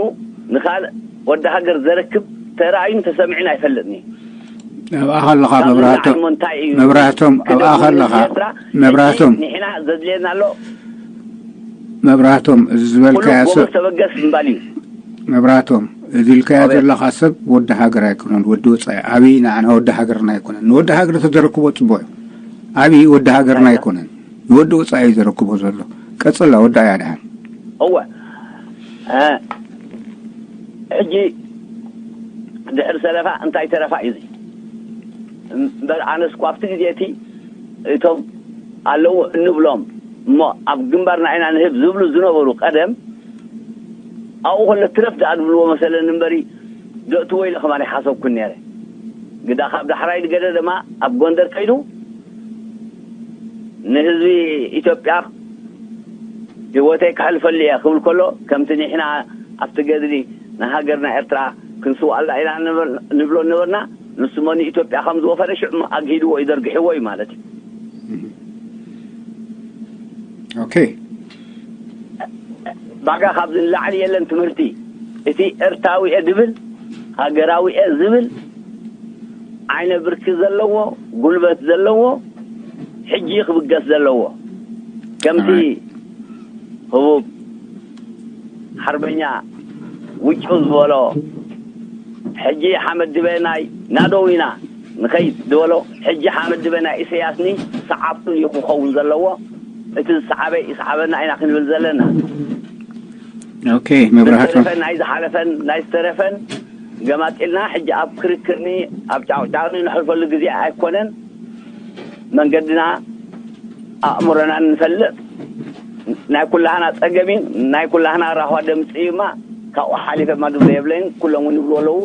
ንኻልእ ወዲ ሃገር ዘረክብ ተራእዩን ተሰሚዑን ኣይፈልጥን እዩ። ኣብኣ ከለኻ ካብ መብራህቶም ንዓይሞ እንታይ እዩ? መብራህቶም ኣብኣ ከለኻ ኤርትራ መብራህቶም ሕጂ ንሕና ዘድልየና ኣሎ መብራህቶም እዚ ዝበልካዮ ሰብ ተበገስ ምባል እዩ። መብራህቶም እዚ ኢልካዮ ዘለኻ ሰብ ወዲ ሃገር ኣይኮነን፣ ወዲ ወፃኢ ዓብዪ ንዓና ወዲ ሃገርና ኣይኮነን። ንወዲ ሃገር ተዘረክቦ ፅቡቅ እዩ። ዓብዪ ወዲ ሃገርና ኣይኮነን፣ ንወዲ ወፃኢ እዩ ዘረክቦ ዘሎ። ቀፅላ ወዲ ኣያ ድሓን እወ ሕጂ ድሕሪ ሰለፋ እንታይ ተረፋ እዩ እምበር ኣነስ ኳ ኣብቲ ግዜ እቲ እቶም ኣለዉ እንብሎም እሞ ኣብ ግንባርና ኢና ንህብ ዝብሉ ዝነበሩ ቀደም ኣብኡ ከሎ ትረፍ ደኣ ዝብልዎ መሰለኒ እምበሪ ዘእትዎ ኢለ ከማን ይሓሰብኩን ነይረ። ግዳ ካብ ዳሕራይ ዝገደ ድማ ኣብ ጎንደር ከይዱ ንህዝቢ ኢትዮጵያ ህይወተይ ክሕልፈሉ እየ ክብል ከሎ ከምቲ ንሕና ኣብቲ ገድሊ ንሃገርና ኤርትራ ክንስዋኣላ ኢና ንብሎ ነበርና። ንስሞ ንኢትዮጵያ ከም ዝወፈረ ሽዑ ኣግሂድዎ እዩ ዘርግሕዎ እዩ ማለት እዩ። ኦኬ ባጋ ካብዚ ንላዕሊ የለን ትምህርቲ። እቲ ኤርትራዊ እየ ዝብል፣ ሃገራዊ እየ ዝብል፣ ዓይነ ብርኪ ዘለዎ፣ ጉልበት ዘለዎ፣ ሕጂ ክብገስ ዘለዎ። ከምቲ ኣሜን። ህቡብ ሓርበኛ ውጩ ዝበሎ፣ ሕጂ ሓመድ ድበ ናይ ናደው ኢና ንኸይድ ዝበሎ፣ ሕጂ ሓመድ ድበ ናይ ኢሰያስኒ ሰዓብቱን እዩ ክኸውን ዘለዎ። እቲ ዝሰዓበ ይስዓበና ኢና ክንብል ዘለና። ኦኬ፣ መብራህቱ። ዝተረፈን ናይ ዝሓለፈን ናይ ዝተረፈን ገማጢልና ሕጂ ኣብ ክርክርኒ ኣብ ጫውጫውኒ ንሕልፈሉ ግዜ ኣይኮነን። መንገድና ኣእምሮና ንፈልጥ፣ ናይ ኩላህና ጸገም እዩ፣ ናይ ኩላህና ራህዋ ደምጽ እዩማ። ካብኡ ሓሊፈ ማድብ የብለይን። ኩሎም እውን ይብሉ ኣለዉ።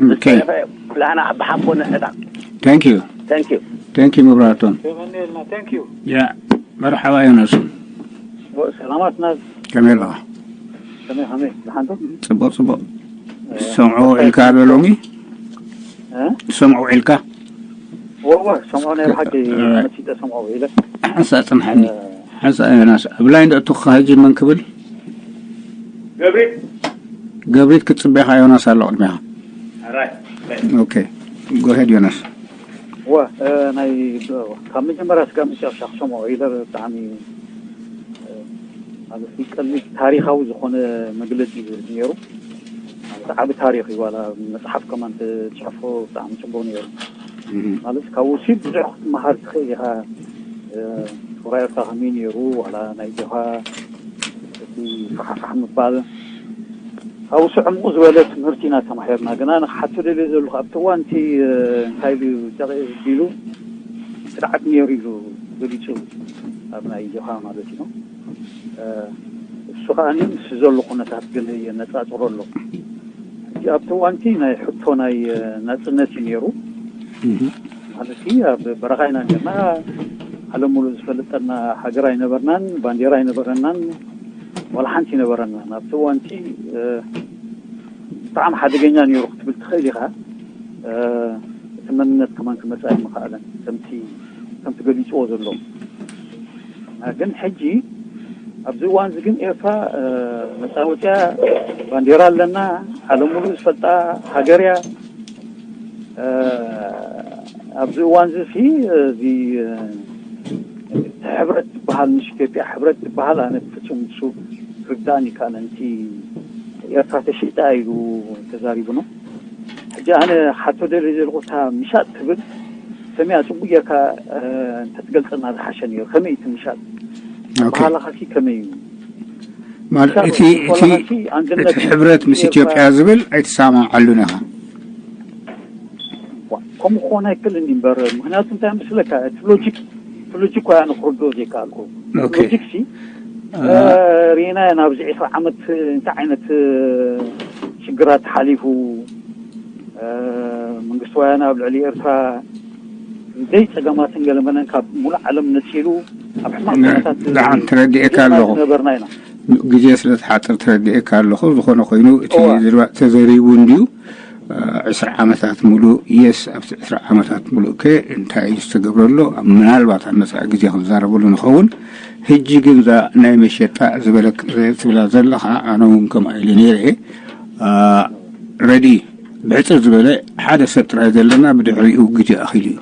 ኦኬ። ዝተረፈ ኩላህና ብሓቦ ንዕጣ። Thank you። Thank you። Thank you መብራህቶም። የቐንየልና። Thank you። ያ መርሓባ ዮናስ። ሰላማት ናዝ። ከመይ ኣለኻ? ከመይ ከመይ? ደሓን ዶ? ጽቡቕ ጽቡቕ። ሰምዑ ኢልካ ዶ ሎሚ? እ? ሰምዑ ኢልካ? ወወ ሰምዖ ናይ ብሓቂ እ። መሲጠ ሰምዖ ኢለ። ሓንሳእ ጽንሓኒ። ሓንሳእ ዮናስ ኣብ ላይን ደእቱኻ ሕጂ መን ክብል? ገብሪት ክትጽበኻ ዮናስ ኣሎ ቅድሚኻ። ኦኬ፣ ጎሄድ ዮናስ። ወ እ፣ ናይ ካብ መጀመርያ ስጋብ መጨረሻ ክሰምዖ ኢለ ብጣዕሚ እ፣ ማለት ቀሊል ታሪኻዊ ዝኾነ መግለፂ እዩ ነይሩ። ማለት ዓቢ ታሪኽ እዩ። ዋላ መፅሓፍ ከማን ተፅሕፎ ብጣዕሚ ፅቡቅ ነይሩ። ማለት ካብኡ ሲ ብዙሕ ክትመሃር ትኽእል ኢኻ። እ፣ ፍቕሪ ኤርትራ ከመይ ነይሩ ዋላ ናይ ጆኻ እቲ ፋሕፋሕ ምባል ካብኡ ሲ ዕምቑ ዝበለ ትምህርቲ ኢና ተማሂርና። ግና ንክሓቶ ደልየ ዘለኹ ኣብቲ እዋን እቲ እ፣ እንታይ ኢሉ ጨቒ ቢሉ ስርዓት ነይሩ ኢሉ ገሊጹ ኣብ ናይ ጆኻ ማለት እዩ። እ፣ እሱ ከኣ ምስ ዘሎ ኩነታት ግን የነጻጽሮ ኣሎ። ሕጂ ኣብቲ እዋን እቲ ናይ ሕቶ ናይ እ፣ ናጽነት እዩ ነይሩ። ማለት ኣብ በረኻ ኢና ነርና። ዓለም ሙሉእ ዝፈልጠና ሃገር ኣይነበርናን፣ ባንዴራ ኣይነበረናን፣ ዋላ ሓንቲ ኣይነበረናን። ኣብቲ እዋን እቲ እ፣ ብጣዕሚ ሓደገኛ ነይሩ ክትብል ትኽእል ኢኻ። እ፣ እቲ መንነት ከማን ክመጽእ ኣይምኸኣለን ከምቲ ከምቲ ገሊጽዎ ዘሎ። እ፣ ግን ሕጂ ኣብዚ እዋን እዚ ግን ኤርትራ እ፣ መጻወትያ ባንዴራ ኣለና፣ ዓለም ሙሉእ ዝፈልጣ ሃገር እያ። እ፣ ኣብዚ እዋን እዚ ሲ እዚ እ፣ ሕብረት ዝበሃል ምስ ኢትዮጵያ ሕብረት ዝበሃል ኣነ ፍጹም እሱ ርዳእን ይከኣለን። እቲ ኤርትራ ተሽይጣ ኢሉ ተዛሪቡ ነው። ሕጂ ኣነ ሓቶ ደልየ ዘለኹ እታ ምሻጥ ትብል ሰሚያ ጽቡቅ ጌርካ እ፣ እንተትገልጸልና ዝሓሸ ነይሩ። ከመይ እቲ ምሻጥ ኦኬ። ኣበሃህላኻሲ ከመይ እዩ? ማለት እቲ እቲ እቲ ሕብረት ምስ ኢትዮጵያ ዝብል ኣይትሰማምዓሉን ኢኻ። ከምኡ ክኾን ኣይክእልን እዩ እምበር፣ ምክንያቱ እንታይ ምስለካ እቲ ሎጂክ እቲ ሎጂክ ኮያ ንክርድኦ ዘይከኣልኩ። ኦኬ። ሎጂክ ሲ እ፣ ርኢና ኢና ኣብዚ ዕስራ ዓመት እንታይ ዓይነት እ፣ ሽግራት ሓሊፉ እ፣ መንግስቲ ወያነ ኣብ ልዕሊ ኤርትራ ደይ ጸገማትን ገለመለን ካብ ሙሉእ ዓለም ነጺሉ ኣብ ሕማቕ ኩነታት ደሓን ተረዲኤካ ኣለኹ። ነበርና ኢና። ግዜ ስለ ዝሓፅር ተረዲኤካ ኣለኹ። ዝኾነ ኮይኑ እቲ እዋ። ዝርባ ተዘሪቡ እንድዩ። እ፣ ዕስራ ዓመታት ሙሉእ የስ ኣብቲ ዕስራ ዓመታት ሙሉእ ከ እንታይ እዩ ዝተገብረሎ? ምናልባት ኣብ መፃኢ ግዜ ክንዛረበሉ ንኸውን። ሕጂ ግን እዛ ናይ መሸጣ ዝበለ ትብላ ዘለኻ ኣነ እውን ከምኣ ኢለ ነይረ። እ፣ ረዲ ብሕፅር ዝበለ ሓደ ሰብ ጥራይ ዘለና ብድሕሪኡ ግዜ ኣኺሉ እዩ።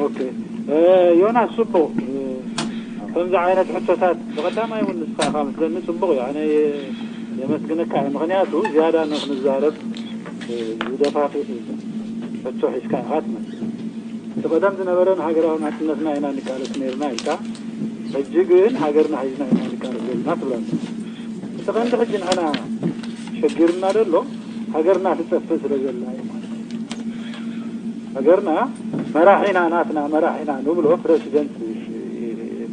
ኦኬ እ፣ ዮናስ ጽቡቕ እ፣ ከምዚ ዓይነት ሕቶታት ብቐዳማይ እውን ንስኻ ኢኻ መስለኒ ጽቡቕ እዩ። ኣነ የ- የመስግነካ እየ። ምኽንያቱ ዝያዳ ንክንዛረብ እ፣ ዝደፋፍእ ሕቶ ሒዝካ ኢኻ ትመስል። እቲ ቀደም ዝነበረ ንሃገራዊ ናጽነትና ኢና ንቃለስ ነይርና ኢልካ፣ ሕጂ ግን ሃገርና ሒዝና ኢና ንቃለስ ዘለና ትብለና። እቲ ቀንዲ ሕጂ ንሕና ሸጊርና ዘሎ ሃገርና ትጠፍእ ስለ ዘላ እዩ ማለት እዩ። ሃገርና መራሒና ናትና መራሒና ንብሎ ፕረሲደንት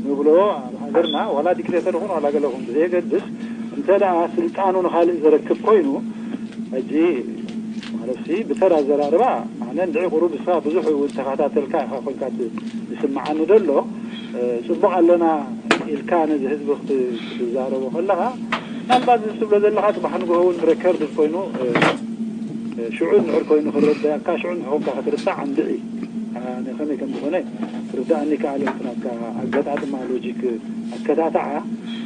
ንብሎ ኣብ ሃገርና ዋላ ዲክቴተር ይኹን ዋላ ገለ ይኹን ብዘየገድስ እንተ ደኣ ስልጣኑ ንኻልእ ዘረክብ ኮይኑ ሕጂ ማለትሲ ብተራ ኣዘራርባ ኣነ እንድዒ ቁሩብ ንስኻ ብዙሕ እውን ተኸታተልካ ኢኻ ኮንካ ት- ዝስምዓኒ ዘሎ እ፣ ጽቡቕ ኣለና ኢልካ ነዚ ህዝቢ ክት- ክትዛረቦ ከለኻ ምናልባት እዚ ትብሎ ዘለኻ ጽባሕ ንግሆ እውን ሬከርድ ኮይኑ እ፣ እ፣ ሽዑ እንድሕር ኮይኑ ክረዳእካ ሽዑ እንድሕር ኮንካ ክትርዳእ ኣንድዒ ኣነ ከመይ ከም ዝኾነ ክርዳእኒ ከኣለ ናትካ ኣገጣጥማ ሎጂክ ኣከታትዓ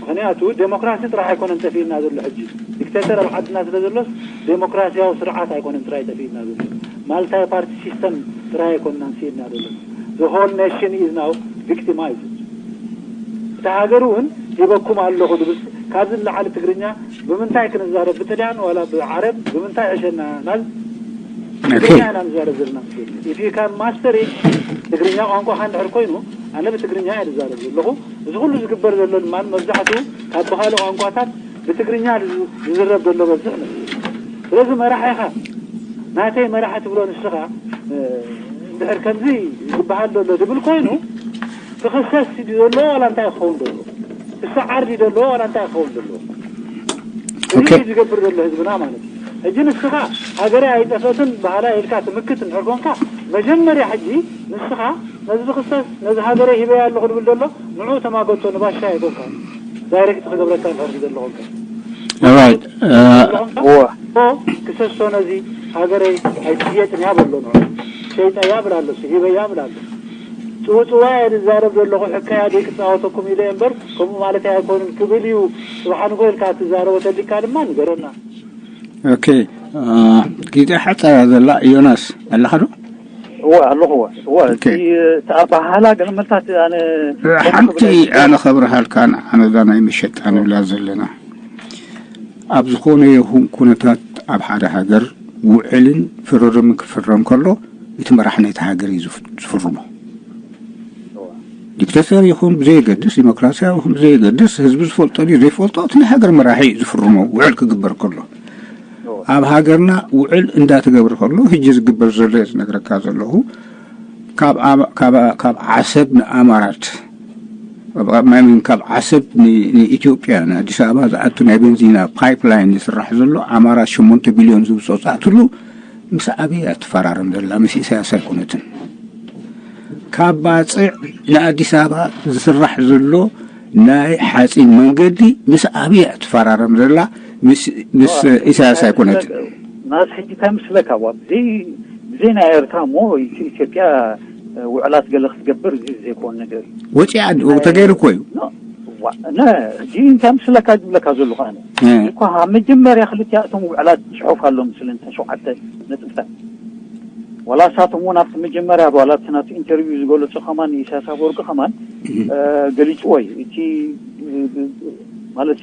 ምኽንያቱ ዴሞክራሲ ጥራሕ ኣይኮነን ጠፊእና ዘሎ። ሕጂ ዲክቴተር ኣብ ዓድና ስለ ዘሎስ ዴሞክራሲያዊ ስርዓት ኣይኮነን ጥራይ ጠፊእና ዘሎ። ማልታይ ፓርቲ ሲስተም ጥራይ ኣይኮንናን ስኢንና ዘሎ። The whole nation is now victimized። እቲ ሃገር እውን ሂበኩም ኣለኹ ዝብል፣ ካብዚ ንላዕሊ ትግርኛ ብምንታይ ክንዛረብ፣ ብጥልያን ዋላ ብዓረብ ብምንታይ ዕሸና ናብ ትግርኛ ኢና ንዛረብ ዘለና። If you can master it፣ ትግርኛ ቋንቋኻ እንድሕር ኮይኑ፣ ኣነ ብትግርኛ እየ ዝዛረብ ዘለኹ። እዚ ኩሉ ዝግበር ዘሎ ድማ መብዛሕትኡ ካብ ብኻልእ ቋንቋታት ብትግርኛ ዝዝረብ ዘሎ በዝሕ ነው። ስለዚ መራሒኻ ናተይ መራሒ ትብሎ ንስኻ፣ እንድሕር ከምዚ ዝበሃል ዘሎ ዝብል ኮይኑ፣ ክኽሰስ ድዩ ዘለዎ ዋላ እንታይ ክኸውን ዘለዎ? ክሰዓር ድዩ ዘለዎ ዋላ እንታይ ክኸውን ዘለዎ? እዚ ዝገብር ዘሎ ህዝብና ማለት እዩ። ሕጂ ንስኻ ሃገረይ ኣይጠፈትን ባህላ ኢልካ ትምክት እንድሕር ኮንካ፣ መጀመርያ ሕጂ ንስኻ ነዚ ዝኽሰስ ነዚ ሃገረይ ሂበያ ኣለኹ ዝብል ዘሎ ንዑ ተማገቶ ንባሻ ኣይኮንካ ዳይሬክት ክገብረካ እንድሕር ዘሎ ኮንካ። Alright. ክሰሶ ነዚ ሃገረይ ኣይትሽየጥን እያ በሎ ንዑ። ሸይጠያ ብላ ኣሎ፣ ሂበያ ብላ ኣሎ። ጽውጽዋይ እየ ዝዛረብ ዘለኹ፣ ሕካያ ደይ ክጻወተኩም ኢለ እምበር ከምኡ ማለት ኣይኮንን ክብል እዩ። ጽባሕ ንጎ ኢልካ ትዛረቦ ተሊካ ድማ ንገረና። Okay. ግዜ ሓፃያ ዘላ ዮናስ ኣለኻ ዶ? እወ ኣለኹ። እወ እወ እቲ ኣባሃላ ገለመልታት ኣነ ሓንቲ ኣነ ከብርሃልካ ኣነዛ ናይ መሸጣ ንብላ ዘለና ኣብ ዝኾነ ይኹን ኩነታት ኣብ ሓደ ሃገር ውዕልን ፍርርምን ክፍረም ከሎ እቲ መራሕ ናይቲ ሃገር እዩ ዝፍርሞ። ዲክተተር ይኹን ብዘየገድስ ዲሞክራሲያዊ ይኹን ብዘየገድስ ህዝቢ ዝፈልጦ ድዩ ዘይፈልጦ እቲ ናይ ሃገር መራሒ እዩ ዝፍርሞ ውዕል ክግበር ከሎ። ኣብ ሃገርና ውዕል እንዳተገብረ ከሎ ህጂ ዝግበር ዘሎ እየ ዝነግረካ ዘለኹ። ካብ ዓሰብ ንኣማራት፣ ካብ ዓሰብ ንኢትዮጵያ ንኣዲስ ኣበባ ዝኣቱ ናይ ቤንዚና ፓይፕላይን ዝስራሕ ዘሎ ኣማራት ሸሞንተ ቢልዮን ዝውፅኦ ዝኣትሉ ምስ ኣበይ እያ ትፈራረም ዘላ? ምስ ኢሳያስ ኣይኮነትን። ካብ ባፅዕ ንኣዲስ ኣበባ ዝስራሕ ዘሎ ናይ ሓፂን መንገዲ ምስ ኣበይ እያ ትፈራረም ዘላ? ምስ ኢሳያስ ኣይኮነትን። ናስ ሕጂ እንታይ ምስለካ ዋ ብዘይ ብዘይ ናይ ኤርትራ እሞ ኢትዮጵያ ውዕላት ገለ ክትገብር እዚ ዘይኮን ነገር እዩ። ወፂኣ ተገይሩ እኮ እዩ። ሕጂ እንታይ ምስለካ ዝብለካ ዘለኹ ኣነ እኳ ካብ መጀመርያ ክልቲኣቶም ውዕላት ፅሑፍ ኣሎ ምስልን ሸውዓተ ነጥብታት ዋላ እሳቶም እውን ኣብቲ መጀመርያ ዋላ ኣብቲ ናቱ ኢንተርቪው ዝገለፆ ከማን ኢሳያስ ኣፈወርቂ ከማን ገሊፅዎ እዩ። እቲ ማለት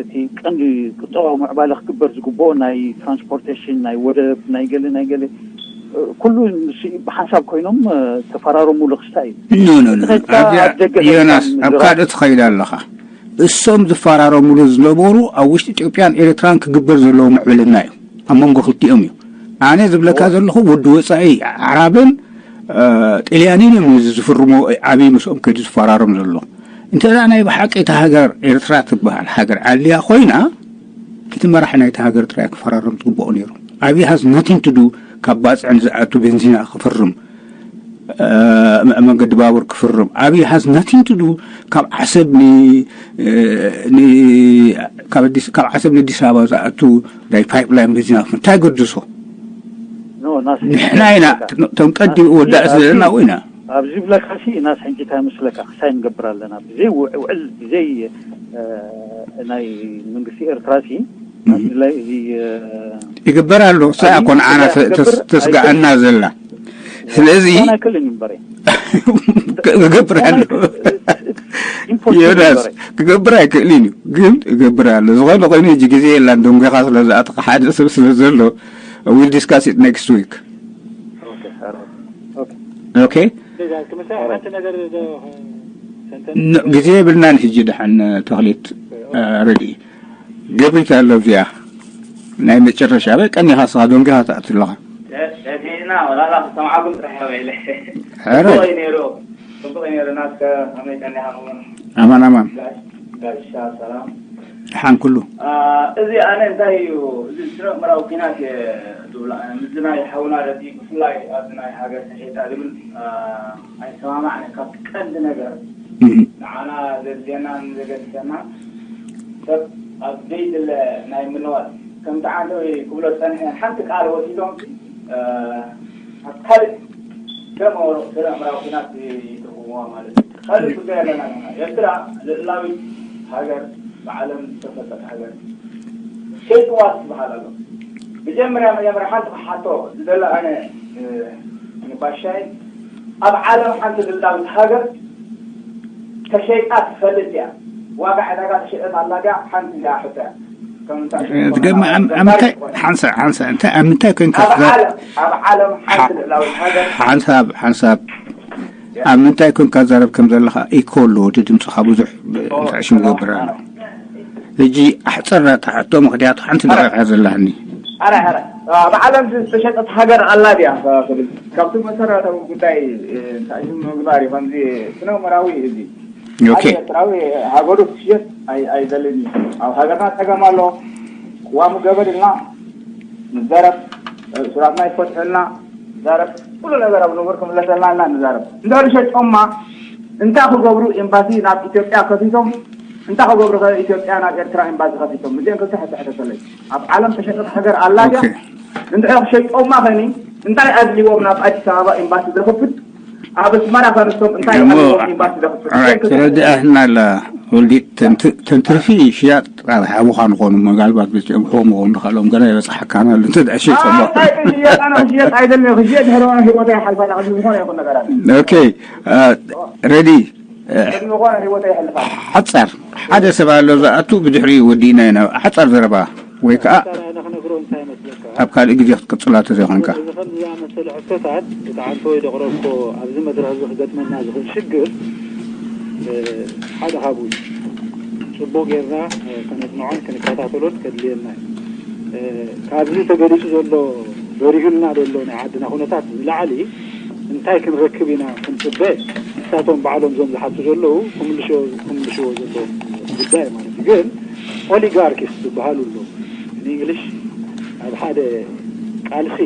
እቲ ቀንዲ ቁጠባዊ ምዕባለ ክግበር ዝግብኦ ናይ ትራንስፖርቴሽን ናይ ወደብ ናይ ገለ ናይ ገለ ኩሉ ብሓንሳብ ኮይኖም ተፈራረሙሉ ክስታይ እዩ። ዮናስ ኣብ ካልእ ትኸይድ ኣለኻ። እሶም ዝፈራረሙሉ ዝነበሩ ኣብ ውሽጢ ኢትዮጵያን ኤርትራን ክግበር ዘለዎ ምዕብልና እዩ። ኣብ መንጎ ክልቲኦም እዩ። ኣነ ዝብለካ ዘለኹ ወዲ ወፃኢ ዓራብን ጥልያንን እዮም ነዚ ዝፍርሞ ዓብዪ ምስኦም ከይዱ ዝፈራረም ዘሎ። እንተ ናይ ብሓቂ እታ ሃገር ኤርትራ ትበሃል ሃገር ኣልያ ኮይና እቲ መራሒ ናይቲ ሃገር ጥራይ ክፈራረም ዝግብኦ ነይሩ። ኣብይ has nothing to do ካብ ባፅዕን ዝኣቱ ቤንዚና ክፍርም መንገዲ ባቡር ክፍርም ኣብይ has nothing to do ካብ ዓሰብ ካብ ዓሰብ ንኣዲስ ኣበባ ዝኣቱ ናይ ፓይፕላይን ቤንዚና ክፍርም እንታይ ገድሶ? ንሕና ኢና እቶም ቀዲሙ ወዳእ ስለና ኢና ኣብዚ ብለካ ሲ ናስ ሕጂ እንታይ መስለካ ክሳይ ንገብር ኣለና ብዘይ ውዕል ብዘይ ናይ መንግስቲ ኤርትራ ሲ ይግበር ኣሎ። እሳ እኮ ንዓና ተስጋኣና ዘላ። ስለዚ ክገብር ኣሎ። ዮናስ ክገብር ኣይክእልን እዩ፣ ግን እገብር ኣሎ። ዝኾነ ኮይኑ ሕጂ ግዜ የላን፣ ደንጎኻ ስለ ዝኣተኻ ሓደ ሰብ ስለ ዘሎ፣ we'll discuss it next week። ኦኬ። ግዜ የብልናን ሕጂ። ደሓን ተኽሊት ረድኢ ገብሪት ኣሎ እዚኣ ናይ መጨረሻ በይ ቀኒኻ ስኻ ደንጊኻ ትኣቱ ኣለኻ። ጠፊእና ወላላ ክሰምዓኩም ጥራሕ ኢለ። ኧረ ጽቡቕ እዩ ነይሩ። ጽቡቕ እዩ ነይሩ። ናትከ ከመይ ቀኒኻ? ኣማን ኣማን። ጋሻ ሰላም። ደሓን ኩሉ። እዚ ኣነ እንታይ እዩ እዚ ስነ ምዕራብ ኲናት እየ ዝብሎ ኣነ ምስዚ ናይ ሓውና ረዲ ብፍላይ ኣብዚ ናይ ሃገር ተሸይጣ ዝብል ኣይሰማማዕነ ካብቲ ቀንዲ ነገር ንዓና ዘድልየናን ዘገድሰናን ሰብ ኣብ ዘይድለ ናይ ምንዋል ከምቲ ዓንተወይ ክብሎ ዝጸንሐ ሓንቲ ቃል ወሲዶም ኣብ ካልእ ደም ኣውርቕ ስረ ምዕራብ ኲናት ይትርጉምዋ ማለት እዩ። ካልእ ጉዳይ ኣለና ንሕና ኤርትራ ልእላዊት ሃገር፣ ብዓለም ዝተፈልጠት ሃገር ሸይጥዋ ትበሃል ኣሎ። መጀመርያ መጀመርያ ሓንቲ ክሓቶ ዝደለ ኣነ፣ እ፣ ንባሻይ፣ ኣብ ዓለም ሓንቲ ልላዊት ሃገር ተሸይጣ ትፈልጥ እያ? ዋጋ ዕዳጋ ተሸጠት ኣላ ድያ? ሓንቲ እያ ሕቶ እያ። ከም እንታይ ትገርም ኣም- ኣምታይ ሓንሳ ሓንሳ እንታይ ኣብ ምንታይ ኮንካ ኣብ ትዛ- ዓለም ኣብ ዓለም ሓንቲ ሓ- ልላዊት ሃገር ሓንሳብ ሓንሳብ ኣብ ምንታይ ኮንካ ትዛረብ ከም ዘለኻ ኢኮ ኣለዎ። እቲ ድምፅኻ ብዙሕ ብ- እንታይ ሽም ገብር ኣሎ። ሕጂ ኣሕፀር ናታ ሕቶ ምኽንያቱ ሓንቲ ደቂቃ ዘለሃኒ። ኣረ ኣረ ኣብ ዓለም ዝተሸጠት ሃገር ኣላ ድያ? ካብቲ መሰረታዊ ጉዳይ እንታይ ሽም ምግባር እዩ። ከምዚ ስነ ምራዊ እዚ ኦኬ። ሓደ ኤርትራዊ ሃገሩ ክሽየጥ ኣይ- ኣይደልን እዩ። ኣብ ሃገርና ጸገም ኣሎ። ቅዋሙ ገበር ኢልና ንዛረብ፣ ሱራትና ይፈትሑልና ንዛረብ፣ ኩሉ ነገር ኣብ ንቡር ክምለሰልና ኢልና ንዛረብ። እንድሕር ሸጦማ እንታይ ክገብሩ? ኤምባሲ ናብ ኢትዮጵያ ከፊቶም እንታይ ክገብሩ? ከ ኢትዮጵያ ናብ ኤርትራ ኤምባሲ ከፊቶም እዚኦም ክልተ ሕቶ ሕተተለይ። ኣብ ዓለም ተሸጠት ሃገር ኣላ ድያ? ኦኬ። እንድሕር ሸጦማ ኸኒ እንታይ ኣድልዎም ናብ ኣዲስ ኣበባ ኤምባሲ ዘኽፍት? ኣብ ኣስመራ ከንሶም እንታይ እሞ ኣድልዎም ኤምባሲ ዘኽፍት? ኦራይት፣ እዚኦም ክልተ ሕቶ ተረዲኣትና ኣላ። ወልዲት ተንት- ተንትርፊ ሽያጥ ኣብ ሓቡኻ ንኾኑ መጋልባት በዚኦም ክኾኑ ክኾኑ ካልኦም ገና የበፅሓካና ኣሎ እንተ ደኣ ሸይጦሞ። ኣይ፣ ክሽየጥ ኣነ ክሽየጥ ኣይደልን። ክሽየጥ ድሕሪ ሆነ ህይወተይ ይሓልፋ። ኣብዚ ዝኾነ ይኹን ነገር ኣለ። ኦኬ። አ፣ ሬዲ። አ፣ ቅድሚ ዝኾነ ህይወተይ ይሕልፋ። ሓጻር ሓደ ሰብ ኣሎ ዝኣቱ ብድሕሪኡ ወዲእና ኢና። ሓጻር ዘረባ ወይ ከዓ ኣነ ክነግሮ እንታይ መስለካ? ኣብ ካልእ ግዜ ክትቅጽላ ተዘይኮንካ። እዚ ከምዚ ዝኣመሰለ ሕቶታት እቲ ዓንተ ወይ ደቕረብኮ ኣብዚ መድረኽ እዚ ክገጥመና ዝኽእል ሽግር፣ እ፣ ሓደ ካብኡ እዩ። ጽቡቕ ጌርና፣ እ፣ ከነጽንዖን ክንከታተሎን ከድልየና እዩ። እ፣ ካብዚ ተገሊጹ ዘሎ በሪሁልና ዘሎ ናይ ዓድና ኩነታት ንላዕሊ እንታይ ክንረክብ ኢና ክንጽበ? ንሳቶም ባዕሎም እዞም ዝሓቱ ዘለዉ ክምልሽዎ፣ ክምልሽዎ ዘለዎም ጉዳይ ማለት እዩ። ግን ኦሊጋርኪስ ዝበሃሉ ኣለዉ። ንእንግሊሽ ኣብ ሓደ ቃልሲ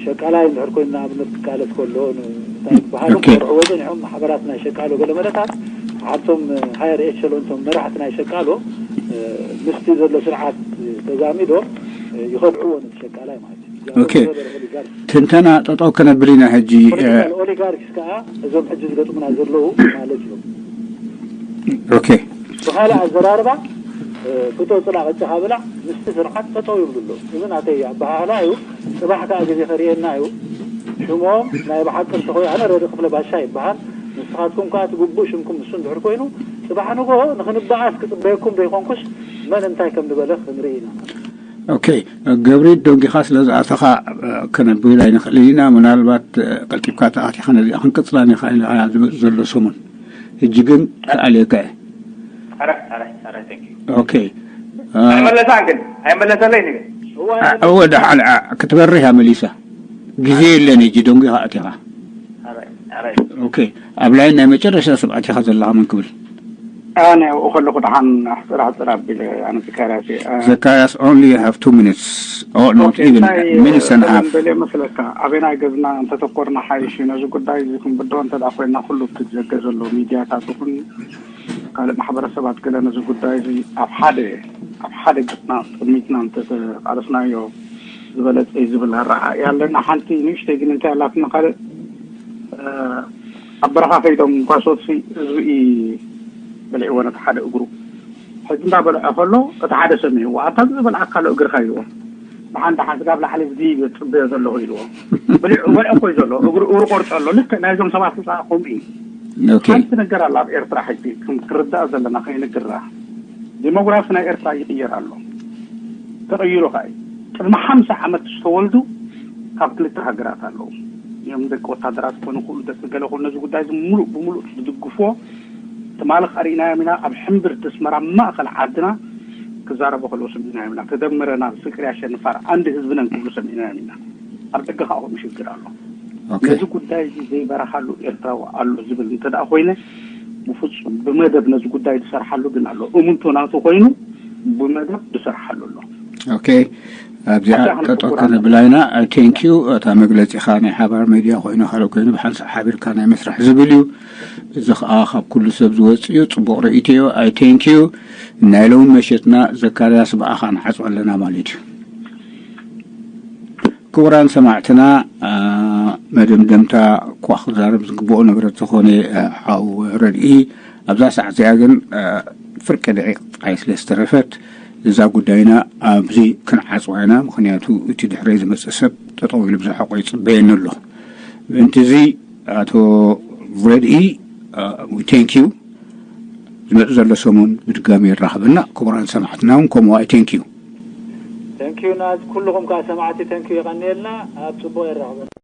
ሸቃላይ እንድሕር ኮይኑ ንኣብነት ክቃለስ ከሎ ን-፣ እንታይ ዝበሃሉ ኦኬ። ክሰርሕዎ ጸኒሖም ማሕበራት ናይ ሸቃሎ ገለ መለታት ኣብቶም ሃየር ኤቸሎን እቶም መራሕቲ ናይ ሸቃሎ ምስቲ ዘሎ ስርዓት ተዛሚዶም ይኸድዕዎ ነቲ ሸቃላይ ማለት እዩ። ኦኬ። ትንተና ጠጠው ከነብል ኢና ሕጂ። ፖለቲካል ኦሊጋርኪስ ከዓ እዞም ሕጂ ዝገጥሙና ዘለዉ ማለት እዮም። ኦኬ። ብኻልእ ኣዘራርባ፣ እ፣ ፍቶ ጽላእ ቅጫኻ ብላዕ ምስቲ ስርዓት ጠጠው ይብሉ ኣለዉ። እዚ ናተይ ኣበሃህላ እዩ። ጽባሕ ከዓ ግዜ ከርእየና እዩ። ሽሞም ናይ ብሓቂ እንተኾይ ኣነ ረዲ ክፍለ ባሻ ይበሃል። ንስኻትኩም ከዓ እቲ ግቡእ ሽምኩም ንሱ እንድሕር ኮይኑ ጽባሕ ንግሆ ንኽንበኣስ ክጽበየኩም ዘይኮንኩስ መን እንታይ ከም ዝበለ ክንርኢ ኢና። ኦኬ፣ ገብሪ፣ ደንጊኻ ስለ ዝኣተኻ፣ እ፣ ከነብል ኣይንኽእልን ኢና። ምናልባት፣ እ፣ ቀልጢፍካ ተኣቲኻ ነዚኣ ክንቅጽላ ኒኻ ኢልካ ዝመጽእ ዘሎ ሰሙን። ሕጂ ግን ክኣልየካ እየ። ኣረ፣ ኣረ፣ ኣረ፣ thank you። ኦኬ። እ፣ ኣይመለሳን ግን፣ ኣይመለሰለይን ግን። እ፣ እወ፣ ደሓን፣ እ፣ ክትበርህ እያ መሊሳ። ግዜ የለን ሕጂ፣ ደንጊኻ ኣቲኻ። ኣረ፣ ኣረ። ኦኬ፣ ኣብ ላይን ናይ መጨረሻ ሰብ ኣቲኻ ዘለኻ መን ክብል? ኣነ ኣብኡ ከለኹ ደሓን ኣሕፅር ኣሕፅር ኣቢለ ኣነ ዘካርያስ እየ። እ፣ ዘካርያስ፣ only you have two minutes. Oh, not ኦኬ፣ even እንታይ፣ minutes and a half. በለ መስለካ፣ ኣበናይ ገዝና እንተተኮርና ሓይሽ እዩ። ነዚ ጉዳይ እዚ ክንብድሆ እንተ ደኣ ኮይንና፣ ኩሉ እቲ ደገ ዘሎ ሚድያታት ይኹን ካልእ ማሕበረሰባት ገለ ነዚ ጉዳይ እዚ ኣብ ሓደ፣ ኣብ ሓደ ገጽና ጥሚትና እንተተቃለስናዮ ዝበለጸ እዩ ዝብል ኣረኣእያ ኣለና። ሓንቲ ንእሽተይ ግን እንታይ ኣላትና ካልእ፣ እ፣ ኣብ በረኻ ከይዶም ጓሶት ህዝቢ በሊዕዎ ነቲ ሓደ እግሩ። ሕጂ እንዳበልዖ ከሎ እቲ ሓደ ሰሚዕዎ፣ ኣታ ዝበልዓካ ኣሎ እግርኻ ኢልዎ። ብሓንቲ ሓንስጋብ ላዕሊ ዝድይብ እየ ዝጽበዮ ዘለኹ ኢልዎ። በሊዑ በልዖ እኮ እዩ ዘሎ፣ እግሩ፣ እግሩ ቆርጦ ኣሎ። ልክዕ ናይዞም ሰባት ከዓ ከምኡ እዩ። ኦኬ። ሓንቲ ነገር ኣላ ኣብ ኤርትራ ሕጂ ከም ክርዳእ ዘለና ከይንግራ። ዲሞግራፊ ናይ ኤርትራ ይቕየር ኣሎ። ተቐይሩ ኸኣ እዩ። ቅድሚ ሓምሳ ዓመት ዝተወልዱ ካብ ክልተ ሃገራት ኣለዉ። እዮም ደቂ ወታደራት ክኾኑ ይኽእሉ፣ ደቂ ገለ ክኾኑ፣ ነዚ ጉዳይ እዚ ሙሉእ ብሙሉእ ዝድግፍዎ ትማሊ ኸኣ ርኢናዮም ኢና። ኣብ ሕምብርቲ ኣስመራ ማእኸል ዓድና ክዛረቡ ከለዉ ሰሚዕናዮም ኢና። ተደምረናል፣ ፍቅር ያሸንፋል፣ አንድ ህዝብ ነን ክብሉ ሰሚዕናዮም ኢና። ኣብ ደገ ኸኣ ከምኡ ሽግር ኣሎ። ኦኬ። ነዚ ጉዳይ እዚ ዘይበረኻሉ ኤርትራዊ ኣሎ ዝብል እንተ ደኣ ኮይነ፣ ብፍጹም ብመደብ ነዚ ጉዳይ ዝሰርሓሉ ግን ኣሎ። እምንቶ ናቱ ኮይኑ ብመደብ ዝሰርሓሉ ኣሎ። ኦኬ። ኣብዚኣ ኣታ ከነ ጠጠው ክቡር ከነብላ ኢና። ቴንክ ዩ። እታ መግለጺኻ ናይ ሓባር ሜድያ ኮይና ካልእ ኮይኑ ብሓንሳእ ሓቢርካ ናይ መስራሕ ዝብል እዩ። እዚ ኸኣ ካብ ኩሉ ሰብ ዝወጽእ እዩ። ጽቡቕ ርእይቶ እዩ። ኣይ ቴንክ ዩ። ናይ ሎሚ መሸትና ዘካርያስ ብኣኻ ንዓጽዎ ኣለና ማለት እዩ። ክቡራን ሰማዕትና፣ አ፣ መደምደምታ እኳ ክዛረብ ዝግብኦ ነገር ተኾነ፣ አ፣ ሓው ረድኢ ኣብዛ ሰዓት እዚኣ ግን ፍርቂ ደቂቕ ጥራይ ስለ ዝተረፈት እዛ ጉዳይና ኣብዚ ክንዓፅዋ ኢና። ምክንያቱ እቲ ድሕረይ ዝመፅእ ሰብ ጠጠው ኢሉ ብዝሓቆ ይፅበየኒ ኣሎ። ምእንቲ እዚ ኣቶ ረድኢ፣ thank you። ዝመፅእ ዘሎ ሰሙን ብድጋሚ የራኽበና። ክቡራን ሰማዕትና እውን ከምኡ። Thank you። Thank you ናዝ ኩልኹም ከዓ ሰማዕቲ thank you። የቐንየልና። ኣብ ፅቡቅ የራኽበና።